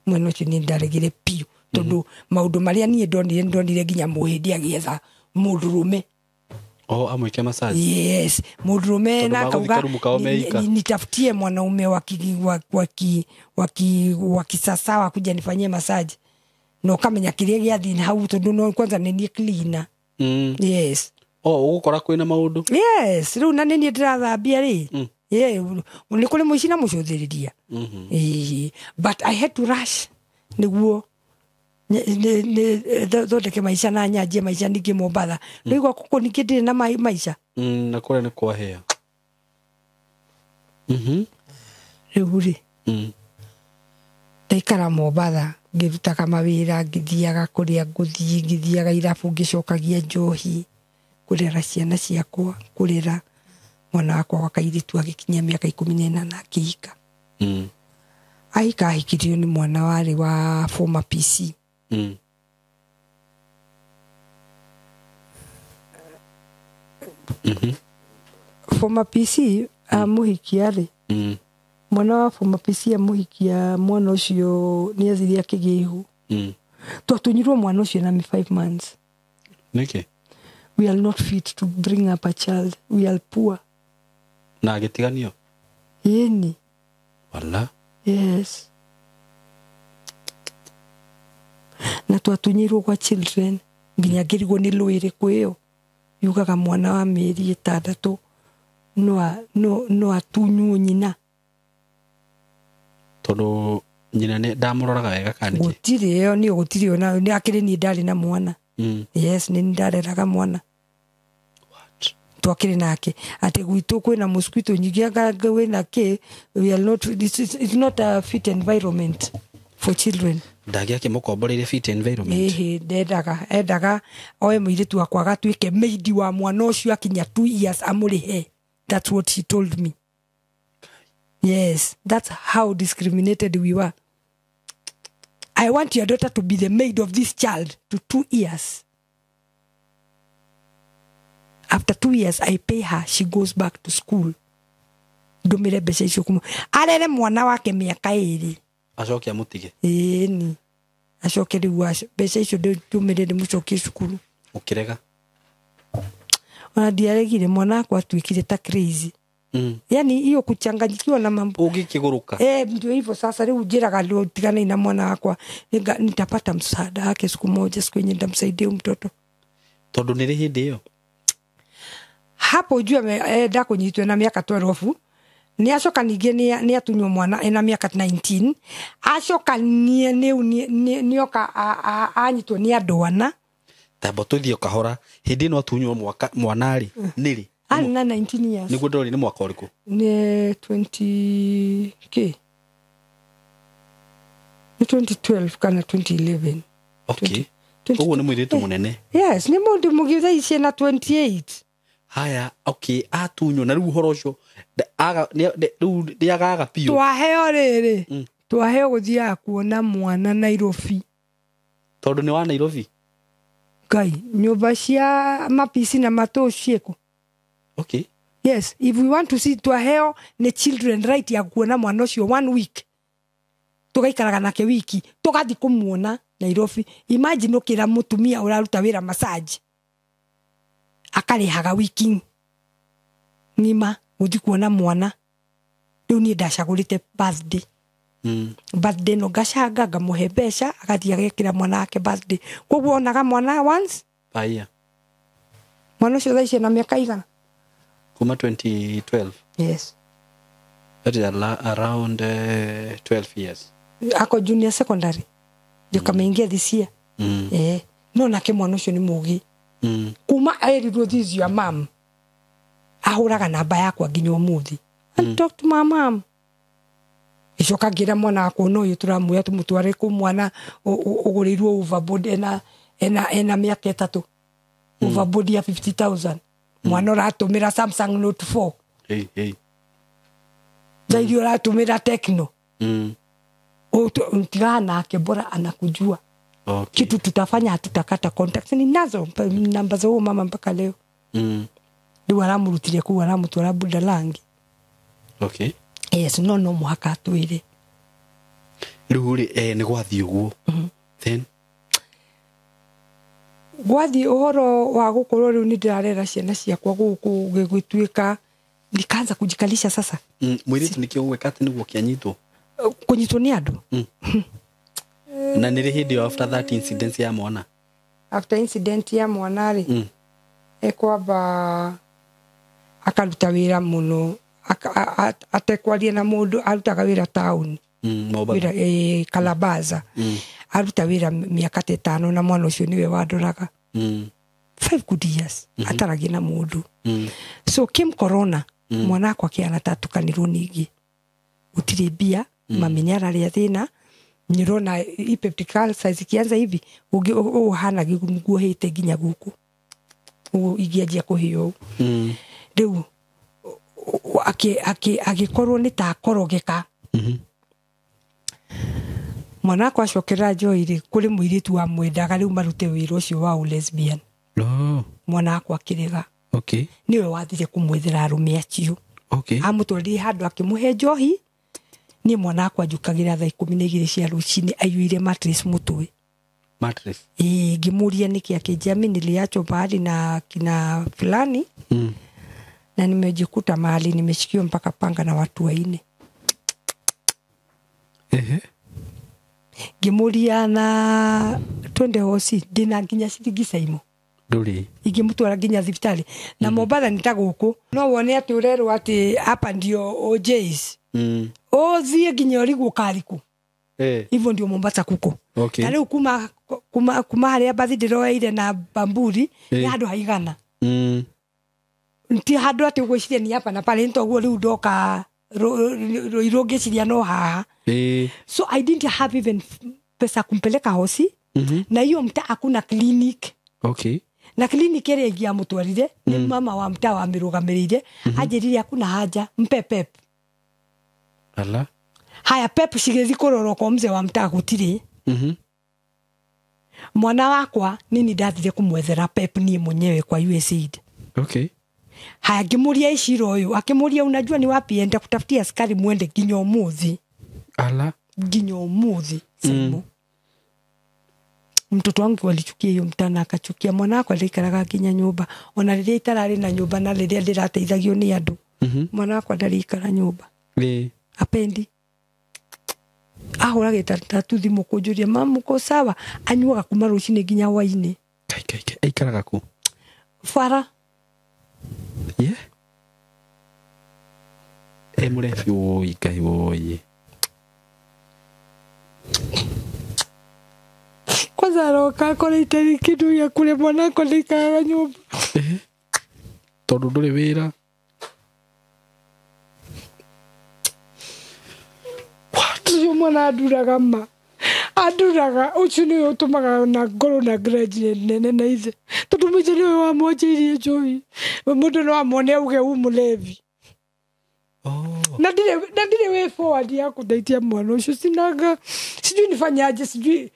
Mwena ũcio nĩ ndaregire biũ tondũ maũndũ marĩa niĩ ndonire nginya mũhĩndi agĩetha mũndũrũme Oh, amwĩke massage. Yes, mũndũrũme Tondũ na magũthiĩ akauga karumu kao meika. Nitafutie mwanaume wa kisasawa kuja nifanyie massage. Na ũkamenya kĩrĩa gĩathiĩ hau tondũ no kwanza nĩ niĩ cleaner. Yes. Oh, ũgũkora kwĩna maũndũ. Yes, rĩu na nĩ niĩ ndĩrathambia rĩ. Yeah, nĩ kũrĩ mũici na mũcũthĩrĩria. But I had to rush nĩguo thondeke maica na nyanjie maica ningĩ Mombatha. Rĩu gwa gũkũ ningĩ ndirĩ na maica. Na kũrĩa nĩ kwahĩa. Rĩu rĩ, ndaikara Mombatha ngĩrutaga mawĩra, ngĩthiaga kũrĩa ngũthiĩ, ngĩthiaga irabu ngĩcokagia njohi, kũrera ciana ciakwa, kũrera mwana wakwa wa kairĩtu agĩkinyia mĩaka 18 akĩhika. Ahika ahikirio nĩ mwana warĩ wa former PC. Former PC amũhikia rĩ, mwana wa former PC amũhikia mwana ũcio nĩ athire akĩgĩa ihu. Twatunyirwo mwana ũcio na 5 months. Nĩkĩ? We are not fit to bring up a child. We are poor. Na agĩtiganio? Yeni. Wala. Yes. Na twatunyirwo kwa children nginya ngĩrigwo nĩ lũ ĩrĩkũ ĩyo yugaga mwana wa mĩeri 6 no atunywo nyina. Tondũ nyina nĩ ndamũroraga wega kana nĩkĩ? Gũtirĩ ĩyo nĩ gũtirĩ ona nĩ akĩrĩ niĩ ndarĩ na mwana. Yes, nĩ ndareraga mwana. What? Twakĩrĩ nake atĩ gwitũ kwĩna mosquito nyingĩ anga kwĩna kĩ, we are not, this is, it's not a fit environment for children. Ndangĩakĩmũkomboreire fit environment. Ĩhĩ, ndendaga, endaga oe mũirĩtu wakwa agatuĩke maid wa mwana ũcio akinya 2 years amũrĩhe. That's what she told me. Yes, that's how discriminated we were. I want your daughter to be the maid of this child to 2 years. After 2 years, I pay her. She goes back to school. Ndũmĩre mbeca icio kuma. Arere mwana wake mĩaka 2. Acoke amũtige. Ĩni. Acoke rĩu mbeca icio ndũmĩre ndĩmũcokie cukuru. Ũkĩrega? Ona ndiaregire, mwana wakwa atuĩkire ta crazy. Yani hiyo kuchanganyikiwa na mambo. Ũngĩkĩgũrũka. Ndio hivyo sasa rĩu njĩraga ndio tiganai na mwana wakwa. Nitapata msaada wake siku moja, siku yenye nitamsaidia mtoto. Tondũ nĩ rĩ hĩndĩ ĩyo? Hapo ujue ndakũnyitwo na mĩaka 12. Nĩ acoka ningĩ nĩ atunywo mwana ena mĩaka 19. Acoka nĩoka anyitwo nĩ andũ ana. Tamba tũthiĩ kahora. Hĩndĩ ĩno atunywo mwana rĩ, nĩ rĩ? Arĩ na 19 years. Nĩguo ndĩrori nĩ mwaka ũrĩkũ? Nĩ 20 K. Nĩ 2012 kana 2011. Okay. Ũguo nĩ mũirĩtu mũnene. Yes, nĩ mũndũ mũgima ici na 28. Haya, okay, atunywo na rĩu ũhoro ũcio rĩu ndĩagaga biũ. Twaheo rĩrĩ, twaheo gũthiaga kuona mwana Nairobi. Tondũ nĩ wa Nairobi? Ngai, nyũmba cia mapisi na matũ ciĩkũ? Okay. Yes, if we want to see twaheo nĩ children right ya kuona mwana ũcio 1 week. Tũgaikaraga nake wiki, tũgathiĩ kũmuona Nairobi. Imagine ũkĩra mũtumia ũraruta wĩra massage. Akarĩhaga wiki ng'ima gũthiĩ kuona mwana. Rĩu niĩ ndacagũrĩte birthday. Birthday no ngacanga ngamũhe mbeca agathiĩ agekĩra mwana wake birthday. Koguo onaga mwana once. Aya. Mwana ũcio thaa ici ena mĩaka igana? Kuma 2012. Yes. That is around 12 years. Ako junior secondary. Ndio kameingia this year. No nake mwana ũcio nĩ mũgĩ. Kuma erirwo this your mom. Ahũraga namba yakwa nginya ũmũthĩ. And talk to my mom. Icoka ngĩra mwana wakwa no ũyũ tũramuoya tũmũtware kũ mwana ũgũrĩirwo overboard ena mĩaka 3. Overboard ya 50,000. Mwana ũratũmĩra Samsung Note 4. Hey, hey. Zaidi ũratũmĩra Tecno. Tigana nake bora anakujua. Okay. Kitu tutafanya hatutakata contacts. Ninazo namba za huyo mama mpaka leo. Rĩu aramũrutire kũu aramũtwara Budalangi. Okay. Yes, no mũhaka atwĩre. Rĩu rĩ, nĩ gwathiĩ ũguo. Then Gwathi uhoro wa gukorwo riu ni ndirarera ciana ciakwa guku gigwituika nikaanza kujikalisha sasa. Mwiritu nikio gweka ati niguo kianyitwo kunyitwo ni andu. Na nĩ rĩ hĩndĩ after that incident ya mwana? After incident ya mwana ri ekwamba akaruta wira muno atekwaria na mundu arutaga wira town. Wira Kalabaza. Aruta wira miaka 5 na mwana ucio niwe wandoraga. 5 good years ataragia na mundu. So kim corona mwana akwa kiana tatukanirwo ningi gutiri mbia mami araria thina nirona ipeptical size kianza hivi uhana nguhite nginya guku ingianjia kuhio riu agikorwo ni ta korogeka. Mwana akwa acokera njohi kuri muiritu wa mwendaga riu marute wira ucio wa lesbian. Mwana akwa akirega. Okay. Niwe wathire kumwethera arume acio. Okay. Amutwarire handu akimuhe njohi. Ni mwana akwa njukagira thaa 12 cia rucini aiyuire mattress mutwe. Mattress. Ngimuria niki akinjia mimi niliachwa mahali na kina fulani. Na nimejikuta mahali nimeshikiwa mpaka panga na watu waine. Ngimuria na twende hosi ndina nginya ciringi caimo. Nduri. Ingimutwara nginya thibitari na Mombatha ni ta guku no wone ati urerwo ati hapa ndio OJs. Uthie nginya urigwo kariku. Hivyo ndio Mombasa kuko. Okay. Na riu kuma haria bathi ndiroeire na bamburi ni handu haigana. Nti handu ati ugwiciria ni hapa na pale ntoguo riu ndoka Ruiru ngiciria no haha. So I didn't have even pesa kumpeleka hosi. Na hiyo mtaa hakuna clinic. Okay. Na clinic ĩrĩa ĩngĩ amũtwarire nĩ mama wa mtaa wa mĩrũgamĩrĩire anjĩrire hakuna haja mpe pep. Ala. Haya pep cigĩthiĩ kũrorwo kwa mzee wa mtaa gũtirĩ. Mwana wakwa nini ndathire kũmwethera pep niĩ mwenyewe kwa USAID. Okay. Haya ngĩmũria Iciro ũyũ akĩmũria unajua ni wapi enda kutafutia askari mwende nginya ũmũthĩ. Ala. Nginya ũmũthĩ Simon. Mtoto wangu alichukia hiyo mtana akachukia mwana wakwa ndaikaraga nginya nyumba ona rĩrĩa itararĩ na nyumba na rĩrĩa ndĩrateithagio nĩ andũ. Mwana wakwa ndarĩikara nyumba. Apendi ahũraga tatu thimũ kũnjũria mamu uko sawa anyuaga kuma rũcinĩ nginya hwainĩ. Kai kai kai aikaraga kũ? Bara. Yeah. Mũrebi woi Ngai woi. Kwanza aroka akora itarĩ kĩndũ gĩa kũrĩa mwana wakwa ndaikaraga nyũmba. Tondũ ndũrĩ wĩra. Ũcio mwana anduraga ma anduraga ũcio nĩwe ũtũmaga na ngorwo na grudge nene na ithe tondũ mũico nĩwe wamwanjĩirie njohi mũndũ no amwone auge u mũlevi. Na ndirĩ way forward ya kũndeithia mwana ũcio sinaga sijui nifanyaje sijui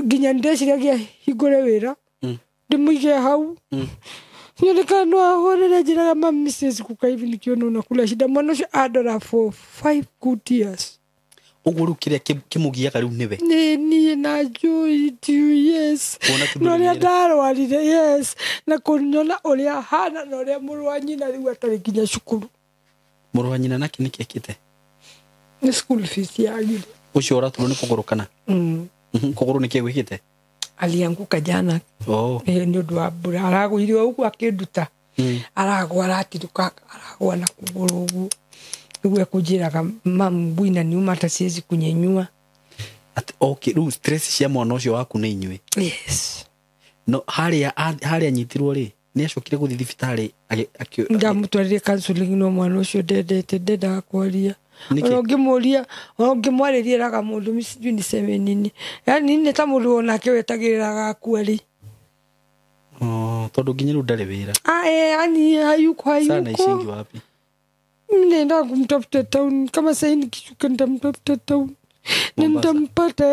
nginya ndeciragia hingũre wĩra ndĩmũige hau nyonekana no ahorere njĩraga mami siwezi kukaa hivi nikiona unakula shida. Mwana ũcio andora for 5 good years. Ũguo rĩu kĩrĩa kĩmũgiaga rĩu nĩwe? Nĩ niĩ na Joy yes. Na ũrĩa ndarwarire yes na kũnyona ũrĩa hana na ũrĩa mũrũ wa nyina rĩu atarĩ nginya cukuru. Mũrũ wa nyina nake nĩkĩ ekĩte? Nĩ school fees yagire. Ũcio ũraturwo nĩ kũgũrũ kana? Kũgũrũ nĩkĩ gwĩkĩte? Alianguka jana. Nĩ ũndũ wa mbura aragũire ũguo akĩnduta. Aragwa aratirũka aragwa na kũgũrũ ũguo. Nĩguo ekũnjĩraga mamu mguu inaniuma hata siwezi kunyenyua. Ati okay rĩu stress cia mwana ũcio waku nĩ inyuĩ? Yes. No harĩa anyitirwo rĩ nĩ acokire gũthiĩ thibitarĩ? Ndamũtwarire counseling no mwana ũcio ndendete ndendaga kwaria. Ona ũngĩmũria ona ũngĩmwarĩria eraga mũndũ sijui niseme nini yani nĩ ta mũndũ onake wetagĩrĩraga akua rĩ. Tondũ nginya rĩu ndarĩ wĩra. Yani hayuko hayuko. Sana icingi wapi? Nenda kumtafuta town kama sasa nikishuka nitamtafuta town na nitampata.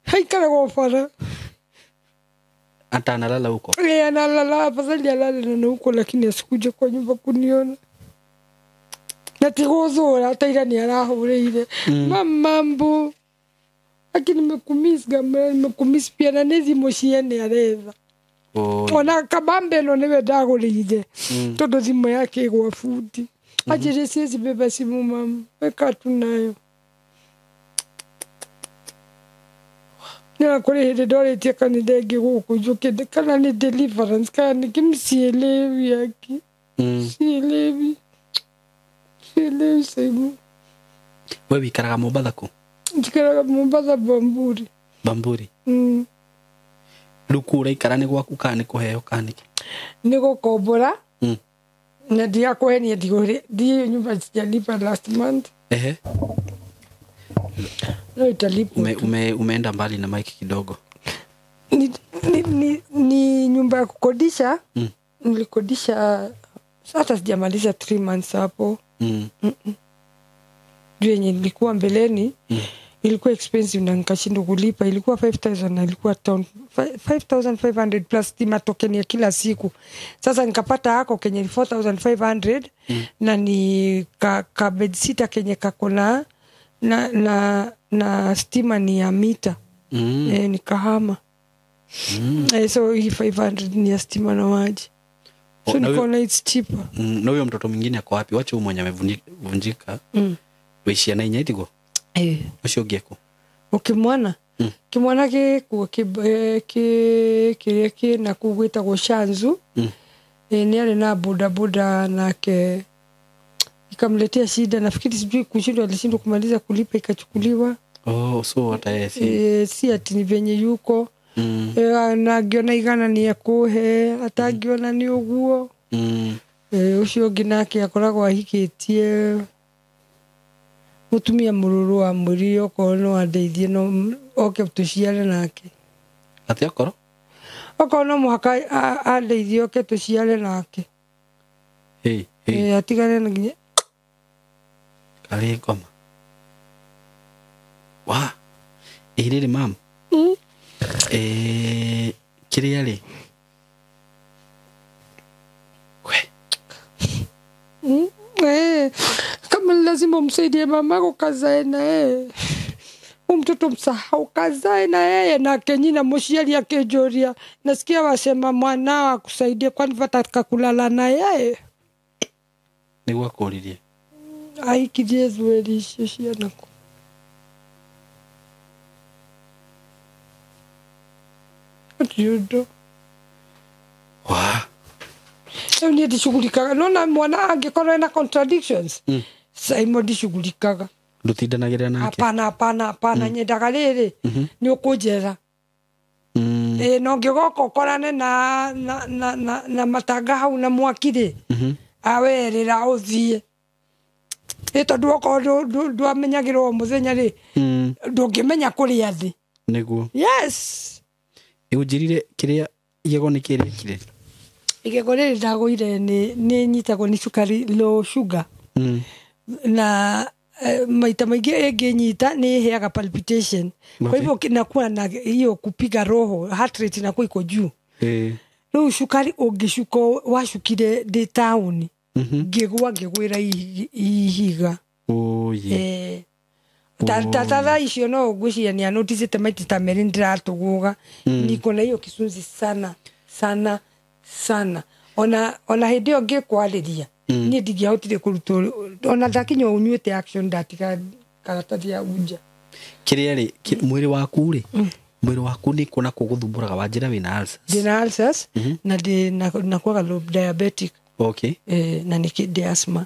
Haikara kwa bara Ata analala huko? Analala afadhali alale na huko lakini asikuje kwa nyumba kuniona. Na tigũthũra ta ira nĩ arahũrĩire. Mamambo Aki nimekumiss ngamwĩra nimekumiss pia na nĩ thimũ ciene aretha. Ona kabambe ĩno nĩwe ndagũrĩire tondũ thimũ yake ĩgwa bundi. Anjĩrire siwezi beba simu mama, weka tu nayo. Na kũrĩ hĩndĩ ndorĩtie kanitha ĩngĩ gũkũ njũkĩte kana nĩ deliverance kana nĩ kĩ sielewi aki. Sielewi. Sielewi Simon. We wikaraga Mombatha kũ? Njikaraga Mombatha Bamburi. Bamburi. Rĩu kũu ũraikara nĩ gwaku kana nĩ kũheo kana nĩkĩ? Nĩ gũkombora. Na ndigakwenia ndiyo nyumba sijalipa last month. Ehe. No italipa. Umeenda mbali na mic kidogo. Ni nyumba ya kukodisha. Nilikodisha hata sijamaliza 3 months hapo. Juu yenye nilikuwa mbeleni ilikuwa expensive na nikashindwa kulipa. Ilikuwa 5,000 na ilikuwa town 5,500 plus stima token ya kila siku. Sasa nikapata hako kenye 4,500 na ni ka bed sitter kenye kako na stima ni ya mita. Nikahama. So hii 500 ni ya stima na maji. So nikaona it's cheaper. Na huyo mtoto mwingine ako wapi? Wacha huyo mwenye amevunjika. Wishia na inyaitigo. Ucio ũngĩ ekũ? Ukimwana kimwana gĩkuo kĩrĩa kĩna kũu gwĩtagwo Shanzu. Nĩ arĩ na bodaboda nake ikamletea shida, nafikiri sijui kushindwa, alishindwa kumaliza kulipa ikachukuliwa. Oh, so hata yeye si si ati ni venye yuko. Na angĩona igana nĩ ekũhe, atangĩona nĩ ũguo. Ũcio ũngĩ nake akoragwo ahikĩtie mutumia mũrũrũ wa mwĩrĩ, okorwo no andeithie no oke tũciare nake. Atĩ okorwo? Okorwo no mũhaka andeithie oke tũciare nake. Hey, hey. Atigane na nginya karĩ ngoma. Wa ĩ rĩrĩ mam. Kĩrĩa rĩ? We. Kama lazima umsaidie mamako kazae na yeye. Mtoto msahau kazae na yeye na kenyina mũciari akĩnjũria. Nasikia wasema mwanao akusaidie kwani vataka kulala na yeye. Nĩguo akũririe. Aikirie zueri icio cianako. Atiundo. Wa. Rĩu niĩ ndicugurikaga. Nona mwana angĩkorwo ena contradictions. Simon ndicugurikaga. Ndũtindanagĩrĩra nake? Hapana, hapana, hapana. Nyendaga rĩrĩ nĩ ũkũnjĩra. No ngĩgoka ũkorane na matanga hau na mwaki rĩ, awerĩra ũthiĩ. Tondũ okorwo ndwamenyagĩrwo o mũthenya rĩ, ndũngĩmenya kũrĩa thĩ. Nĩguo. Yes. Ũnjĩrire kĩrĩa igego nĩ kĩrĩkire? Igego rĩrĩ ndagũire nĩ nyitagwo nĩ cukari, low sugar. Na maita maingĩ ĩngĩnyita nĩ ĩheaga palpitation. Kwa hivyo nakuwa na hiyo kupiga roho, heart rate inakuwa iko juu. Rĩu cukari ũngĩcuka wacukire ndĩ taũni, ngĩgwa ngĩgwĩra ihiga. Ta thaa icio no ngwĩciria nĩ anoticĩte maita ta merĩ ndĩratũgũga. Niko na hiyo kisunzi sana sana sana. Ona hĩndĩ ĩyo ngĩkwarĩria niĩ ndingĩahotire kũrutwo, ona ndakinya ũnyuĩte action ndatiga karatathi ya unja. Kĩrĩa rĩ, mwĩrĩ waku rĩ, mwĩrĩ waku nĩ kuona kũgũthumbũraga wanjĩra wĩna ulcers. Ndĩna ulcers na nakuaga low diabetic. Okay. Na nĩ ndĩ asthma.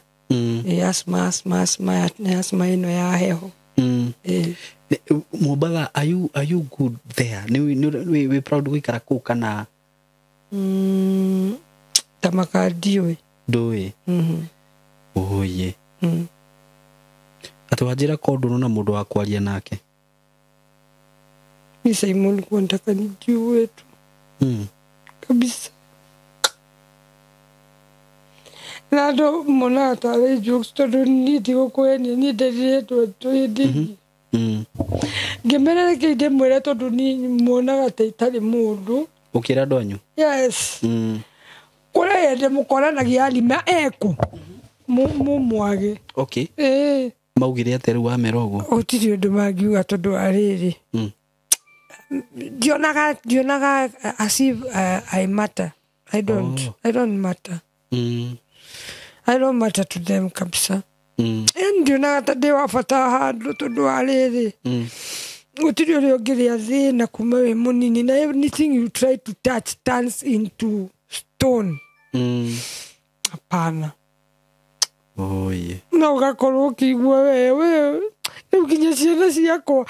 Asthma, asthma, asthma, asthma ĩno ya heho. Mombatha, are you good there? Nĩ wĩ proud gũikara kũu kana? Tamaka ndiũĩ. Ndũĩ. Oye. Atĩ wanjĩra ko ndũrona mũndũ wa kwaria nake. Ni Simon nilikuwa nataka nijue tu. Kabisa. Na andũ monaga tarĩ jokes tondũ niĩ ndigũkũhenia, niĩ ndereretwo hĩndĩ ĩngĩ. Ngĩmera reke ndĩmwĩre tondũ niĩ muonaga ta itarĩ mũndũ. Ũkĩra andũ anyu? Yes. Kũrĩa hĩndĩ mũkoranagia arima eku. Mũmwage. Okay. Maugire atĩa rĩu wamera ũguo? Gũtirĩ ũndũ mangiuga tondũ arĩrĩ ndionaga as if I matter. I don't. Oh. I don't matter. I don't matter to them kabisa. Ndionaga ta ndĩ wa bata handũ tondũ wa rĩrĩ gũtirĩ ũrĩa ũngĩrĩa thĩna kuma wĩ mũnini, na anything you try to touch turns into stone. Hapana. Oye. No ũgakorwo ũkĩigua we rĩu nginya ciana ciakwa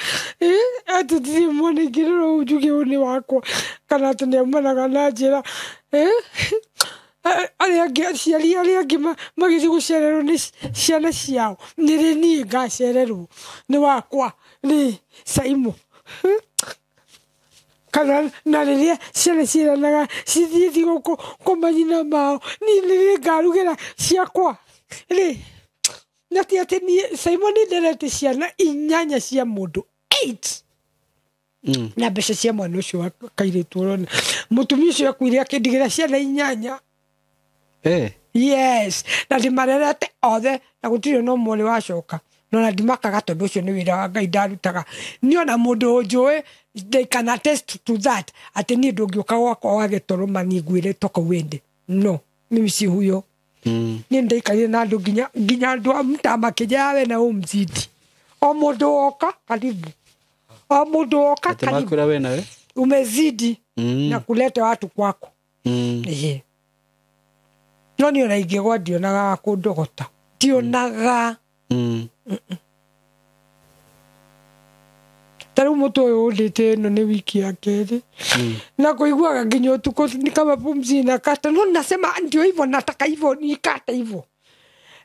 atĩ ndirĩ mwana ingĩrora ũũ njuge ũyũ nĩ wakwa, kana atĩ nĩ aumanaga na njĩra arĩa angĩ, aciari arĩa angĩ magĩthiĩ gũcererwo nĩ ciana ciao, nĩ rĩ niĩ ngacererwo nĩ wakwa nĩ Saimo. Kana na rĩrĩa ciana ciĩranaga cithiĩ thigũkũ kũmanyina mao, niĩ nĩ rĩ ngarugĩra ciakwa rĩ. Na ti atĩ niĩ Saimo nĩ nderete ciana 8 cia mũndũ 8 na mbeca cia mwana ũcio wa kairĩtu ũrona mũtumia ũcio akuire akĩndigĩra ciana 8. Yes, na ndĩmarerete othe na gũtirĩ no ũmwe ũrĩ wacoka. No na ndimakaga tondũ ũcio nĩ wĩra wa Ngai ndarutaga. Niĩ ona mũndũ ũnjũĩ they can attest to that atĩ niĩ ndũngĩũka gwakwa wage toro maniĩ ngwĩre toka uende. No, mimi si huyo. Niĩ ndaikarire na andũ nginya andũ a mtaa makĩnjĩra we na ũmzidi. O mũndũ woka karibu. O mũndũ woka Atĩ karibu. makwĩra we nawe? Umezidi na kuleta watu kwako. Ĩĩ. No niĩ ona ingĩgwa ndionaga kũndogota. Ndionaga. Ta rĩu mũtwe ũyũ ũndĩte ĩno nĩ wiki ya kerĩ. Na kũiguaga nginya ũtukũ ni kama pumzi inakata. No nasema ndio hivyo, nataka hivyo, nikate hivyo.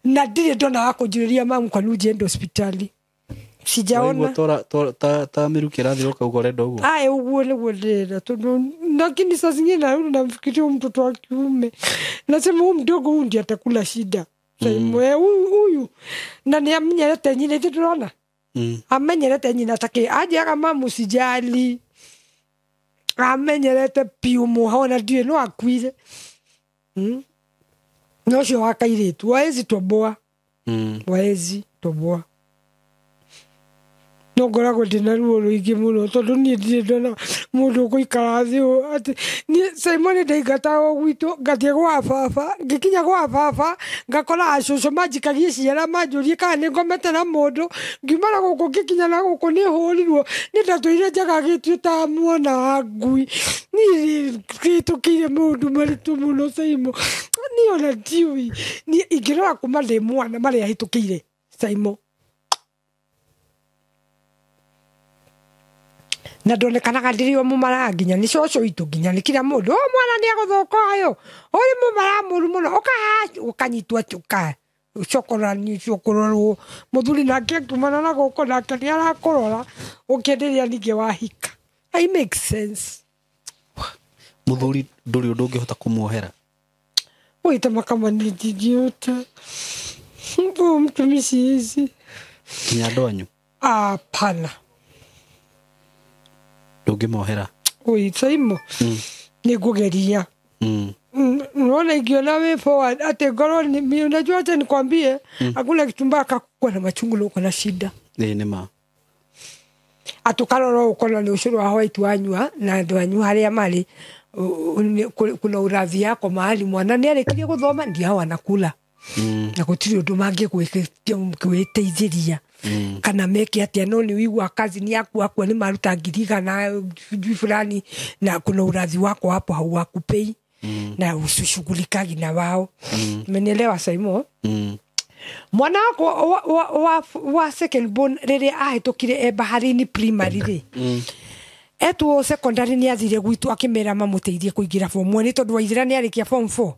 Na ndirĩ ndona wa kũnjũrĩria mamu kwani uje hospitali. Sijaona. Waigua ta mĩrukĩ ĩrathira ũkauga ũrenda ũguo? Aya, ũguo nĩguo ndĩrenda tondũ lakini saa zingine narudi namfikiria huyu mtoto wa kiume. Nasema huyu mdogo huyu ndiye atakula shida. Huyu na nĩ amenyerete nyina, ithe ndũrona? Amenyerete nyina takĩ anjĩraga mamu sijali. Amenyerete piũ mũha ona ndiũĩ no akuire. Na ũcio wa kairĩtu waezi toboa. Waezi toboa. No ngoragwo ndĩna ruo rũingĩ mũno tondũ niĩ ndirĩ ndona mũndũ ũgũikara thĩ ũũ atĩ niĩ Simon ndaingataga gwitũ ngathiĩ gwa baba, ngĩkinya gwa baba ngakora acũcũ manjikagie ciara manjũrie kana nĩ ngomete na mũndũ, ngiuma na gũkũ ngĩkinya na gũkũ nĩ hũrirwo, nĩ ndatũire njagagĩtio ta mwana wa ngui. Niĩ hĩtũkĩire maũndũ maritũ mũno Simon. Niĩ ona ndiũĩ, niĩ ingĩrora kuma ndĩ mwana marĩa hĩtũkĩire Simon. Na ndonekanaga ndĩrĩ o mũmaraya nginya nĩ cũcũ witũ nginya nĩ kila mũndũ, o mwana nĩ agũthũka ũyũ, ũrĩ mũmaraya mũru mũno, ũka haha, ũkanyitwo atĩ ũka cokorani cokororwo mũthuri nake akiumana na gũkũ nake nĩ arakũrora ũkĩenderia ningĩ wahika. I make sense. Mũthuri ndũrĩ ũndũ ũngĩhota kũmuohera. Wĩte makama nĩ ndingĩhota. Huyu mtumishi hizi. Nginya andũ anyu? Hapana. Ndũngĩmohera? Oi, Saimo. Nĩ ngũgeria. Unaona ikiona way forward ate ngorwo ni mimi, unajua acha nikwambie hakuna kitu mbaya kama na machungu na uko na shida. Ĩĩ nĩ ma. Atukarora ukona ni ucuru wa white wanyua na andu anyu haria mari kuna urathi yako mahali mwana ni arikirie guthoma ndio hawa nakula. Na gutiri undu mangĩgwĩteithĩria kana meke atia, no nĩ wĩigua kazi ni yaku akua nĩ maruta 100,000 sijui fulani na kuna urathi wako hapo hauwakupei na usishughulikagi na wao. Umenielewa Saimo? Mwana wakwa wa second born rĩrĩa ahĩtũkire e baharini primary rĩ, etwo secondary nĩ athire gwitũ akĩmera mamũteithie kũingĩra form 1 nĩ tondũ waithĩra nĩ arĩkia form 4.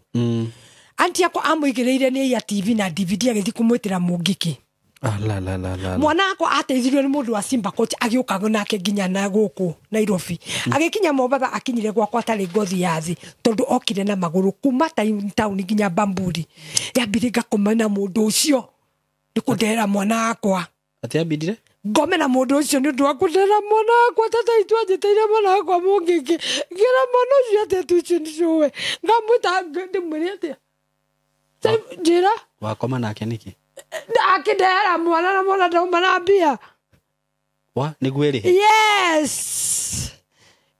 Anti yakwa amũigĩrĩire nĩ ya TV na DVD agĩthiĩ kũmwĩtĩra mũngĩkĩ. La la la la. Mwana wakwa ateithirio nĩ mũndũ wa Simba Coach agĩũka nake nginya na gũkũ Nairobi. Agĩkinya Mombatha akinyire gwakwa atarĩ ngothi ya thĩ tondũ okire na magũrũ kuma town nginya Bamburi. Yambire ngakoma na mũndũ ũcio nĩ kũndehera mwana wakwa. Atĩ ambindire? Ngome na mũndũ ũcio nĩ ũndũ wa kũndehera mwana wakwa. Tata itũ anjĩtĩire mwana wakwa mũngĩkĩ. Ngĩra mwana ũcio atĩa tucũwe. Ngamwĩta ndĩmwĩre atĩa? Njĩra. Wakoma nake nĩkĩ? Akĩndehera mwana na mwana ndauma na mbia. Wa nĩguo ĩrĩhe? Yes.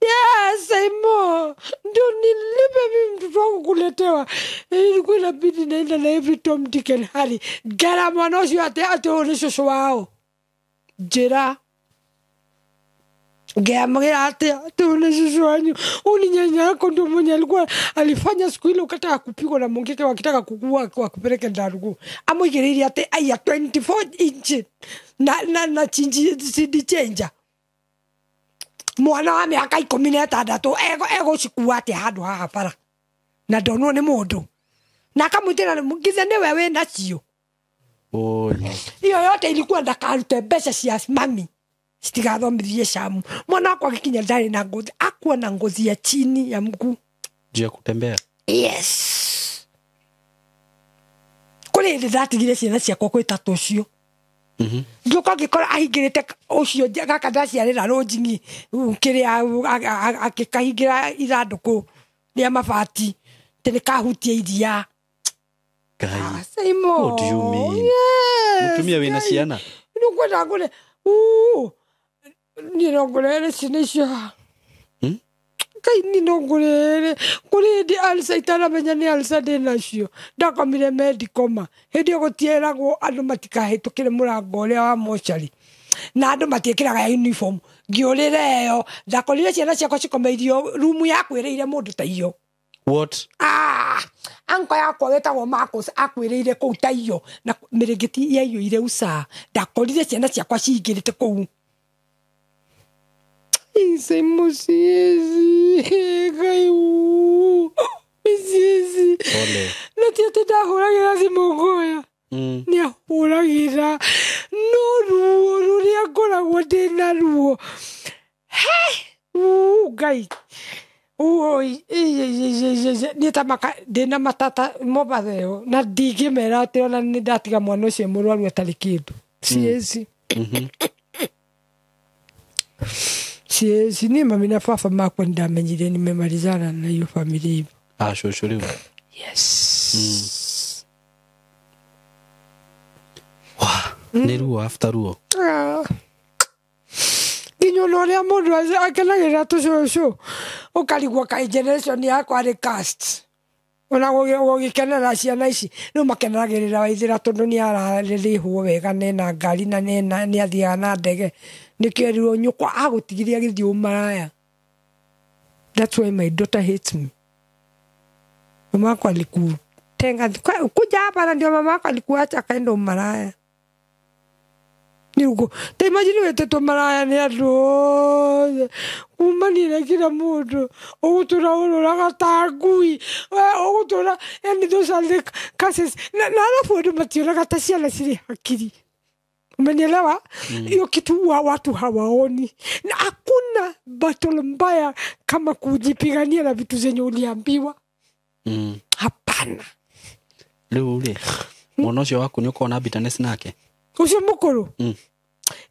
Yes, Aimo. Ndio nilipe mimi mtoto wangu kuletewa. Ilikuwa inabidi naenda na every Tom, Dick and Harry. Ngera mwana ũcio atĩ ũyũ nĩ cũcũ wao. Njĩra. Ngeamwĩra atĩ ũyũ nĩ cũcũ wanyu. Huyu ni nyanya yako ndio mwenye alikuwa alifanya siku ile ukataka kupigwa na mongeke wakitaka kukua wakupeleke Ndarugu. Amũigĩrĩire atĩ aya 24 inch na chinji CD changer. Mwana wa mĩaka 16 egũcikua atĩa handũ haha bara na ndonwo nĩ mũndũ na akamwĩtĩra ngize nĩwe wĩ nacio. Hiyo yote ilikuwa ndakarute mbeca cia mami citigathomithie Shamu. Mwana wakwa agĩkinya ndarĩ na ngozi, akuwa na ngozi ya chini ya mguu juu ya kutembea. Yes. Kũrĩ hĩndĩ ndatigire ciana ciakwa kwĩ tata ũcio. Ngĩũka ngĩkora ahingĩrĩte ũcio gaka ndaciarĩra rũnjing'i kĩrĩa akĩkahingĩra ithandũkũ rĩa mabati atĩ nĩkahutia iria. Ngai. Saimo. What do you mean? Yes. Mũtumia wĩna ciana? Nĩngwenda ngũre. Niĩ no ngũrehere ciana icio haha. Ngai niĩ no ngũrehere. Kũrĩ hĩndĩ alsa itaramenya nĩ alsa ndĩnacio. Ndakomire medicoma. Hĩndĩ ĩyo gũtieragwo andũ matikahĩtũkĩre mũrango ũrĩa wa mocarĩ. Na andũ matiĩkĩraga uniform. Ngĩũrĩra ĩyo. Ndakorire ciana ciakwa cikomeirio rumu yakwĩrĩire mũndũ ta iyo. What? Anko yakwa wetagwo Marcus akwĩrĩire kũu ta iyo na mĩrĩngĩti yaiyũire uca. Ndakorire ciana ciakwa cingĩrĩte kũu. Ise musiezi Ngai musiezi. Na ti atĩ ndahũragĩra thimũ ngoya. Nĩ ahũragĩra no ruo rũrĩa ngoragwo ndĩ naruo. Ngai. Oi, niĩ ta maka ndĩna matata Mombatha ĩyo na ndingĩmera atĩ ona nĩ ndatiga mwana ũcio mũrwaru atarĩ kĩndũ. Siezi. Siezi ni mami na baba makwa ndamenyire nimemalizana na hiyo familia hivyo. Cũcũ rĩu. Yes. Nĩ ruo after ruo. Nginya ona ũrĩa mũndũ akenagĩrĩra tũcũcũ ũkarigwo kaĩ generation yakwa rĩ cast. Ona gũgĩkenera ciana ici rĩu makenagĩrĩra Waithĩra tondũ nĩ ararĩhwo wega nena ngari na nĩ athiaga na ndege. Nĩkĩo erirwo nyũkwa agũtigire agĩthiĩ ũmaraya. That's why my daughter hates me. Mama wako alikutenga kuja hapa na ndio mama wako alikuacha akaenda umaraya. Nĩguo ta imagine wetĩtwo maraya nĩ andũ othe kumania na kila mũndũ ũgũtũra ũrũraga ta ngui ũgũtũra, yani those are the curses. Na alafu andũ mationaga ta ciana cirĩ hakiri. Umenielewa? Hiyo kitu wa watu hawaoni. Na hakuna battle mbaya kama kujipigania na vitu zenye uliambiwa. Hapana. Rĩu rĩ, mwana ũcio waku nĩ ũkoragwo na bitterness nake? Ũcio mũkũrũ?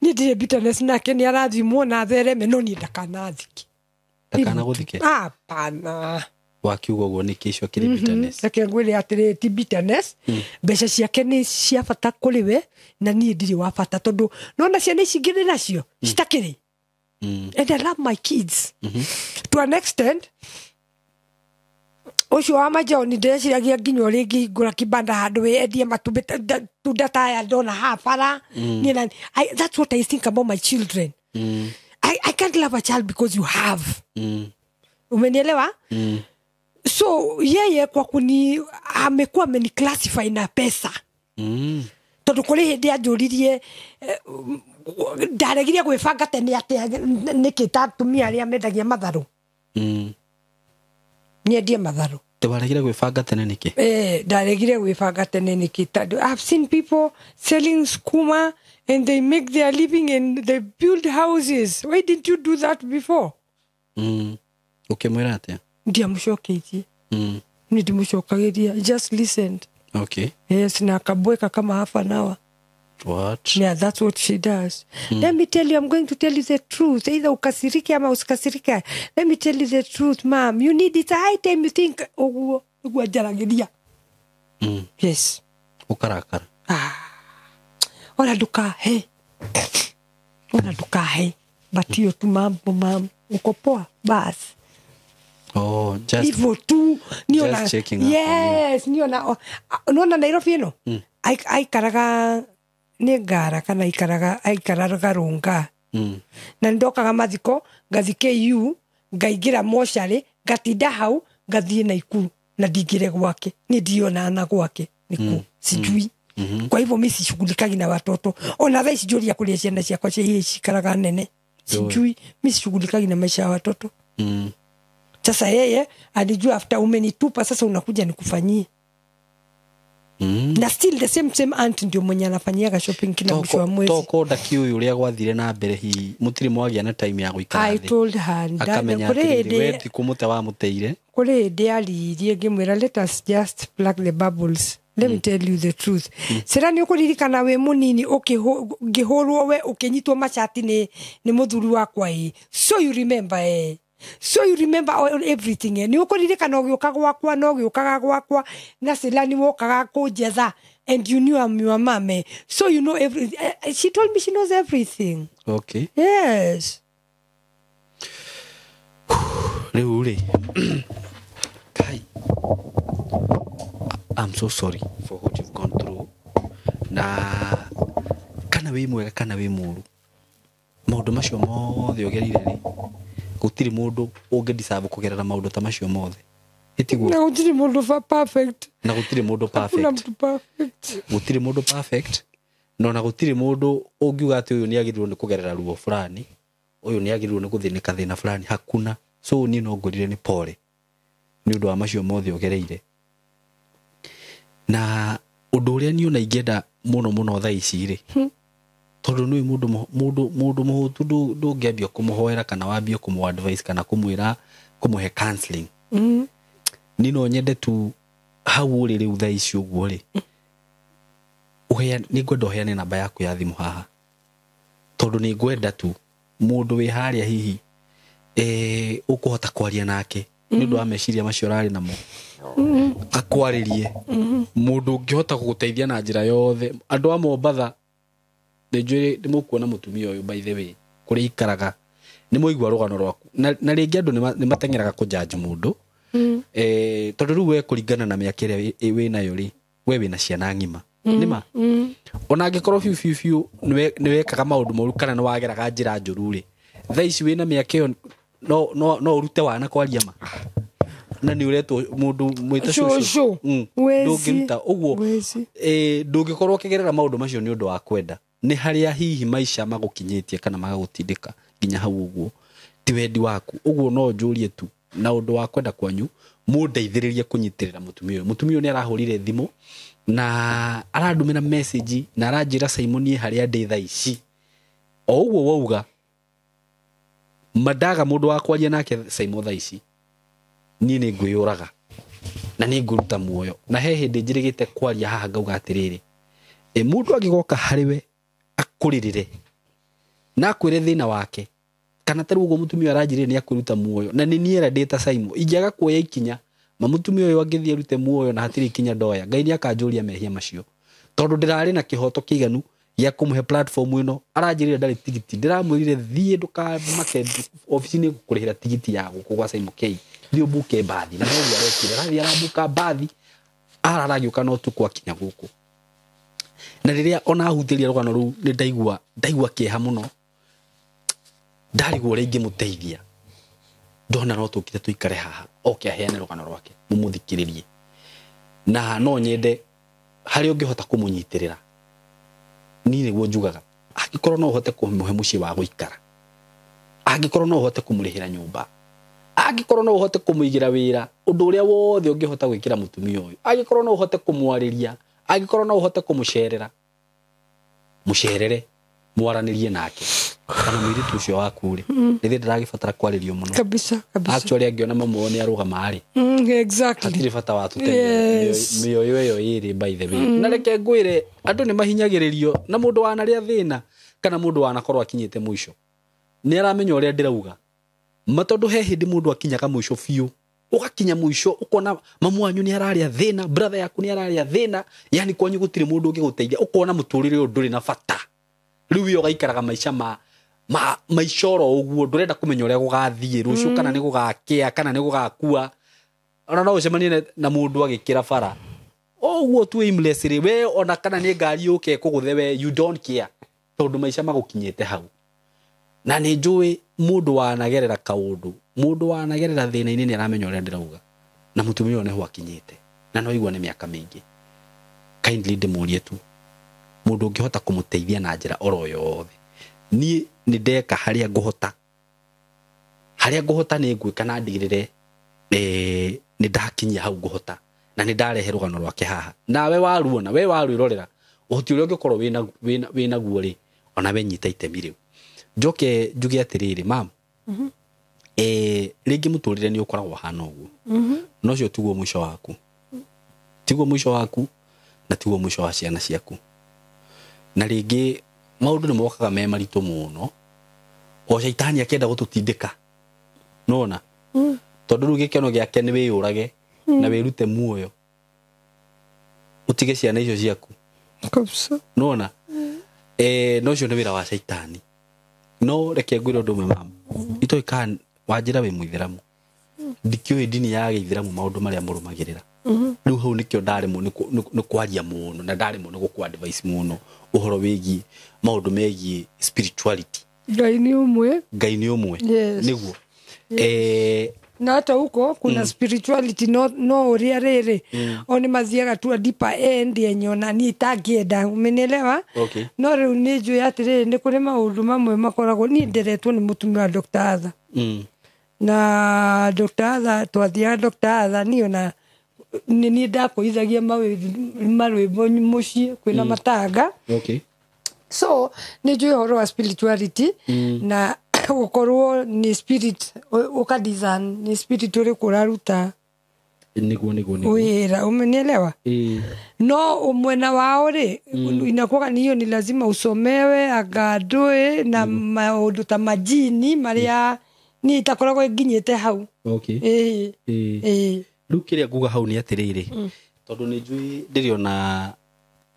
Niĩ ndirĩ bitterness nake, nĩ arathimwo na athereme no niĩ ndakanathike. Ndakanagũthike? Hapana. Wakiuga ũguo nĩkĩ icio akĩrĩ bitterness? Reke ngwĩre atĩrĩ, ti bitterness. Mbeca ciake nĩ cia bata kũrĩ we na niĩ ndirĩ wa bata tondũ nona ciana ici ngĩrĩ nacio citakĩrĩ. And I love my kids. To an extent, ũcio wa Majoni ndĩreciragia nginya ũrĩa ingĩhingũra kibanda handũ endie matumbĩ tunda ta aya ndona haha bara. That's what I think about my children. I can't love a child because you have. Umenielewa? So yeye kwa kuni amekuwa ameniclassify na pesa. Tondũ kũrĩ hĩndĩ anjũririe ndaregire gwĩbanga tene atĩa nĩkĩ ta atumia arĩa mendagia matharũ. Nyendie matharũ. Waregire gwĩbanga tene nĩkĩ? Ndaregire gwĩbanga tene nĩkĩ tondũ I've seen people selling skuma and they make their living and they build houses. Why didn't you do that before? Ũkĩmwĩra atĩa? Ndiamũcokeirie. Niĩ ndimũcokagĩria. I just listened. Okay. Yes, na akabweka kama half an hour. What? Yeah, that's what she does. Let me tell you, I'm going to tell you the truth. Either ukasirike ama usikasirike. Let me tell you the truth, ma'am. You need it. High time you think. Ũguo, ũguo njaragĩria. Yes. Ũkarakara. Ah. Ona ndukahe. Ona ndukahe. But hiyo tu mambo mam uko poa basi. Oh, just hivyo tu niona. Just checking up on you. Yes, niona nona Nairobi ĩno aikaraga nĩ ngara kana aikaraga Rũnga. Na ndokaga mathiko ngathi KU ngaingĩra mocarĩ ngatinda hau ngathiĩ Naikuru na ndingĩre gwake nĩ ndionana gwake nĩkuo sijui. Kwa hivyo mi sishughulikagi na watoto ona thaa ici njũria kũrĩa ciana ciakwa cikaraga nene sijui mi sishughulikagi na maisha ya watoto. Sasa yeye alijua after umenitupa sasa unakuja nikufanyie. Na still the same aunt ndio mwenye anafanyiaga shopping kila mwisho wa mwezi. Toko ndaki uyu uria gwathire na mbere hihi mutiri mwagia na time ya guikara I thi. told her Akamenya atiriri we ti kumute wa muteire. Kuri hĩndĩ aririe ngĩmwĩra let us just plug the bubbles. Let me tell you the truth. Sera nĩ ũkũririkana wĩ mũnini ũkĩhũrwo we ũkĩnyitwo macati nĩ mũthuri wakwa ĩ. So you remember eh. So you remember all, everything eh. Nĩ ũkũririkana ũgĩũka gwakwa na ũgĩũkaga gwakwa na Sera nĩ wokaga kũnjetha and you knew I'm your mom eh. So you know everything. She told me she knows everything. Okay. Yes. Rĩu rĩ Kai, I'm so sorry for what you've gone through. Na kana wĩ mwega kana wĩ mũru maũndũ macio mothe ũgereire rĩ gũtirĩ mũndũ ũngĩ deserve kũgerera maũndũ ta macio mothe. Ĩtiguo? Na gũtirĩ mũndũ perfect. Na gũtirĩ mũndũ Hakuna perfect. mtu perfect. Gũtirĩ mũndũ perfect. Na ona gũtirĩ mũndũ ũngiuga atĩ ũyũ nĩ agĩrĩirwo nĩ kũgerera ruo fulani, ũyũ nĩ agĩrĩirwo nĩ gũthĩnĩka thĩna fulani. Hakuna. So niĩ no ngwĩrire nĩ pole nĩ ũndũ wa macio mothe ũgereire. Na ũndũ ũrĩa niĩ ona ingĩenda mũno mũno thaa ici rĩ, tondũ nĩ mũndũ mũhũtu ndũngĩambia kũmũhoera kana wambie kũmũ advice kana kũmwĩra kũmũhe counseling. Niĩ no nyende tu hau ũrĩ rĩu thaa ici ũguo rĩ, nĩ ngwenda ũheane namba yaku ya thimũ haha, tondũ nĩ ngwenda tu mũndũ wĩ harĩa hihi ũkũhota kwaria nake nĩ ũndũ wa meciria macio ũrarĩ namo, akwarĩrie mũndũ ũngĩhota gũgũteithia na njĩra yothe. Andũ a Mombatha nĩ njũĩ nĩ mũkuona mũtumia ũyũ by the way kũrĩa ikaraga nĩ mwaigua rũgano rwaku na rĩngĩ andũ nĩ mateng'eraga kũjudge mũndũ tondũ rĩu we kũringana na mĩaka ĩrĩa wĩ nayo rĩ, we wĩna ciana ng'ima nĩma ona angĩkorwo biũ biũ biũ nĩ wekaga maũndũ moru kana nĩ wageraga njĩra njũru rĩ, thaa ici wĩna mĩaka ĩyo no ũrute wana kwaria ma na nĩ ũretwo mũndũ mwĩta cũcũ ndũngĩruta ũguo ndũngĩkorwo ũkĩgerera maũndũ macio nĩ ũndũ wa kwenda. Nĩ harĩa hihi maica magũkinyĩtie kana magagũtindĩka nginya hau ũguo ti wendi waku. Ũguo no njũrie tu na ũndũ wa kwenda kwanyu mũndeithĩrĩrie kũnyitĩrĩra mũtumia ũyũ. Mũtumia ũyũ nĩ arahũrire thimũ na arandũmĩra message na aranjĩra Simon niĩ harĩa ndĩ thaa ici o ũguo wauga mandaga mũndũ wa kwaria nake Simon thaa ici niĩ nĩ ngwĩyũraga na nĩ ngũruta muoyo. Na he hĩndĩ njĩrĩgĩte kwaria haha ngauga atĩrĩrĩ, mũndũ angĩgoka harĩ we akũrĩrĩre na akwĩre thĩna wake kana ta rĩu ũguo mũtumia aranjĩrire nĩ akũruta muoyo na nĩ niĩ era ndĩ ta Simon ingĩaga kuoya ikinya ma mũtumia ũyũ angĩthiĩ arute muoyo na hatirĩ ikinya ndoya, Ngai nĩ akanjũria mehia macio tondũ ndĩrarĩ na kĩhoto kĩiganu gĩa kũmũhe platform ĩno. Aranjĩrire ndarĩ tigiti, ndĩramwĩrire thiĩ ndũkamake obici-inĩ gũkũrĩhĩra tigiti ya gũkũ gwa Simon K, thiĩ ũmbuke mbathi. Na noguo arekire, arathiĩ arambuka mbathi arara agĩũka na ũtukũ akinya gũkũ. Na rĩrĩa ona ahutĩria rũgano rũu nĩ ndaigua kĩeha mũno, ndarigwo ũrĩa ingĩmũteithia. Ndona no tũkire tũikare haha oke aheane rũgano rwake mũmũthikĩrĩrie, na no nyende harĩa ũngĩhota kũmũnyitĩrĩra. Niĩ nĩguo njugaga angĩkorwo no ũhote kũmũhe mũciĩ wa gũikara, angĩkorwo no ũhote kũmũrĩhĩra nyũmba, angĩkorwo no ũhote kũmũigĩra wĩra, ũndũ ũrĩa wothe ũngĩhota gwĩkĩra mũtumia ũyũ, angĩkorwo no ũhote kũmwarĩria, angĩkorwo no ũhote kũmũcerera, mũcerere mwaranĩrie nake. Kana mũirĩtu ũcio waku rĩ, rĩrĩa ndĩragĩbatara kwarĩrio mũno kabisa kabisa. Actually angĩona mamu wao nĩ arũgama rĩ, exactly, hatirĩ bata wa tũteng'ere mĩoyo ĩyo ĩrĩ by the way. Na reke ngwĩre andũ nĩ mahinyagĩrĩrio na mũndũ wanarĩa thĩna kana mũndũ wanakorwo akinyĩte mũico nĩ aramenya ũrĩa ndĩrauga ma, tondũ he hĩndĩ mũndũ akinyaga mũico biũ Ũgakinya mũico ũkona mamu wanyu nĩ ararĩa thĩna, brother yaku nĩ ararĩa thĩna, yani kwanyu gũtirĩ mũndũ ũngĩgũteithia, ũkona mũtũrĩre ũyũ ndũrĩ na bata. Rĩu we ũgaikaraga maica ma maica oro ũguo, ndũrenda kũmenya ũrĩa gũgathiĩ rũciũ, kana nĩ gũgakĩa kana nĩ gũgakua. Ona no ũcemanie na mũndũ agĩkĩra bara ũguo tu aimlessly, we ona kana nĩ ngari yũke ĩkũgũthe, we you don't care, tondũ maica magũkinyĩte hau. Na nĩ njũĩ mũndũ wanagerera kaũndũ, mũndũ wanagerera thĩna-inĩ nĩ aramenya ũrĩa ndĩrauga, na mũtumia ũyũ nĩho akinyĩte, na no igua nĩ mĩaka mĩingĩ. Kindly ndĩmũrie tu, mũndũ ũngĩhota kũmũteithia na njĩra oro yothe, niĩ nĩ ndeka harĩa ngũhota, harĩa ngũhota nĩ ngwĩka na ndigĩrĩre nĩ ndakinyia hau ngũhota, na nĩ ndarehe rũgano rwake haha. Nawe waruona, we warwĩrorera, ũhoti ũrĩa ũngĩkorwo wĩnaguo rĩ, ona we nyita itemi rĩu. Njoke njuge atĩrĩrĩ, mam, rĩngĩ mũtũrĩre nĩ ũkoragwo ũhana ũguo, no ũcio tiguo mũico waku, tiguo mũico waku, na tiguo mũico wa ciana ciaku. Na rĩngĩ maũndũ nĩ mokaga me maritũ mũno, o caitani akĩenda gũtũtindĩka, nona tondũ rĩu gĩkeno gĩake nĩ wĩyũrage na wĩrute muoyo ũtige ciana icio ciaku kabisa, nona no ũcio nĩ wĩra wa caitani. No reke ngwĩre ũndũ ũmwe mama, itoĩ kana wanjĩra wĩ mũithĩramu, ndikĩũĩ ndini ya gĩithĩramu maũndũ marĩa mũrũmagĩrĩra. Rĩu hau nĩkĩo ndaremwo nĩ kwaria mũno, na ndaremwo nĩ gũkũ advice mũno ũhoro wĩgiĩ maũndũ megiĩ spirituality. Ngai nĩ ũmwe, Ngai nĩ ũmwe, nĩguo. Na hata huko kuna spirituality no ũrĩa rĩrĩ o nĩ mathiaga tu a deeper end yenye ona niĩ itangĩenda, umenielewa? Okay. No rĩu nĩ njũĩ atĩrĩrĩ, nĩ kũrĩ maũndũ mamwe makoragwo, niĩ nderetwo nĩ mũtumia wa Dr. Arthur. Na Dr. Arthur, twathiaga Dr. Arthur, niĩ ona nĩ niĩ ndakũithagia marwĩmbo mũciĩ kwĩna matanga. Okay. So nĩ njũĩ ũhoro wa spirituality, na gũkorwo nĩ spirit ũka design nĩ spirit ũrĩkũ ũraruta nĩguo wĩra, umenielewa? No mwena wao rĩ, inakuwa ni hiyo ni lazima usomewe agandũĩ na maũndũ ta majini marĩa niĩ itakoragwo nginyĩte hau. Okay. Rĩu kĩrĩa nguga hau nĩ atĩrĩrĩ, tondũ nĩ njũĩ ndĩrĩ ona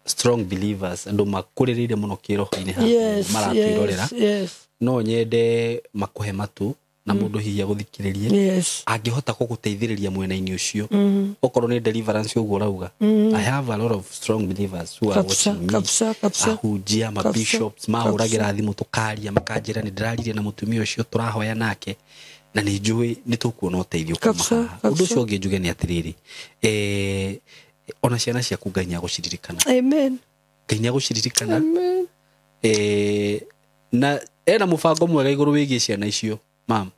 strong believers, andũ makũrĩrĩire mũno kĩroho-inĩ haha maratwĩrorera. No nyende makũhe matũ na mũndũ hihi agũthikĩrĩrie, angĩhota gũgũteithĩrĩria mwena-inĩ ũcio, okorwo nĩ deliverance ũguo ũrauga. I have a lot of strong believers who are watching me, ahunjia, ma bishops mahũragĩra thimũ tũkaria, makanjĩra nĩ ndĩraririe na mũtumia ũcio tũrahoya nake, na nĩ njũĩ nĩ tũkuona ũteithio kuma haha. Ũndũ ũcio ũngĩ njuge nĩ atĩrĩrĩ, ona ciana ciaku Ngai nĩ agũciririkana. Amen. Ngai nĩ agũciririkana. Amen. Na ena mũbango mwega igũrũ wĩgiĩ ciana icio, mam.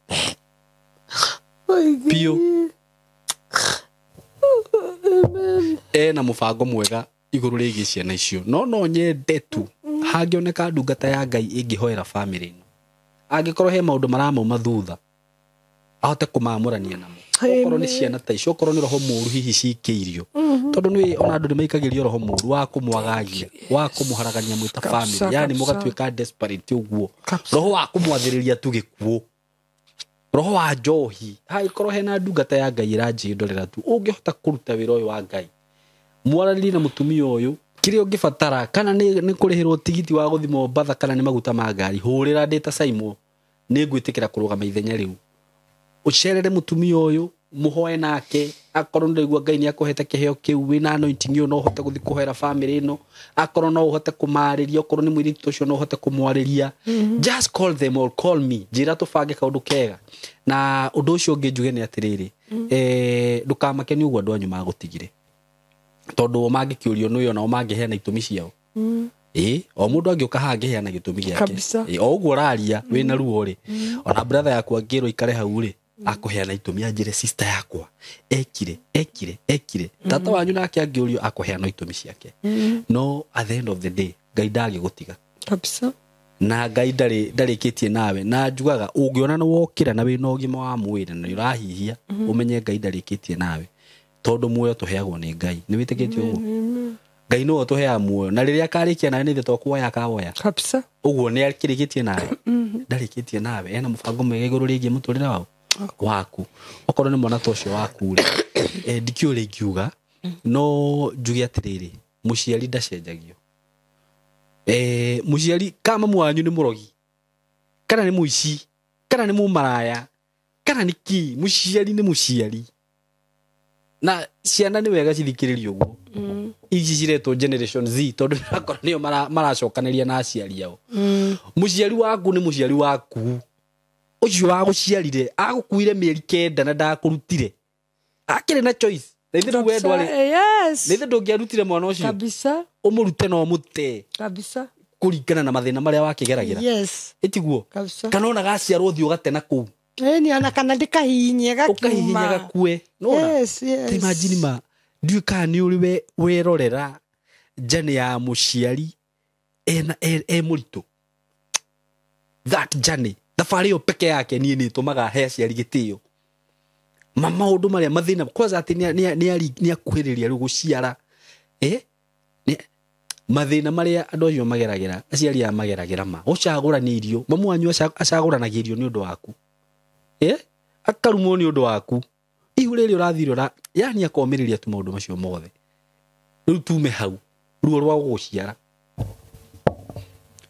Piũ. Ena mũbango mwega igũrũ rĩgiĩ ciana icio, no nyende tu hangĩoneka ndungata ya Ngai ĩngĩhoera family ĩno, angĩkorwo he maũndũ maramauma thutha ahote kũmamũrania namo, okorwo nĩ ciana ta icio, okorwo nĩ roho mũru hihi cikĩirio, tondũ nĩ ona andũ nĩ maikagĩrio roho mũru wa kũmwagagia, wa kũmũharagania mwĩ ta family, yani mũgatuĩka desperate ũguo, roho wa kũmwathĩrĩria tu gĩkuũ, roho wa njohi. Hangĩkorwo hena ndungata ya Ngai ĩranjĩndorera tu, ũngĩhota kũruta wĩra ũyũ wa Ngai, mwaranĩrie na mũtumia ũyũ kĩrĩa ũngĩbatara, kana nĩ kũrĩhĩrwo tigiti wa gũthiĩ Mombatha, kana nĩ maguta ma ngari, hũrĩra ndĩ ta Simon, nĩ ngwĩtĩkĩra kũrũgama ithenya rĩu. Ũcerere mũtumia ũyũ, mũhoe nake, akorwo nĩũraigua Ngai nĩ akũhete kĩheo kĩu, wĩna anointing ĩyo, no ũhote gũthiĩ kũhoera family ĩno, akorwo no ũhote kũmarĩria, okorwo nĩ mũirĩtu ũcio no ũhote kũmwarĩria. Just call them or call me, njĩra tũbange kaũndũ kega. Na ũndũ ũcio ũngĩ njuge nĩ atĩrĩrĩ, ndũkamake nĩ ũguo andũ anyu magũtigire, tondũ o mangĩkĩũrio nĩ ona o mangĩheana itũmi ciao. O mũndũ angĩũka haha angĩheana gĩtũmi gĩake. O ũguo ũraria wĩna ruo rĩ, ona brother yaku angĩrwo ikare hau rĩ, akũheana itũmi anjĩre sister yakwa ekire ekire ekire, tata wanyu nake angĩũrio akũheana itũmi ciake. No at the end of the day Ngai ndangĩgũtiga kabisa, na Ngai ndarĩkĩtie nawe. Na njugaga ũngĩona nĩ wokĩra na wĩna ũgima wa mwĩrĩ na nĩ ũrahihia, ũmenye Ngai ndarĩkĩtie nawe, tondũ muoyo tũheagwo nĩ Ngai. Nĩ wĩtĩkĩtie ũguo? Ngai nĩwe ũtũheaga muoyo, na rĩrĩa akarĩkia nawe nĩ ithuĩ tũkuoya akawoya kabisa. Ũguo nĩ akĩrĩkĩtie nawe, ndarĩkĩtie nawe, ena mũbango mwega igũrũ rĩgiĩ mũtũrĩre wao. Waku okorwo nĩ mwana ta ũcio waku rĩ, ndikĩũĩ ũrĩa ingiuga, no njuge atĩrĩrĩ, mũciari ndacenjagio. Mũciari kana mamu wanyu nĩ mũrogi kana nĩ mũici kana nĩ mũmaraya kana nĩ kĩ, mũciari nĩ mũciari. Na ciana nĩ wega cithikĩrĩrie ũguo. Ici ciretwo Generation Z tondũ nakora nĩo maracokanĩria na aciari ao. Mũciari waku nĩ mũciari waku ũcio wagũciarire, agũkuire mĩeri 9 na ndakũrutire, akĩrĩ na choice. Na ithe rĩu wendwa rĩ, Yes. na ithe ndũngĩarutire mwana ũcio Kabisa. ũmũrute na ũmũte Kabisa. kũringana na mathĩna marĩa wakĩgeragĩra. Yes. Ĩtiguo? Kabisa. Kana ona gaciarwo ũthiĩ ũgate na kũu, Ĩni ona kana ndĩkahihinye ũkahihinya gakiuma. gakue. Nĩwona? Yes, yes. Ta imagine ma, ndiũĩ kana nĩ ũrĩ werorera njane ya mũciari ena e mũritũ. That journey, thabarĩ ĩyo peke yake niĩ nĩ ĩtũmaga he aciari gĩtĩo. Ma maũndũ marĩa mathĩna kwanza atĩ nĩ akuhĩrĩria rĩu gũciara. Mathĩna marĩa andũ acio mageragĩra, aciari aya mageragĩra ma gũcagũrania irio. Mamu wanyu acagũranagia irio nĩ ũndũ waku. Akarumwo nĩ ũndũ waku. Ihu rĩrĩ ũrathire ũra, yani akomĩrĩria tu maũndũ macio mothe. Rĩu tume hau, ruo rwa gũgũciara.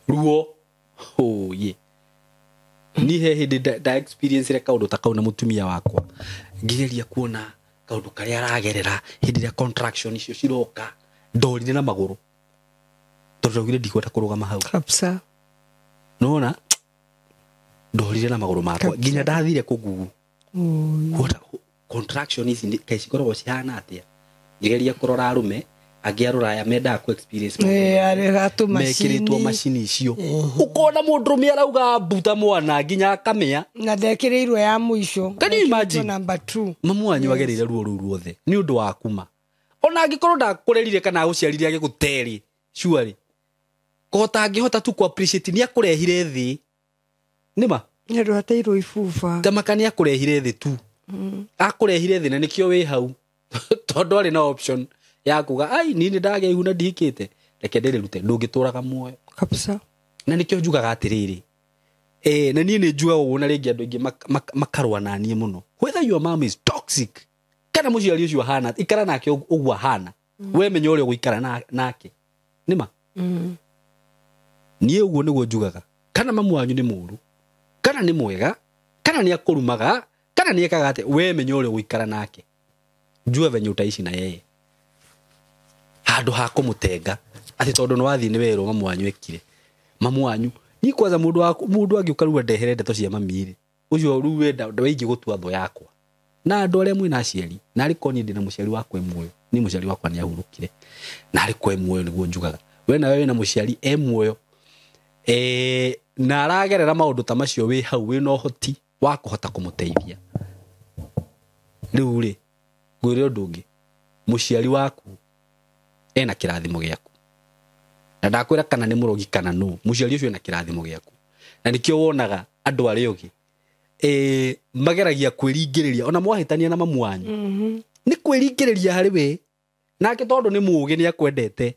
Ruo, hũye. Niĩ he hĩndĩ nda experience re kaũndũ ta kau na mũtumia wakwa. Ngĩgeria kuona kaũndũ karĩa aragerera hĩndĩ ĩrĩa contraction icio ciroka, ndorire na magũrũ. Tondũ ndaugire ndikwenda kũrũgama hau. Kabisa. Nĩwona? Ndorire na magũrũ makwa. Nginya ndathire kũgugu. Kuona contraction ici kaĩ cikoragwo cihana atĩa? Ngĩgeria kũrora arũme angĩ a rũraya mendaga ku experience mekĩrĩtwo macini icio. Ũkona mũndũrũme arauga mbuta mwana nginya akamĩa. Na ndekĩrĩirwo ya mũico. Can you imagine? Number 2. Mamu wanyu agereire ruo rũu ruothe nĩ ũndũ wa kuma. Ona angĩkorwo ndakũrerire kana agũciarire agĩgũterĩ, surely. Kũhota angĩhota tu ku appreciate nĩ akũrehire thĩ. Nĩma? Nĩ andũ ateirwo ibuba. Tamaka nĩ akũrehire thĩ tu. Akũrehire thĩ na nĩkĩo wĩ hau. Tondũ arĩ na option ya kuga ai niĩ nĩ ndagĩa ihu na ndihikĩte, reke ndĩrĩrute, ndũngĩtũraga muoyo. Kabisa. Na nĩkĩo njugaga atĩrĩrĩ, na niĩ nĩ njugaga ũguo na rĩngĩ andũ aingĩ makarũa na niĩ mũno. Whether your mom is toxic kana mũciari ũcio ahana, ikara nake ũguo ahana, we menya ũrĩa ũgũikara nake. Nĩma? Niĩ ũguo nĩguo njugaga. Kana mamu wanyu nĩ mũũru, kana nĩ mwega, kana nĩ akũrumaga, kana nĩ ekaga atĩa, we menya ũrĩa ũgũikara nake. Njua venye utaishi na yeye. Handũ ha kũmũtenga atĩ tondũ nĩ wathiĩ nĩ werwo mamu wanyu ekire. Mamu wanyu ni kwanza mũndũ angĩũka rĩu andehere ndeto cia mami rĩ, ũcio rĩu wenda waingĩ gũtua thũ yakwa. Na andũ arĩa mwĩna aciari, na arĩ korwo niĩ ndĩna mũciari wakwa e muoyo, niĩ mũciari wakwa nĩ ahurũkire, na arĩ korwo e muoyo nĩguo njugaga. We nawe wĩna mũciari e muoyo, na aragerera maũndũ ta macio wĩ hau wĩna ũhoti wa kũhota kũmũteithia. Rĩu rĩ, ngwĩre ũndũ ũngĩ, mũciari waku ena kĩrathimo gĩaku. Na ndakwĩra kana nĩ mũrogi kana nũ, mũciari ũcio ena kĩrathimo gĩaku. Na nĩkĩo wonaga andũ arĩa ũngĩ mageragia kwĩringĩrĩria ona mwahĩtania na mamu wanyu. Nĩ kwĩringĩrĩria harĩ we, nake tondũ nĩ mũũgĩ nĩ akwendete.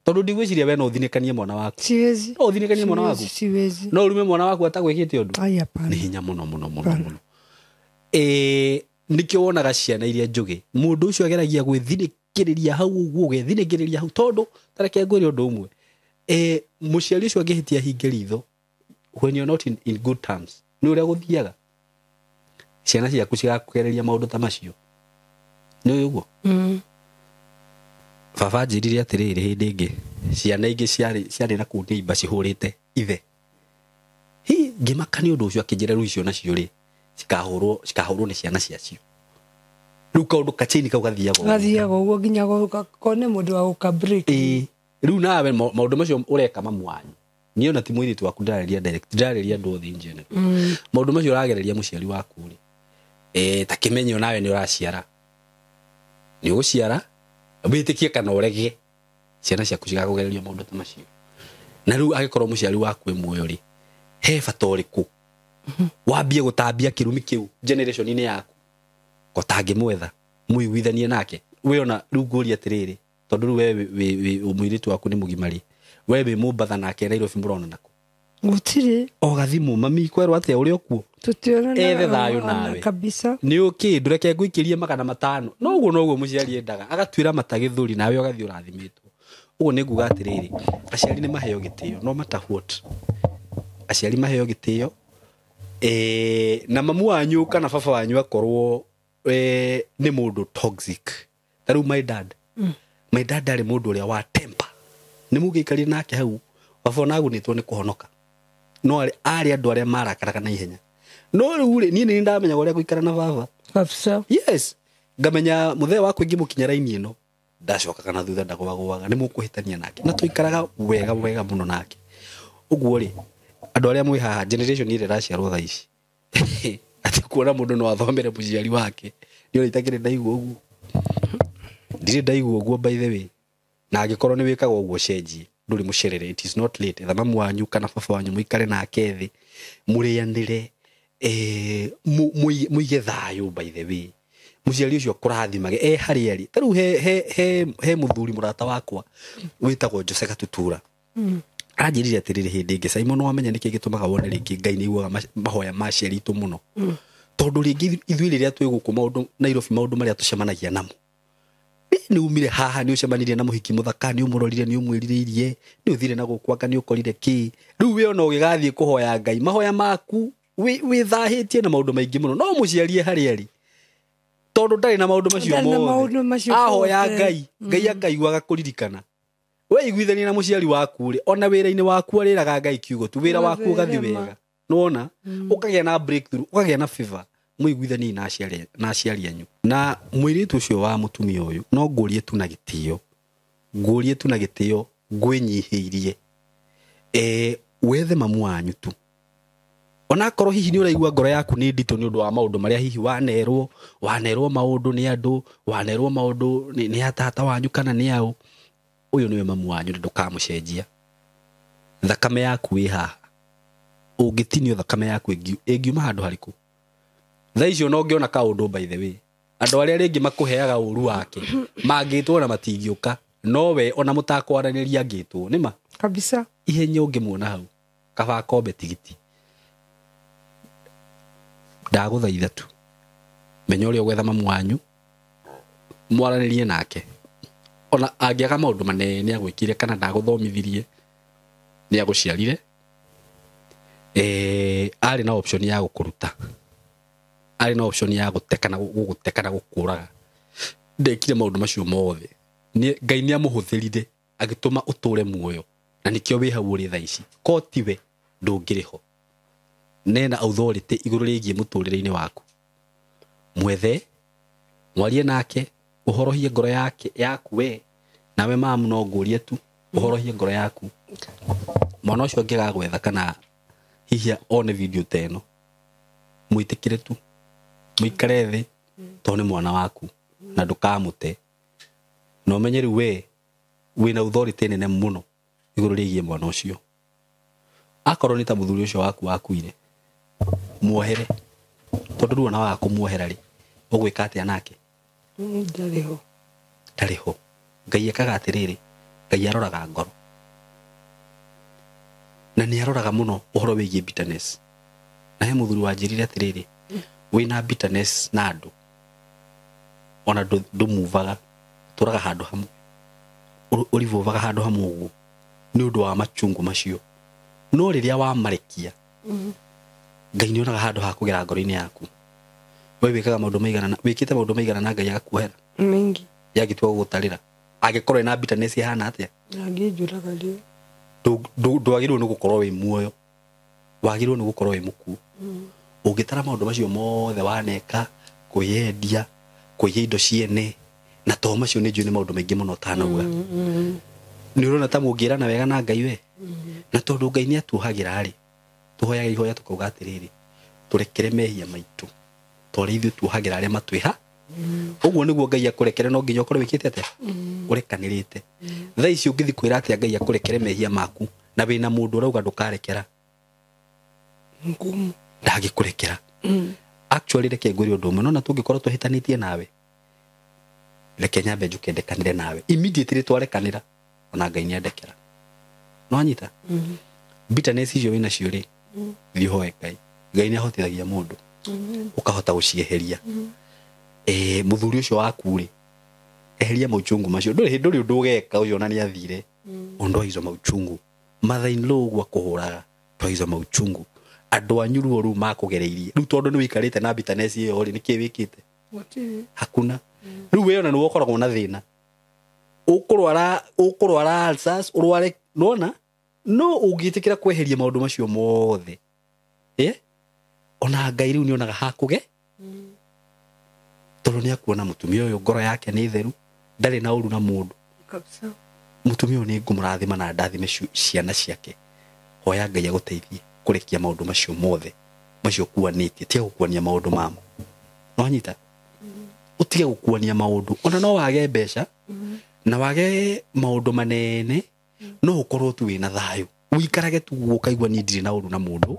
Tondũ ndigwĩciria we no ũthinĩkanie mwana waku. Siwezi. No ũthinĩkanie mwana waku. Siwezi. No ũrume mwana waku atagwĩkĩte ũndũ. Ai, hapana. Nĩ hinya mũno mũno mũno mũno. Nĩkĩo wonaga ciana iria njũgĩ, mũndũ ũcio ageragia gwĩthinĩkĩrĩria hau ũguo, ũgethinĩkĩrĩria hau, tondũ ta reke ngwĩre ũndũ ũmwe. Mũciari ũcio angĩhĩtia hinge ritho, when you're not in good terms, nĩ ũrĩa gũthiaga. Ciana ciaku cigakũgereria maũndũ ta macio. Nĩ ũĩ ũguo? Baba anjĩrire atĩrĩrĩ hĩndĩ ĩngĩ, ciana ingĩ ciarĩ na kũu neighbor cihũrĩte ithe. Hi, ngĩmaka nĩ ũndũ ũcio, akĩnjĩra rĩu icio nacio rĩ, cikahũrwo nĩ ciana ciacio. Rĩu kaũndũ kachaini kau gathiaga ũguo. Gathiaga ũguo nginya kone mũndũ wa gũka break. Rĩu nawe maũndũ macio ũreka mamu wanyu. Niĩ ona ti mũirĩtu waku ndĩrarĩria direct, ndĩrarĩria andũ othe in general. Maũndũ macio ũragereria mũciari waku rĩ, ta kĩmenye onawe nĩ ũraciara. Nĩ ũgũciara, wĩtĩkie kana ũrege, ciana ciaku cigakũgereria maũndũ ta macio. Na rĩu angĩkorwo mũciari waku e muoyo rĩ, he bata ũrĩkũ wambie gũtambia kĩrumi kĩu generation-inĩ yaku? Ko tangĩmwetha mũiguithanie nake. We ona rĩu ngũrie atĩrĩrĩ, tondũ rĩu we wĩ mũirĩtu waku nĩ mũgima rĩ, we wĩ Mombatha nake Nairobi mũronana kũ? Gũtirĩ. O gathimũ mami kwerwo atĩa ũrĩ okuo. Tũtionanaga Ethe thayũ ona nawe. Kabisa. Nĩ ũkĩ ndũreke ngũikĩrie 500. No ũguo noguo mũciari endaga agatuĩra mata gĩthũri nawe ũgathiĩ ũrathimĩtwo. Ũguo nĩ nguga atĩrĩrĩ, aciari nĩ maheo gĩtĩo no matter what. Aciari maheo gĩtĩo na mamu wanyu kana baba wanyu akorwo nĩ mũndũ toxic. Ta rĩu my dad. My dad arĩ mũndũ ũrĩa wa temper. Nĩ mũngĩikarire nake hau baba ona agunĩtwo nĩ kũhonoka. No arĩ andũ arĩa marakaraga na ihenya. No rĩu rĩ niĩ nĩ ndamenyaga ũrĩa gũikara na baba. Kabisa. Yes. Ngamenya mũthee wakwa ingĩmũkinya raini ĩno ndacokaga na thutha ndagwagwaga nĩ mũkũhĩtania nake na tũikaraga wega wega mũno nake. Ũguo rĩ andũ arĩa mwĩ haha generation ĩrĩa ĩraciarwo thaa ici atĩ kuona mũndũ no athomere mũciari wake nĩ ũrĩa itakĩrĩ ndaigua ũguo. Ndirĩ ndaigua ũguo by the way. Na angĩkorwo nĩ wĩkaga ũguo cenjie ndũrĩ mũcerere, it is not late. Etha mamu wanyu kana baba wanyu mũikare nake thĩ mũrĩanĩre, mũige thayũ by the way. Mũciari ũcio kũrathimage harĩa arĩ. Ta rĩu he mũthuri mũrata wakwa wĩtagwo Jose Gatutura. Anjĩrire atĩrĩrĩ hĩndĩ ĩngĩ, Simon wamenya nĩkĩ gĩtũmaga wone rĩngĩ Ngai nĩ aiguaga mahoya ma aciari aitũ mũno. Tondũ rĩngĩ ithuĩ rĩrĩa twĩ gũkũ maũndũ Nairobi maũndũ marĩa tũcemanagia namo. Nĩ umire haha nĩ ũcemanirie na mũhiki mũthaka nĩ ũmũrorire nĩ ũmwĩrirĩirie nĩ ũthire na gũkũ anga nĩ ũkorire kĩ. Rĩu we ona ũgĩgathiĩ kũhoya Ngai mahoya maku wĩthahĩtie na maũndũ maingĩ mũno. No mũciarie harĩa arĩ tondũ ndarĩ na maũndũ macio mothe. Ahoya Ngai Ngai akaiguaga kũririkana. We iguithania na mũciari waku rĩ ona wĩra-inĩ waku arĩraga Ngai kiugo tu wĩra waku ũgathiĩ wega. Nĩwona ũkagĩa na breakthrough ũkagĩa na favor mũiguithanie na aciari anyu. Na mũirĩtu ũcio wa mũtumia ũyũ no ngũrie tu na gĩtĩo, ngũrie tu na gĩtĩo ngwĩnyihĩirie wethe mamu wanyu tu. Onakorwo hihi nĩ ũraigua ngoro yaku nĩ nditũ nĩ ũndũ wa maũndũ marĩa hihi wanerwo maũndũ nĩ andũ, wanerwo maũndũ nĩ atata wanyu kana nĩ ao, ũyũ nĩwe mamu wanyu na ndũkamũcenjia. Thakame yaku ĩ haha, ũngĩtinio thakame yaku ĩngiuma handũ harĩkũ? Thaa icio no ũngĩona kaũndũ by the way andũ arĩa rĩngĩ makũheaga ũru wake mangĩtwo na matingĩũka no we ona mũtakwaranĩria angĩtwo nĩma kabisa. Ihenya ũngĩmuona hau kaba akombe tigiti. Ndagũthaitha tu menya ũrĩa ũgwetha mamu wanyu mwaranĩrie nake. Ona angĩaga maũndũ manene agwĩkire kana ndagũthomithirie nĩ agũciarire, arĩ na option ya gũkũruta, arĩ na option ya gũte kana gũgũte kana gũkũraga. Ndekire maũndũ macio mothe Ngai nĩ amũhũthĩrire agĩtũma ũtũre muoyo na nĩkĩo wĩ hau ũrĩ thaa ici. Ko tiwe ndũngĩrĩ ho. Nena authority igũrũ rĩgiĩ mũtũrĩre-inĩ waku. Mwethe mwarie nake ũhorohie ngoro yake yaku we nawe mamu no ngũrie tu ũhorohie ngoro yaku. Mwana ũcio angĩgagwetha kana hihi one video ta ĩno mwĩtĩkĩre tu mũikare thĩ tondũ nĩ mwana waku na ndũkamũte. Na ũmenye rĩu we wĩna authority nene mũno igũrũ rĩgiĩ mwana ũcio. Akorwo nĩ ta mũthuri ũcio waku wakuire muohere, tondũ rĩu ona waga kũmuohera rĩ ũgwĩka atĩa nake? Ndarĩ ho. Ndarĩ ho. Ngai ekaga atĩrĩrĩ, Ngai aroraga ngoro na nĩ aroraga mũno ũhoro wĩgiĩ bitterness. Na he mũthuri wanjĩrire atĩrĩrĩ, wĩna bitterness na andũ ona ndũmuvaga, tũraga handũ hamwe, ũrivovaga handũ hamwe ũguo nĩ ũndũ wa machungu macio. No rĩrĩa wamarekia Ngai nĩ onaga handũ ha kũgera ngoro-inĩ yaku. We wĩkaga maũndũ maigana, wĩkĩte maũndũ maigana na Ngai agakuohera Mengi. Yagĩtua gũgũtarĩra angĩkorwo ena bitterness ĩhana atĩa Angĩnjũraga rĩo. Ndwagĩrĩirwo nĩ gũkorwo wĩ muoyo, wagĩrĩirwo nĩ gũkorwo wĩ mũkuũ. Ũngĩtara maũndũ macio mothe waneka, kwĩyendia, kũiya indo ciene, na to macio nĩ njũĩ nĩ maũndũ maingĩ mũno ũtanauga. Nĩ ũrona ta mũngĩrana wega na Ngai we? Na tondũ Ngai nĩ atuohagĩra rĩ, tũhoyaga ihoya tũkauga atĩrĩrĩ, tũrekere mehia maitũ ta ũrĩa ithuĩ tuohagĩra arĩa matwĩha. Ũguo nĩguo Ngai akũrekere, no nginya ũkorwo wĩkĩte atĩa? Ũrekanĩrĩte. Thaa ici ũngĩthiĩ kwĩra atĩa Ngai akũrekere mehia maku na wĩna mũndũ ũrauga ndũkarekera? Ngumu. Ndangĩkũrekera. Actually reke ngwĩre ũndũ ũmwe, nona tũngĩkorwo tũhĩtanĩtie nawe, reke nyambe njũke ndekanĩre nawe immediately twarekanĩra ona Ngai nĩ andekera. No anyita? Bitterness icio wĩna cio rĩ, thiĩ ũhoe Ngai. Ngai nĩ ahotithagia mũndũ ũkahota gũcieheria. Mũthuri ũcio waku rĩ, eheria mauchungu macio. Ndũrĩ ndũrĩ ũndũ ũgeka ũcio ona nĩ athire. Ondoa hizo mauchungu. Mother in law ũguo akũhũraga, toa hizo mauchungu. Andũ anyu ruo rũu makũgereirie. Rĩu tondũ nĩ wĩikarĩte na bitterness ĩyo rĩ, nĩkĩĩ wĩkĩte? Hakuna. Rĩu we ona nĩwe ũkoragwo na thĩna. Ũkũrwara ulcers, ũrware, nĩwona? No ũngĩtĩkĩra kweheria maũndũ macio mothe, ona Ngai rĩu nĩonaga hakũge, tondũ nĩ akuona mũtumia ũyũ ngoro yake nĩ theru, ndarĩ na ũru na mũndũ. Mũtumia ũyũ nĩ ngũmũrathima na ndathime ciana ciake. Hoya Ngai agũteithie kũrekia maũndũ macio mothe macio ũkuanĩtie. Tiga gũkuania maũndũ mamo. Nĩwanyita? Ũtige gũkuania maũndũ. Ona no wage mbeca na wage maũndũ manene, no ũkorwo tu wĩna thayũ. Ũikarage tu ũguo ũkaigua niĩ ndirĩ na ũru na mũndũ.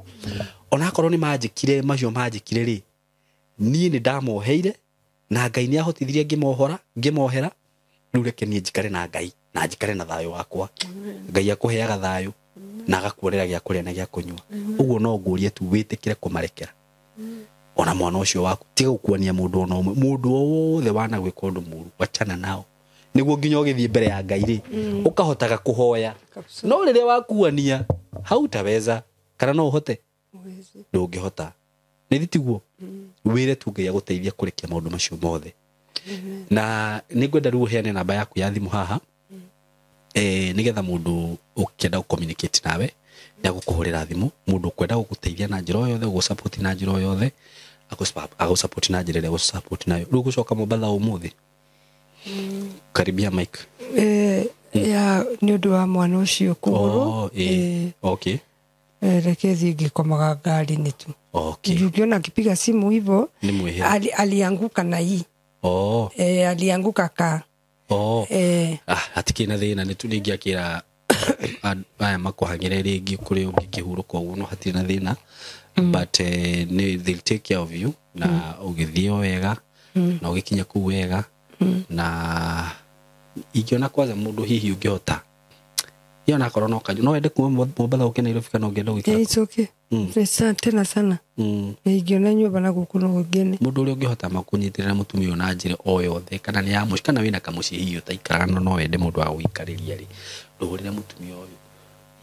Ona akorwo nĩ manjĩkire macio manjĩkire rĩ, niĩ nĩ ndamoheire na Ngai nĩ ahotithirie ngĩmohora, ngĩmohera. Rĩu reke niĩ njikare na Ngai na njikare na thayũ wakwa. Ngai akũheaga thayũ na agakuonera gĩa kũrĩa na gĩa kũnyua. Ũguo no ngũrie tu wĩtĩkĩre kũmarekera. Ona mwana ũcio waku, tiga gũkuania mũndũ ona ũmwe. Mũndũ o wothe wanagwĩka ũndũ mũru, wachana nao. Nĩguo nginya ũgĩthiĩ mbere ya Ngai rĩ, ũkahotaga kũhoya. No rĩrĩa wakuania, hautaweza. Kana no ũhote? Ndũngĩhota. Nĩ thitiguo? Wĩre tu Ngai agũteithie kũrekia maũndũ macio mothe. Na nĩ ngwenda rĩu ũheane namba yaku ya thimũ haha, nĩgetha mũndũ ũkĩenda gũ-communicate nawe nĩ agũkũhũrĩra thimũ. Mũndũ ũkwenda gũgũteithia na njĩra o yothe, gũgũsupport na njĩra o yothe, agũsupport na njĩra ĩrĩa agũsupport nayo. Rĩu gũcoka Mombatha ũmũthĩ? Karibia mic. Ya nĩ ũndũ wa mwana ũcio kũgũrũ. Okay. Reke thiĩ ngĩkomaga ngari-inĩ tu. Ukiona akipiga simu hivyo, Ni mwĩhĩra. Alianguka na hii. Alianguka ka. Hatikĩ na thĩna, nĩ tũrĩngĩakĩra aya makũhang'ĩre rĩngĩ kũrĩ ũngĩkĩhurũka ũguo, no hatirĩ na thĩna. But they'll take care of you na ũgĩthiĩ o wega na ũgĩkinya kũu wega. Na ingĩona kwanza mũndũ hihi ũngĩhota, iyo onakorwo no kanyu, no wende kuma Mombatha ũke Nairobi kana ũngĩenda gũikara? It's okay. Tena sana. Ingĩona nyũmba na gũkũ no ngene. Mũndũ ũrĩa ũngĩhota makũnyitĩrĩra mũtumia ũyũ na njĩra o yothe, kana nĩ ya mũciĩ, kana wĩna kamũciĩ hihi ũtaikaraga, no wende mũndũ wa gũikarĩria rĩ, ndũhũrĩre mũtumia ũyũ.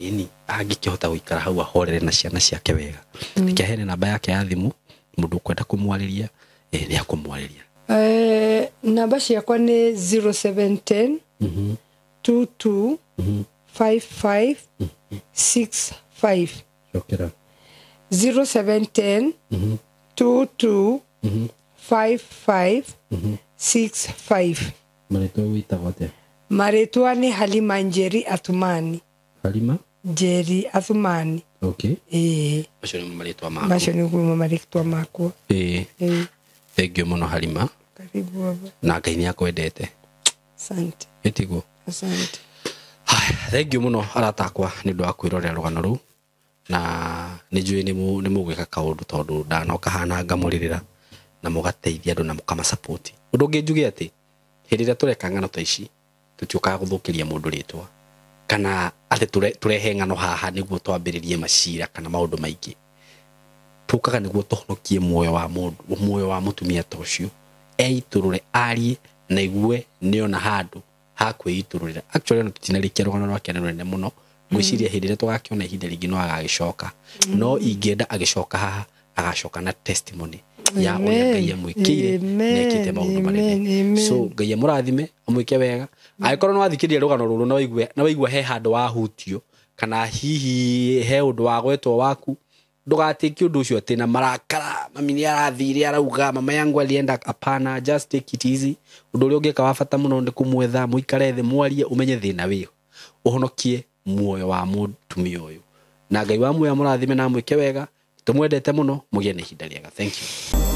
Ĩni, angĩkĩhota gũikara hau ahorere na ciana ciake wega. Reke aheane namba yake ya thimũ, mũndũ ũkwenda kũmwarĩria, nĩ akũmwarĩria. Namba ciakwa nĩ 0710 22 55 65. Cokera. 0710 22 55 65. Marĩtwa wĩtagwo atĩa? Marĩtwa nĩ Halima Njeri Athumani. Halima? Njeri Athumani. Macio nĩmo marĩtwa maku. Macio nĩmo marĩtwa makwa. Thank you mũno Halima. Karibu baba. Na Ngai nĩ akwendete. Asante. Ĩtiguo? Asante. Haya, thank you mũno arata akwa nĩ ũndũ wa kwĩrorera rũgano rũu. Na nĩ njũĩ nĩ mũgwĩka kaũndũ tondũ ndanoka haha ngamũrĩrĩra na mũgateithia andũ na mũkamasupport. Ũndũ ũngĩ njuge atĩ hĩndĩ ĩrĩa tũreka ng'ano ta ici tũtiũkaga gũthũkĩria mũndũ rĩtwa kana atĩ tũrehe ng'ano haha nĩguo twambĩrĩrie macira kana maũndũ maingĩ. Tũkaga nĩguo tũhonokie muoyo wa mũndũ, muoyo wa mũtumia ta ũcio, eitũrũre, arie na igue nĩona handũ ha kwĩitũrũrĩra. Actually ona tũtinarĩkia rũgano rwake nĩ rũnene mũno. Ngwĩciria hĩndĩ ĩrĩa tũgakĩona ihinda rĩngĩ no agagĩcoka. No ingĩenda agĩcoka haha, agacoka na testimony ya ũrĩa Ngai amwĩkĩire na ekĩte maũndũ manene. So Ngai amũrathime, amwĩke wega. Angĩkorwo nĩ wathikĩrĩria rũgano rũrũ na waigua he handũ wahutio kana hihi he ũndũ wagwetwo waku, ndũgatĩke ũndũ ũcio atĩ na marakara, mami nĩ arathire arauga mama yangu alienda. Hapana, just take it easy. Ũndũ ũrĩa ũngĩka wa bata mũno nĩ kũmwetha, mũikare thĩ, mwarie, ũmenye thĩna wĩho, ũhonokie muoyo wa mũtumia ũyũ. Na Ngai wa muoyo amũrathime na amwĩke wega. Tũmwendete mũno, mũgĩe na ihinda rĩega. Thank you.